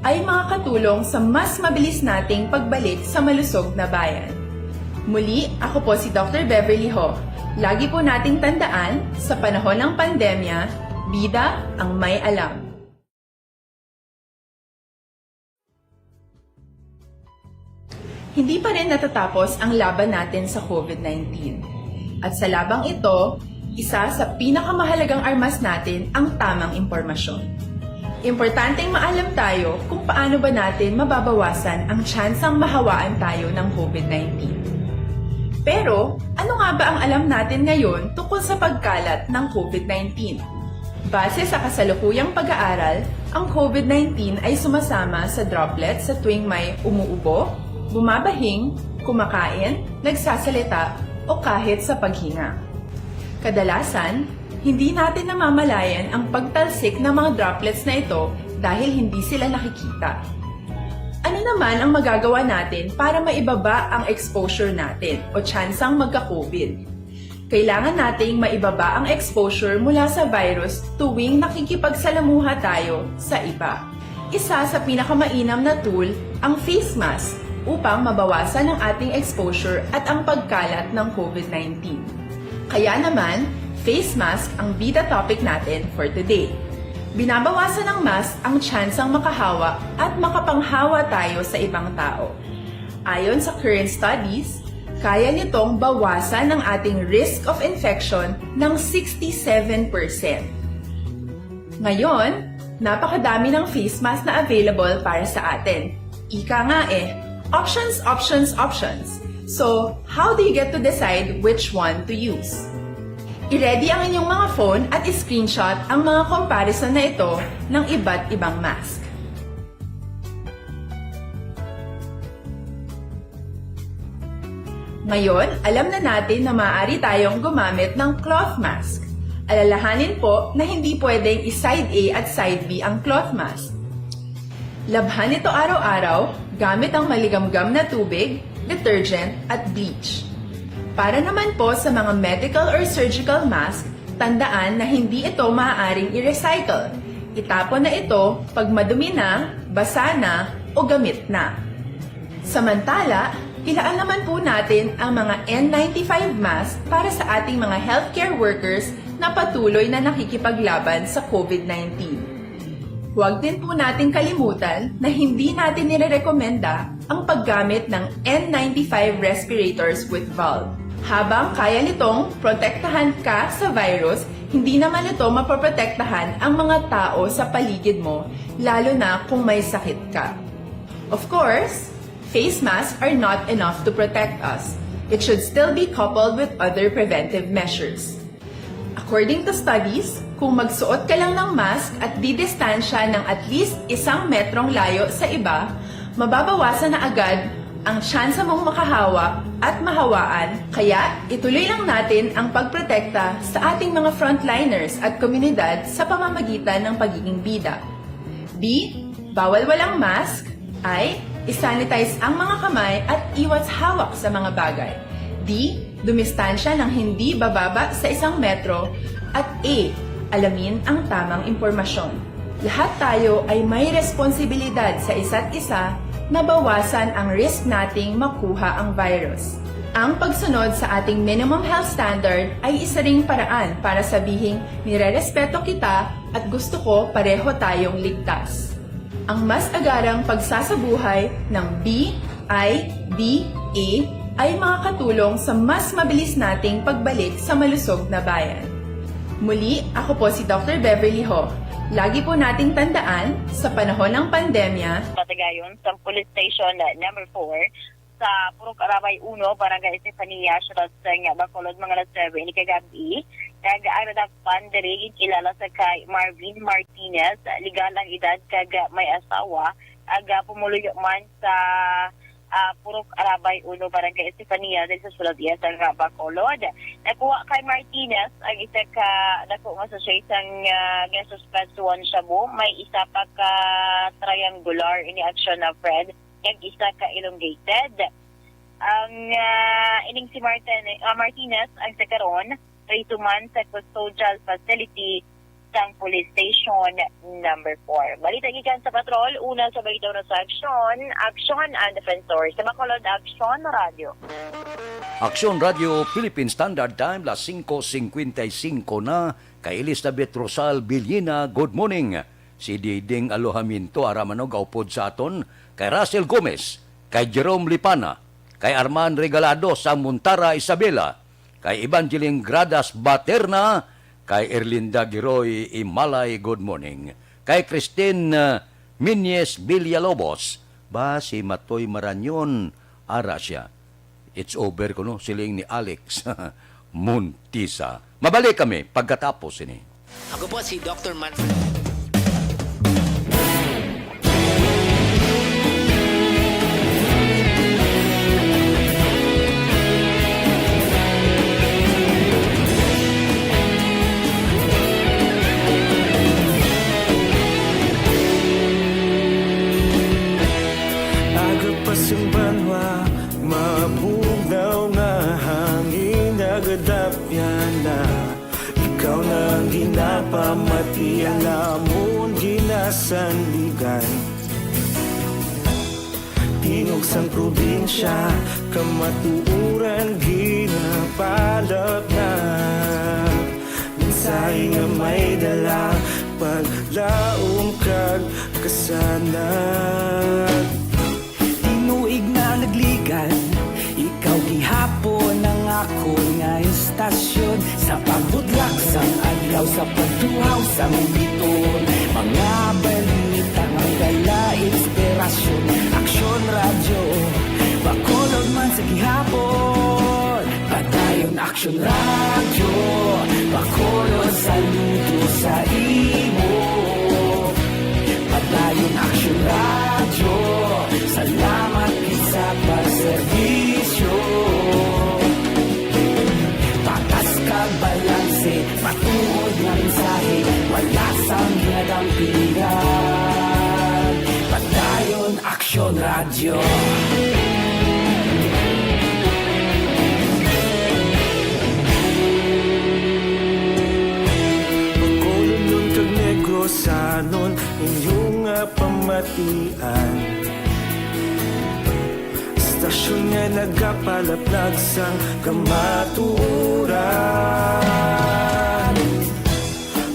ay makakatulong sa mas mabilis nating pagbalik sa malusog na bayan. Muli, ako po si Doctor Beverly Ho. Lagi po nating tandaan, sa panahon ng pandemya, bida ang may alam. Hindi pa rin natatapos ang laban natin sa COVID nineteen. At sa labang ito, isa sa pinakamahalagang armas natin ang tamang impormasyon. Importanteng maalam tayo kung paano ba natin mababawasan ang tsansang mahawaan tayo ng COVID nineteen. Pero, ano nga ba ang alam natin ngayon tungkol sa pagkalat ng COVID nineteen? Base sa kasalukuyang pag-aaral, ang COVID nineteen ay sumasama sa droplets sa tuwing may umuubo, bumabahing, kumakain, nagsasalita, o kahit sa paghinga. Kadalasan, hindi natin namamalayan ang pagtalsik ng mga droplets na ito dahil hindi sila nakikita. Ano naman ang magagawa natin para maibaba ang exposure natin o tsansang magka-COVID? Kailangan nating maibaba ang exposure mula sa virus tuwing nakikipagsalamuha tayo sa iba. Isa sa pinakamainam na tool ang face mask upang mabawasan ang ating exposure at ang pagkalat ng COVID nineteen. Kaya naman, face mask ang bida topic natin for today. Binabawasan ng mask ang tsansang makahawa at makapanghawa tayo sa ibang tao. Ayon sa current studies, Kaya nitong bawasan ang ating risk of infection ng sixty-seven percent. Ngayon, napakadami ng face mask na available para sa atin. Ika nga eh, options, options, options. So, how do you get to decide which one to use? I-ready ang inyong mga phone at i-screenshot ang mga comparison na ito ng iba't ibang mask. Ngayon, alam na natin na maaari tayong gumamit ng cloth mask. Alalahanin po na hindi pwedeng i-side A at side B ang cloth mask. Labhan ito araw-araw gamit ang maligamgam na tubig, detergent, at bleach. Para naman po sa mga medical or surgical mask, tandaan na hindi ito maaaring i-recycle. Itapon na ito pag madumi na, basa na, o gamit na. Samantala, ilaan naman po natin ang mga N ninety-five mask para sa ating mga healthcare workers na patuloy na nakikipaglaban sa COVID nineteen. Huwag din po nating kalimutan na hindi natin nirerekomenda ang paggamit ng N ninety-five respirators with valve. Habang kaya nitong protektahan ka sa virus, hindi naman ito mapoprotektahan ang mga tao sa paligid mo, lalo na kung may sakit ka. Of course, face masks are not enough to protect us. It should still be coupled with other preventive measures. According to studies, kung magsuot ka lang ng mask at didistansya ng at least isang metrong layo sa iba, mababawasan na agad ang tsansa mong makahawa at mahawaan. Kaya, ituloy lang natin ang pagprotekta sa ating mga frontliners at komunidad sa pamamagitan ng pagiging bida. B, bawal walang mask. I, i-sanitize ang mga kamay at iwas hawak sa mga bagay. D, dumistansya ng hindi bababa sa isang metro. At E, alamin ang tamang impormasyon. Lahat tayo ay may responsibilidad sa isa't isa na bawasan ang risk nating makuha ang virus. Ang pagsunod sa ating minimum health standard ay isa ring paraan para sabihing nirerespeto kita at gusto ko pareho tayong ligtas. Ang mas agarang pagsasabuhay ng B I B A ay makakatulong sa mas mabilis nating pagbalik sa malusog na bayan. Muli, ako po si Doctor Beverly Ho. Lagi po nating tandaan, sa panahon ng pandemya, Patigayon sa Police Station Number four sa Purok Arabay Uno, Barangay Estefania, Siyudad sang Bacolod, mga alas nuebe ini kagab-i. Kag ang nadakpan diri ginkilala sa kay Marvin Martinez, legal ang edad kag may asawa, ag pumuluyo man sa, ah, Purok Arabay Uno, Barangay Estefania, diri sa Siyudad sang Bacolod. Nakuha kay Martinez ang isa ka dako nga sachet sang, ah, ginasuspetsuhan shabu, may isa pa ka triangular ini action na, Fred, kag isa ka elongated. Ang, ah, ining si Martin, ah, Martinez ang sa karon preso man sa custodial facility sang Police Station Number four. Balita gikan sa Patrol, una sa balita, una sa aksyon, Aksyon ang Defensor sa Bacolod, Aksyon Radio. Aksyon Radio, Philippine Standard Time, las singko singkwenta y singko na. Kay Elizabeth Rosal Villena, good morning. Si Diding Alojamiento, ara man og upod sa aton, kay Russell Gomez, kay Jerome Lipana, kay Arman Regalado sang Montara, Isabela, kay Evangeline Gradas Baterna, kay Erlinda Giroy Imalay, good morning, kay Christine, uh, Minyes Villalobos, ba si Matoy Marañon, ara sia. It's over kuno, siling ni Alex Montisa. Mabalik kami pagkatapos sini. Ako po si Doctor Manfred. Aga pa sang banwa, mabugnaw nga hangin, nagadapyan na. Ikaw na ang ginapamati, ang amon ginasandigan. Tingog sang probinsya, kamatuoran ginapalapnat. Mensahe nga may dala, paglaom kag kasanag. Tinuig na nagligad, ikaw gihap Sa pagtuhaw sang biton, mga balita nga may dala inspirasyon. Aksyon Radyo, Bacolod man sa gihapon. Padayon Aksyon Radyo, Bacolod saludo sa imo. Padayon Aksyon Radyo, salamat gid sa pagserbisyo. Patas kag balanse, matuod nga mensahe, wala sang ginadampigan. Padayon Aksyon Radyo. Bacolodnon kag Negrosanon, inyo nga pamatian. Istasyon nga nagapalaplag sang kamatuoran.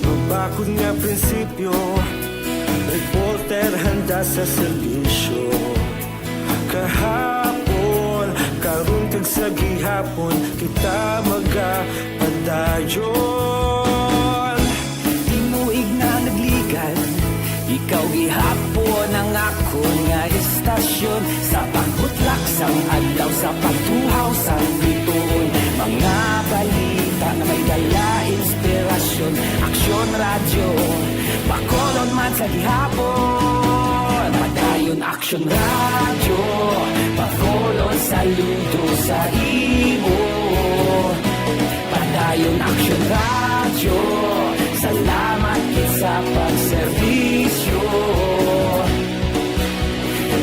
Mabakod nga prinsipyo, reporter handa sa serbisyo. Kahapon, karon kag sa gihapon, kita magapadayon. Tinuig na nagligan, ikaw gihapon ang akon nga istasyon. Sa pagbutlak sang adlaw, sa pagtuhaw sang bituon, mga balita nga may dala inspirasyon. Aksyon Radyo, Bacolod man sa gihapon. Padayon Aksyon Radyo, Bacolod saludo sa imo. Padayon Aksyon Radyo, salamat gid sa pagserbisyo.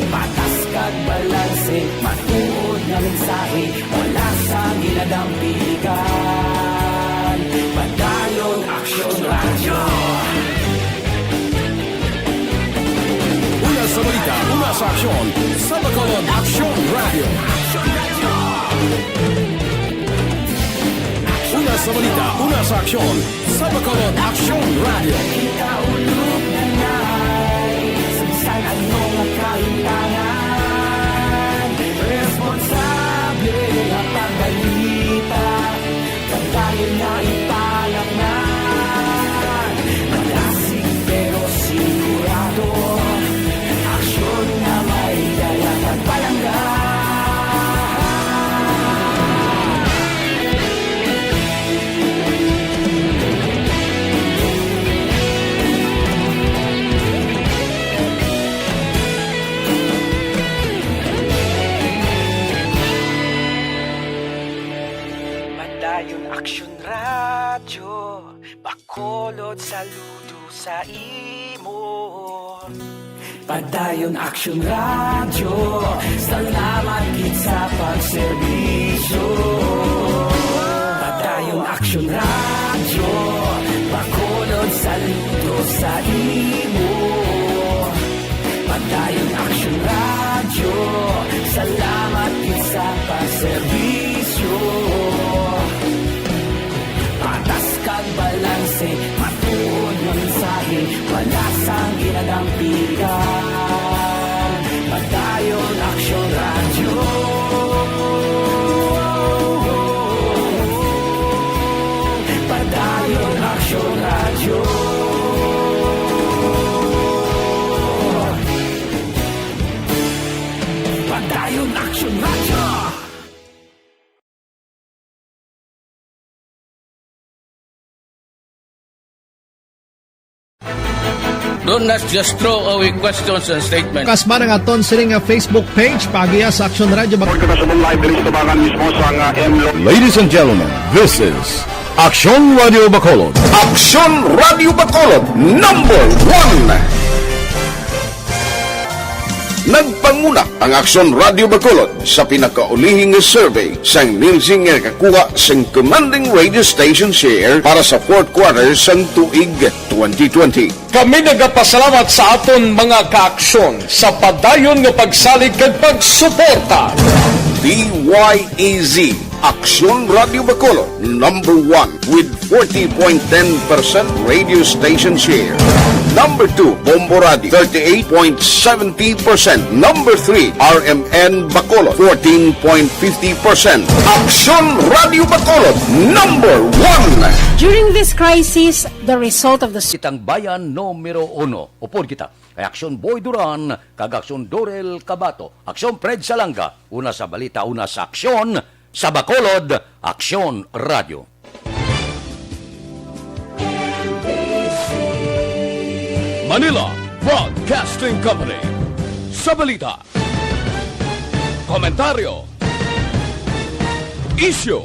Patas kag balanse, matuod nga mensahe, wala sang ginadampigan. Padayon Aksyon Radyo. Una sa balita, una sa aksyon, sa Bacolod Aksyon Radyo. Una sa balita, una sa aksyon, sa Bacolod Aksyon Radyo. Kita ulog na nay, sa bisan ano nga kahimtangan, responsable nga pagbalita. Padayon na ipalaknan, malasig pero sigurado. Aksyon nga may dala kag palangga. Padayon Aksyon Radyo, Bacolod saludo sa imo. Padayon Aksyon Radyo, salamat gid sa pagserbisyo. Padayon Aksyon Radyo, Bacolod saludo sa imo. Padayon Aksyon Radyo, salamat gid sa pagserbisyo. Patas kag balanse, matuod nga mensahe, wala sang ginadampigan. Padayon Aksyon Radyo. Padayon Aksyon Radyo. Padayon Aksyon Radyo. Don't, let's just throw away questions and statements. Kasba ang aton sini nga Facebook page, paagiha sa Aksyon Radyo Bac- Report kita subong live diri sa tubangan mismo sa nga M Lo- Ladies and gentlemen, this is Aksyon Radyo Bacolod. Aksyon Radyo Bacolod, number one. Nagpanguna ang Aksyon Radyo Bacolod sa pinakaulihi nga survey sang Nielsen nga nakakuha sang commanding radio station share para sa fourth quarter sang tuig twenty twenty. Kami nagapasalamat sa aton mga kaaksyon sa padayon nga pagsalig kag pagsuporta. D Y E Z Aksyon Radio Bacolod, number one with forty point ten percent radio station share. Number two, Bombo Radio, thirty-eight point seventy percent. Number three, R M N Bacolod, fourteen point fifty percent. Aksyon Radio Bacolod, number one. During this crisis, the result of the Kitang Bayan numero uno. Upod kita kay Aksyon Boy Duran kag Aksyon Dorel Cabato. Aksyon Fred Salanga, una sa balita, una sa aksyon, sa Bacolod, Aksyon Radio. Manila Broadcasting Company. Sa balita, komentaryo, isyu,